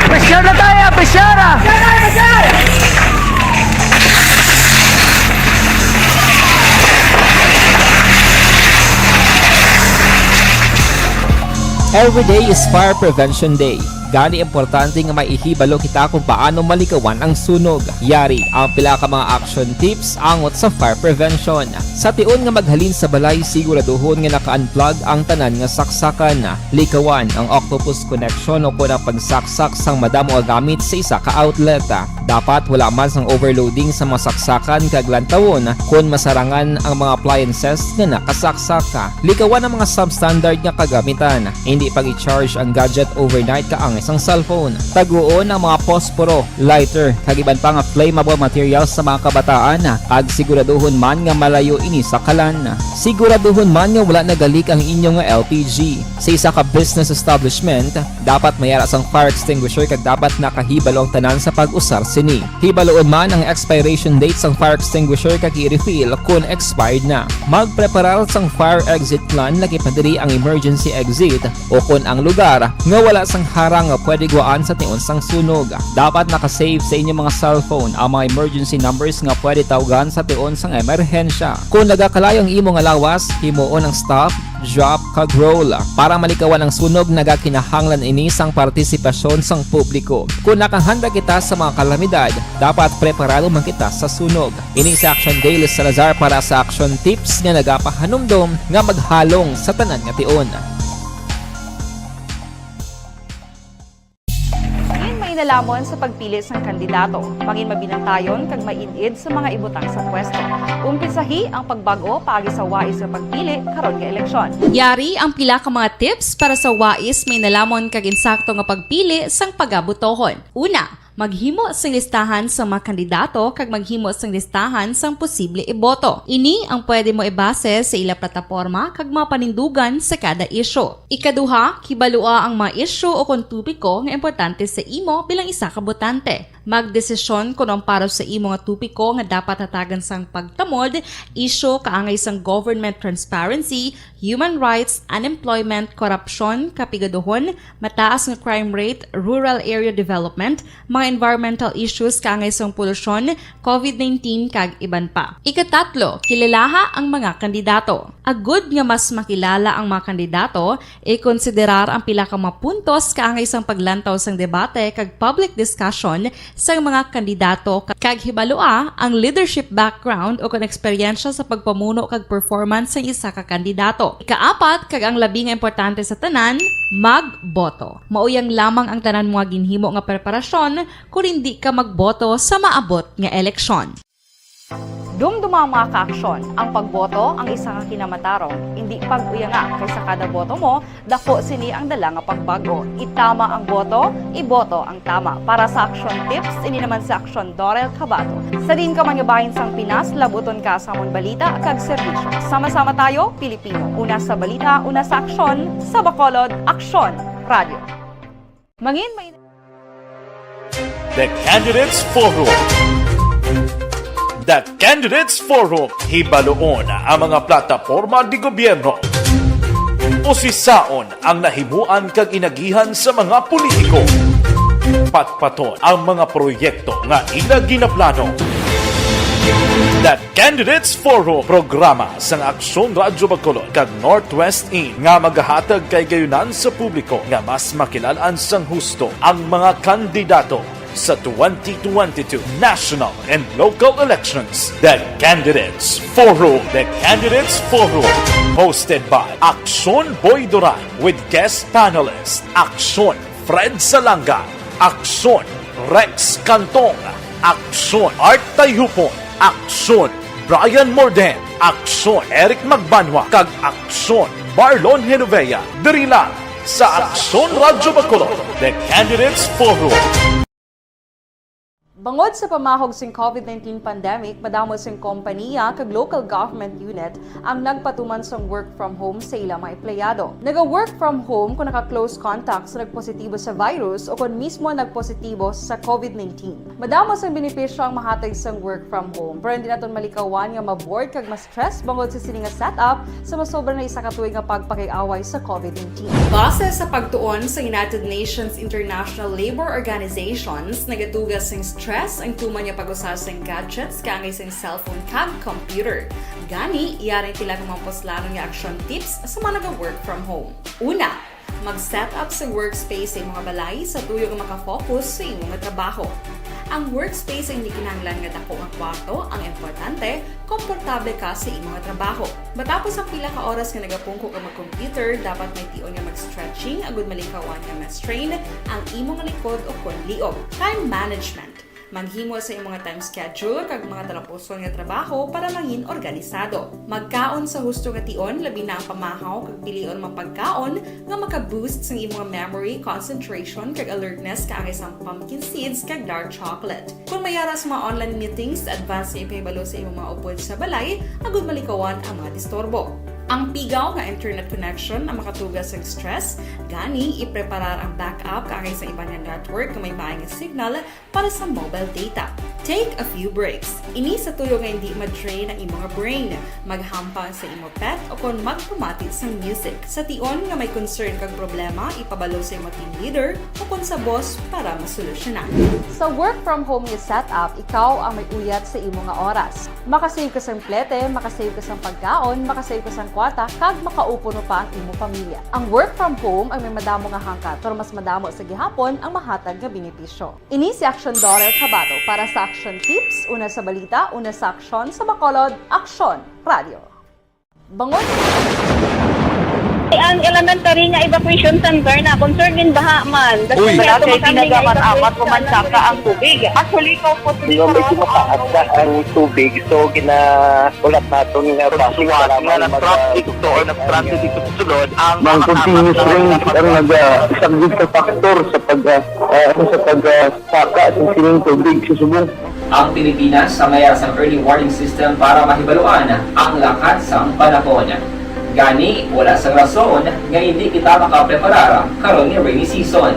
Pressure na tayo, pressure ah! Every day is Fire Prevention Day. Gani, importante nga may ihibalo kita kung paano malikawan ang sunog. Yari ang pila ka mga action tips angot sa fire prevention. Sa tion nga maghalin sa balay, siguraduhon nga naka-unplug ang tanan nga saksakan. Likawan ang octopus connection o kon ang pagsaksak sang madamo nga gamit sa isa ka outlet. Dapat wala man sang overloading sa mga saksakan kag lantawon kon masarangan ang mga appliances nga nakasaksak. Likawan ang mga substandard nga kagamitan. Hindi pag-i-charge ang gadget overnight kaangay sang cellphone. Taguon ang mga posporo, lighter, kag iban pa nga flammable materials sa mga kabataan, kag siguraduhon man nga malayo ini sa kalan. Siguraduhon man nga wala nagalik ang inyo nga L P G. Sa isa ka business establishment, dapat may ara sang fire extinguisher kag dapat nakahibalo ang tanan sa pag-usar sini. Hibaloon man ang expiration date sang fire extinguisher kag i-refill kon expired na. Magpreparar sang fire exit plan, lakip na diri ang emergency exit o kon ang lugar nga wala sang harang nga pwede gwaan sa tion sang sunog. Dapat naka-save sa inyong mga cellphone ang mga emergency numbers nga pwede tawgan sa tion sang emerhensya. Kung nagakalayo ang imo nga lawas, himuon ang stop, drop, kag roll. Para malikawan ang sunog, nagakinahanglan ini sang partisipasyon sang publiko. Kung nakahanda kita sa mga kalamidad, dapat preparado man kita sa sunog. Ini si Action Daily Salazar para sa Action Tips nga nagapahanumdom nga maghalong sa tanan nga tion. Mangin mainalomon sa pagpili sang kandidato. Mangin mabinantayon kag maid-id sa mga ibutang sa pwesto. Umpisahi ang pagbag-o paagi sa wais nga pagpili karon nga eleksyon. Yari ang pila ka mga tips para sa wais, mainalomon kag insakto nga pagpili sang pagabotohon. Una, maghimo sing listahan sa mga kandidato kag maghimo sing listahan sang posible iboto. Ini ang pwede mo ibase sa ila plataporma kag mga panindugan sa kada isyu. Ikaduha, kibalua ang mga isyu o kon topiko nga importante sa imo bilang isa ka botante. Magdesisyon kon ang para sa imo nga topiko nga dapat hatagan sang pagtamod, isyu kaangay sang government transparency, human rights, unemployment, korupsyon, kapigaduhon, mataas nga crime rate, rural area development, mga environmental issues kaangay sang polusyon, covid nineteen, kag iban pa. Ikatatlo, kilalaha ang mga kandidato. Agud nga mas makilala ang mga kandidato, ikonsiderar ang pila ka mga puntos kaangay sang paglantaw sang debate kag public discussion sang mga kandidato, kag hibalua ang leadership background o kon eksperyensya sa pagpamuno kag performance sang isa ka kandidato. Ikaapat, kag ang labi nga importante sa tanan, magboto. Mauyang lamang ang tanan mo nga ginhimo nga preparasyon kon indi ka magboto sa maabot nga eleksyon. Dumduma ang mga kaaksyon. Ang pagboto ang isa ka kinamatarong. Indi pag-uyanga, kay sa kada boto mo, dako sini ang dala nga pagbag-o. Itama ang boto, iboto ang tama. Para sa Action Tips, ini naman si Action Dorel Cabato. Sa diin ka man nga bahin sang Pinas, labuton ka sa amon balita kag serbisyo. Sama-sama tayo, Pilipino. Una sa balita, una sa aksyon, sa Bacolod, Aksyon Radio. Mangin may The Candidates Forum. The Candidates Forum, hibaluon ang mga plataporma di gobyerno. Usisaon ang nahimuan kag inagihan sa mga politiko. Patpaton ang mga proyekto nga ila ginaplano. The Candidates Forum, programa sang Aksyon Radyo Bacolod kag Northwest In nga magahatag kay gayunan sa publiko nga mas makilalaan sang husto ang mga kandidato sa twenty twenty-two national and local elections. The Candidates Forum. The Candidates Forum, hosted by Aksyon Boy Duran with guest panelist Aksyon Fred Salanga, Aksyon Rex Cantong, Aksyon Art Tayhupon, Aksyon Brian Morden, Aksyon Eric Magbanwa, kag Aksyon Marlon Genovea, diri lang sa Aksyon Radyo Bacolod, The Candidates Forum. Bangod sa pamahog sing covid nineteen pandemic, madamo sing kompanya kag local government unit ang nagpatuman sang work from home sa ila mga empleyado. Naga-work from home kung naka-close contact sa nagpositibo sa virus o kon mismo nagpositibo sa covid nineteen. Madamo sang benepisyo ang mahatag sang work from home, pero hindi naton malikawan nga ma-bored kag ma-stress bangod sa sini nga setup sa masobra na isa ka tuig nga pagpakig-away sa covid nineteen. Base sa pagtuon sa United Nations International Labour Organizations, nagatuga sing stress ang tuman nga pag-usa sing gadgets kaangay sing cellphone kag computer. Gani, yari ang pila ka mga puslanon nga action tips sa mga naga-work from home. Una, mag-set up sa workspace sa imo nga balay sa tuyo nga makafocus sa imo nga trabaho. Ang workspace ang hindi kinahanglan nga dako nga kwarto, ang importante, komportable ka sa imo nga trabaho. Matapos ang pila ka oras nga nagapungko ka mag-computer, dapat may tion nga mag-stretching agud malikawan nga ma-strain ang imo nga likod o kon liog. Time management. Maghimo sa imong time schedule kag mga talapuson nga trabaho para mangin organisado. Magkaon sa husto nga tion, labi na ang pamahaw kag pilion mga pagkaon nga maka-boost sang imong memory, concentration, kag alertness kaangay sang pumpkin seeds kag dark chocolate. Kung may ara sa mga online meetings, advance nga ipahibalo sa imong mga upod sa balay agud malikawan ang mga disturbo. Ang pigaw nga internet connection ang makatuga sa stress, gani ipreparar ang backup kaangay sa iban nga network nga may maay nga signal para sa mobile data. Take a few breaks. Ini sa tuyo nga hindi ma-drain ang imo nga brain, maghampang sa imo pet o kon magpamati sang music. Sa tion nga may concern kag problema, ipabalo sa imo team leader o kon sa boss para masolusyonan. Sa work from home nga setup, ikaw ang may uyat sa imo nga oras. Makasave ka sang plete, makasave ka sang pagkaon, makasave ka sang kwarta, kag makaupo pa ang imo pamilya. Ang work from home ang may madamo nga hangkat, pero mas madamo sa gihapon ang mahatag nga benepisyo. Ini si Action Daughter Kabato para sa Action Tips, una sa balita, una sa aksyon, sa Bacolod, Aksyon Radio. Bangon! Ang elementary nga evacuation center na concerned in baha man. Uy! Wala kay pinagaman amat ko man saka ang tubig. Actually, ko po. Di ba, medyo mataas na ang tubig, so ginaulat naton nga traffic. Suwat nga na traffic to or nag-traffic dito sa sulod ang mga continuous rain ang nag-, ah, isang good factor sa pag, ah, ah, ano, sa pag, ah, saka sa sining tubig sa subong. Ang Pilipinas ang mayara sang early warning system para mahibaluan ang lakat sang panahon. Gani, wala sang rason nga hindi kita makapreparar karon nga rainy season.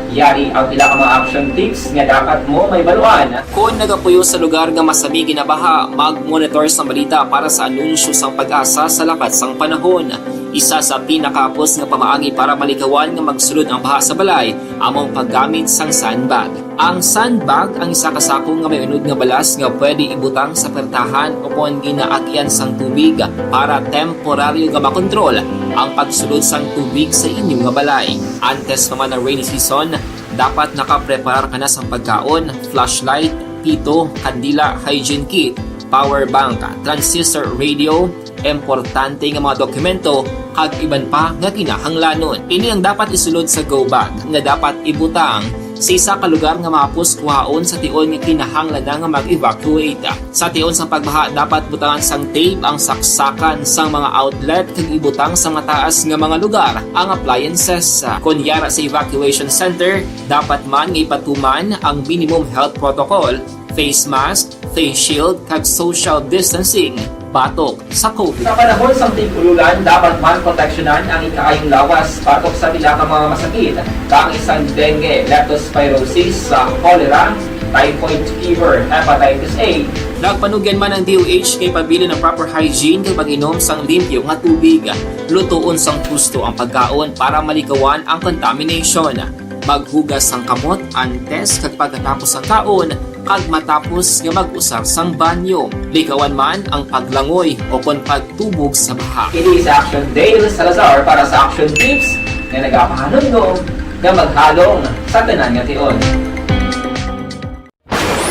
Yari ang pila ka mga action tips nga dapat mo mahibaluan. Kon nagapuyo sa lugar nga masami ginabaha, mag-monitor sang balita para sa anunsyo sang PAGASA sa lakat sang panahon. Isa sa pinakahapos nga pamaagi para malikawan nga magsulod ang baha sa balay amo ang paggamit sang sandbag. Ang sandbag ang isa ka sako nga may unod nga balas nga pwede ibutang sa pertahan o kon ginaagyan sang tubig para temporaryo nga makontrol ang pagsulod sang tubig sa inyo nga balay. Antes pa man ang rainy season, dapat nakapreparar ka na sang pagkaon, flashlight, pito, kandila, hygiene kit, power bank, transistor radio, importante nga mga dokumento, kag iban pa nga kinahanglanon. Ini ang dapat isulod sa go bag nga dapat ibutang sa isa ka lugar nga mahapos kuhaon sa tion nga kinahanglan na nga mag-evacuate. Sa tion sang pagbaha, dapat butangan sang tape ang saksakan sang mga outlet kag ibutang sa mataas nga mga lugar ang appliances. Kon yara sa evacuation center, dapat man nga ipatuman ang minimum health protocol, face mask, face shield, kag social distancing batok sa COVID. Sa panahon sang tig-ululan, dapat man proteksyonan ang ikaayong lawas batok sa pila ka mga masakit, kaangay sang dengue, leptospirosis, sa cholera, typhoid fever, hepatitis A. Nagpanugyan man ang D O H nga ipabilin ang proper hygiene kag pag-inom sang limpyo nga tubig. Lutoon sang husto ang pagkaon para malikawan ang contamination. Maghugas sang kamot antes kag pagkatapos sang kaon, kag matapos nga mag-usar sang banyo. Likawan man ang paglangoy o kon pagtubog sa baha. Ini si Action Dale Salazar para sa Action Tips nga nagapahanumdom nga maghalong sa tanan nga tion.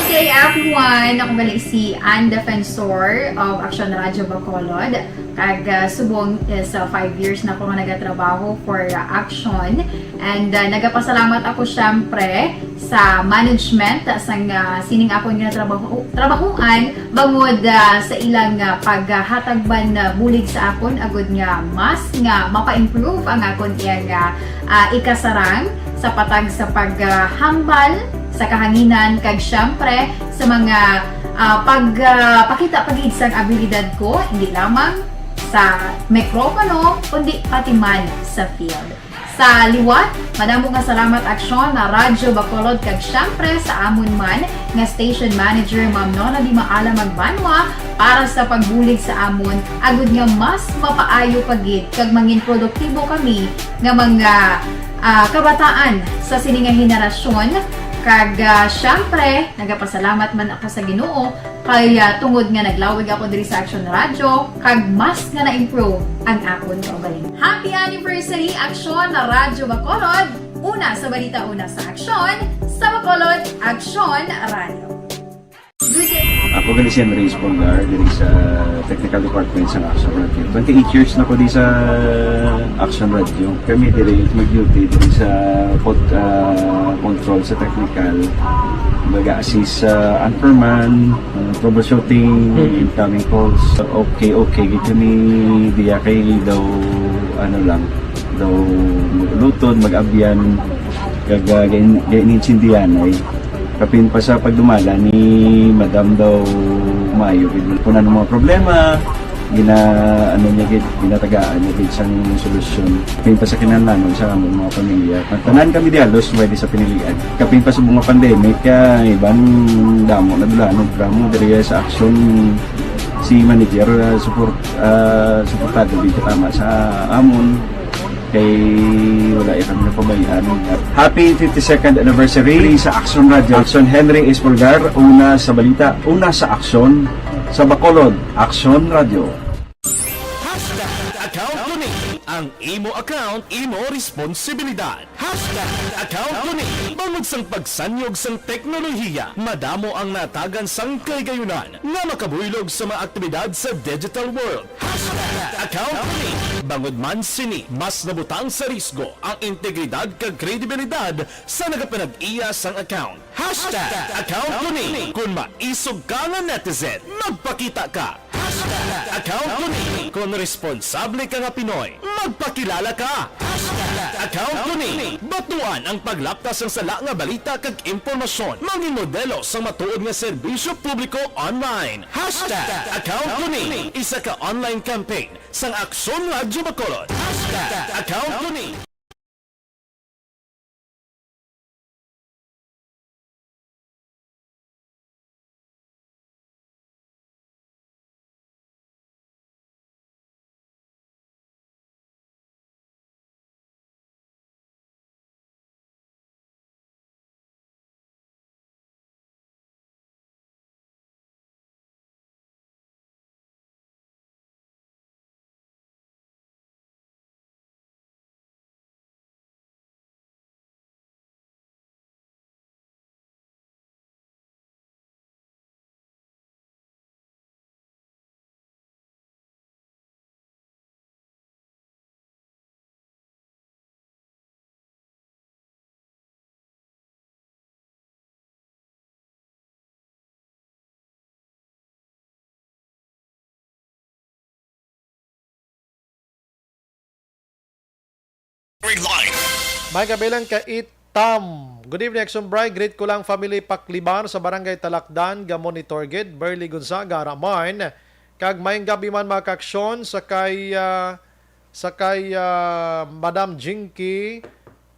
Good day, everyone! Ako gali si Ann Defensor of Action Radio Bacolod. Kag, ah, subong is, ah, five years na ako nga nagatrabaho for, ah, Action. And, ah, nagapasalamat ako, syempre, sa management, ah, sang, ah, sining akon nga trabaho, trabahuan, bangod, ah, sa ilang, ah, paghatag man, ah, bulig sa akon, agud nga mas nga mapa-improve ang akon iyang, ah, ah, ikasarang sa patag sa paghambal sa kahanginan, kag, syempre, sa mga, ah, pag, ah, pakita pa gid sang abilidad ko, hindi lamang sa mikropono, kundi pati man sa field. Sa liwat, madamo nga salamat, Aksyon, na Radyo Bacolod, kag, syempre, sa amon man nga station manager, Ma'am Nona Di Maala Magbanwa, para sa pagbulig sa amon, agud nga mas mapaayo pa gid kag mangin produktibo kami nga mga, ah, kabataan sa sini nga henerasyon. Kag, ah, syempre, nagapasalamat man ako sa Ginoo kay, ah, tungod nga naglawig ako diri sa Action Radio, kag mas nga na-improve ang akon kaugalingon. Happy anniversary, Action na Radyo Bacolod! Una sa balita, una sa aksyon, sa Bacolod, Action Radio. Good day. Ako gali si Andres Polgar, diri sa technical department sa Action Radio. Twenty-eight years na ko di sa Action Radio. Kami diri mag-duty diri sa pod-, ah, control sa technical. Mag-assist sa anchorman, ah, troubleshooting, Mhm. incoming calls. Okay, okay gid kami diya kay daw, ano lang, daw mag-ulutod, mag-abyan, kag, ah, gain-, gain-, gaintindihan ay. Kapin pa sa pagdumala ni Madam daw maayo gid. Kung ano mga problema, Gina-, ano niya gid, ginatagaan niya gid sang solusyon. Kapin pa sa kinahanglanon sa among mga pamilya. Tanan kami di halos pwede sa pinilian. Kapin pa sa mga pandemic, ah, iban damo na dula, ano, drama diri sa aksyon. Si manager, ah, support, ah, suportado gid tama sa amon. Kay wala ya kami napabayaan. Happy fifty-second anniversary sa Aksyon Radio. Aksyon Henry Espolgar, una sa balita, una sa aksyon, sa Bacolod, Aksyon Radio. Hashtag account ko ni. Ang imo account, imo responsibilidad. Hashtag account ko ni. Bangod sang pagsanyog sang teknolohiya, madamo ang natagan sang kahigayunan nga makabuylog sa mga aktibidad sa digital world. Hashtag account ko ni. Bangod man sini, mas nabutang sa risgo ang integridad kag kredibilidad sa nagapanag-iya sang account. Hashtag account ko ni. Kung maisog ka nga netizen, magpakita ka. Hashtag account ko ni. Kung responsable ka nga Pinoy, magpakilala ka. Hashtag account ko ni. Batuan ang paglaptas sang sala nga balita kag impormasyon. Mangin modelo sang matuod nga serbisyo publiko online. Hashtag account ko ni. Isa ka online campaign sang Aksyon Radyo Bacolod. Hashtag account ko ni. May kabilang ka Itam. Good evening, Action Bright. Greet ko lang family Paklibar sa Barangay Talakdan, ga-monitor gid. Burley Gonzaga, Ramarn. Kag maayong gabi man, mga kaaksyon, sa kay, ah, sa kay, ah, Madam Jinky.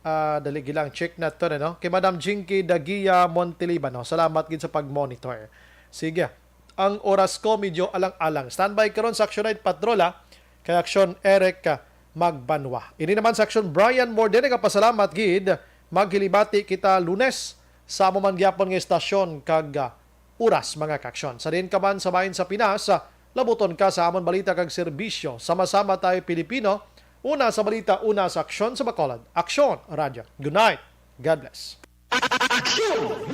Ah, dali gila ang check na to, no? Kay Madam Jinky Dagia Monteliban, no? Salamat gid sa pag-monitor. Sige. Ang oras ko medyo alang-alang. Standby karon sa Action Night Patrol, ah, kay Action Eric, ah, Magbanwa. Ini naman sa Action Brian Morde, nagapasalamat gid. Maghilibati kita Lunes sa amo man gyapon nga estasyon kag, ah, oras, mga kaaksyon. Sa diin ka man sa bahin sa Pinas, ah, labuton ka sa amon balita kag serbisyo. Sama-sama tayo, Pilipino. Una sa balita, una sa aksyon sa Bacolod. Aksyon, Radyo. Good night. God bless. Aksyon!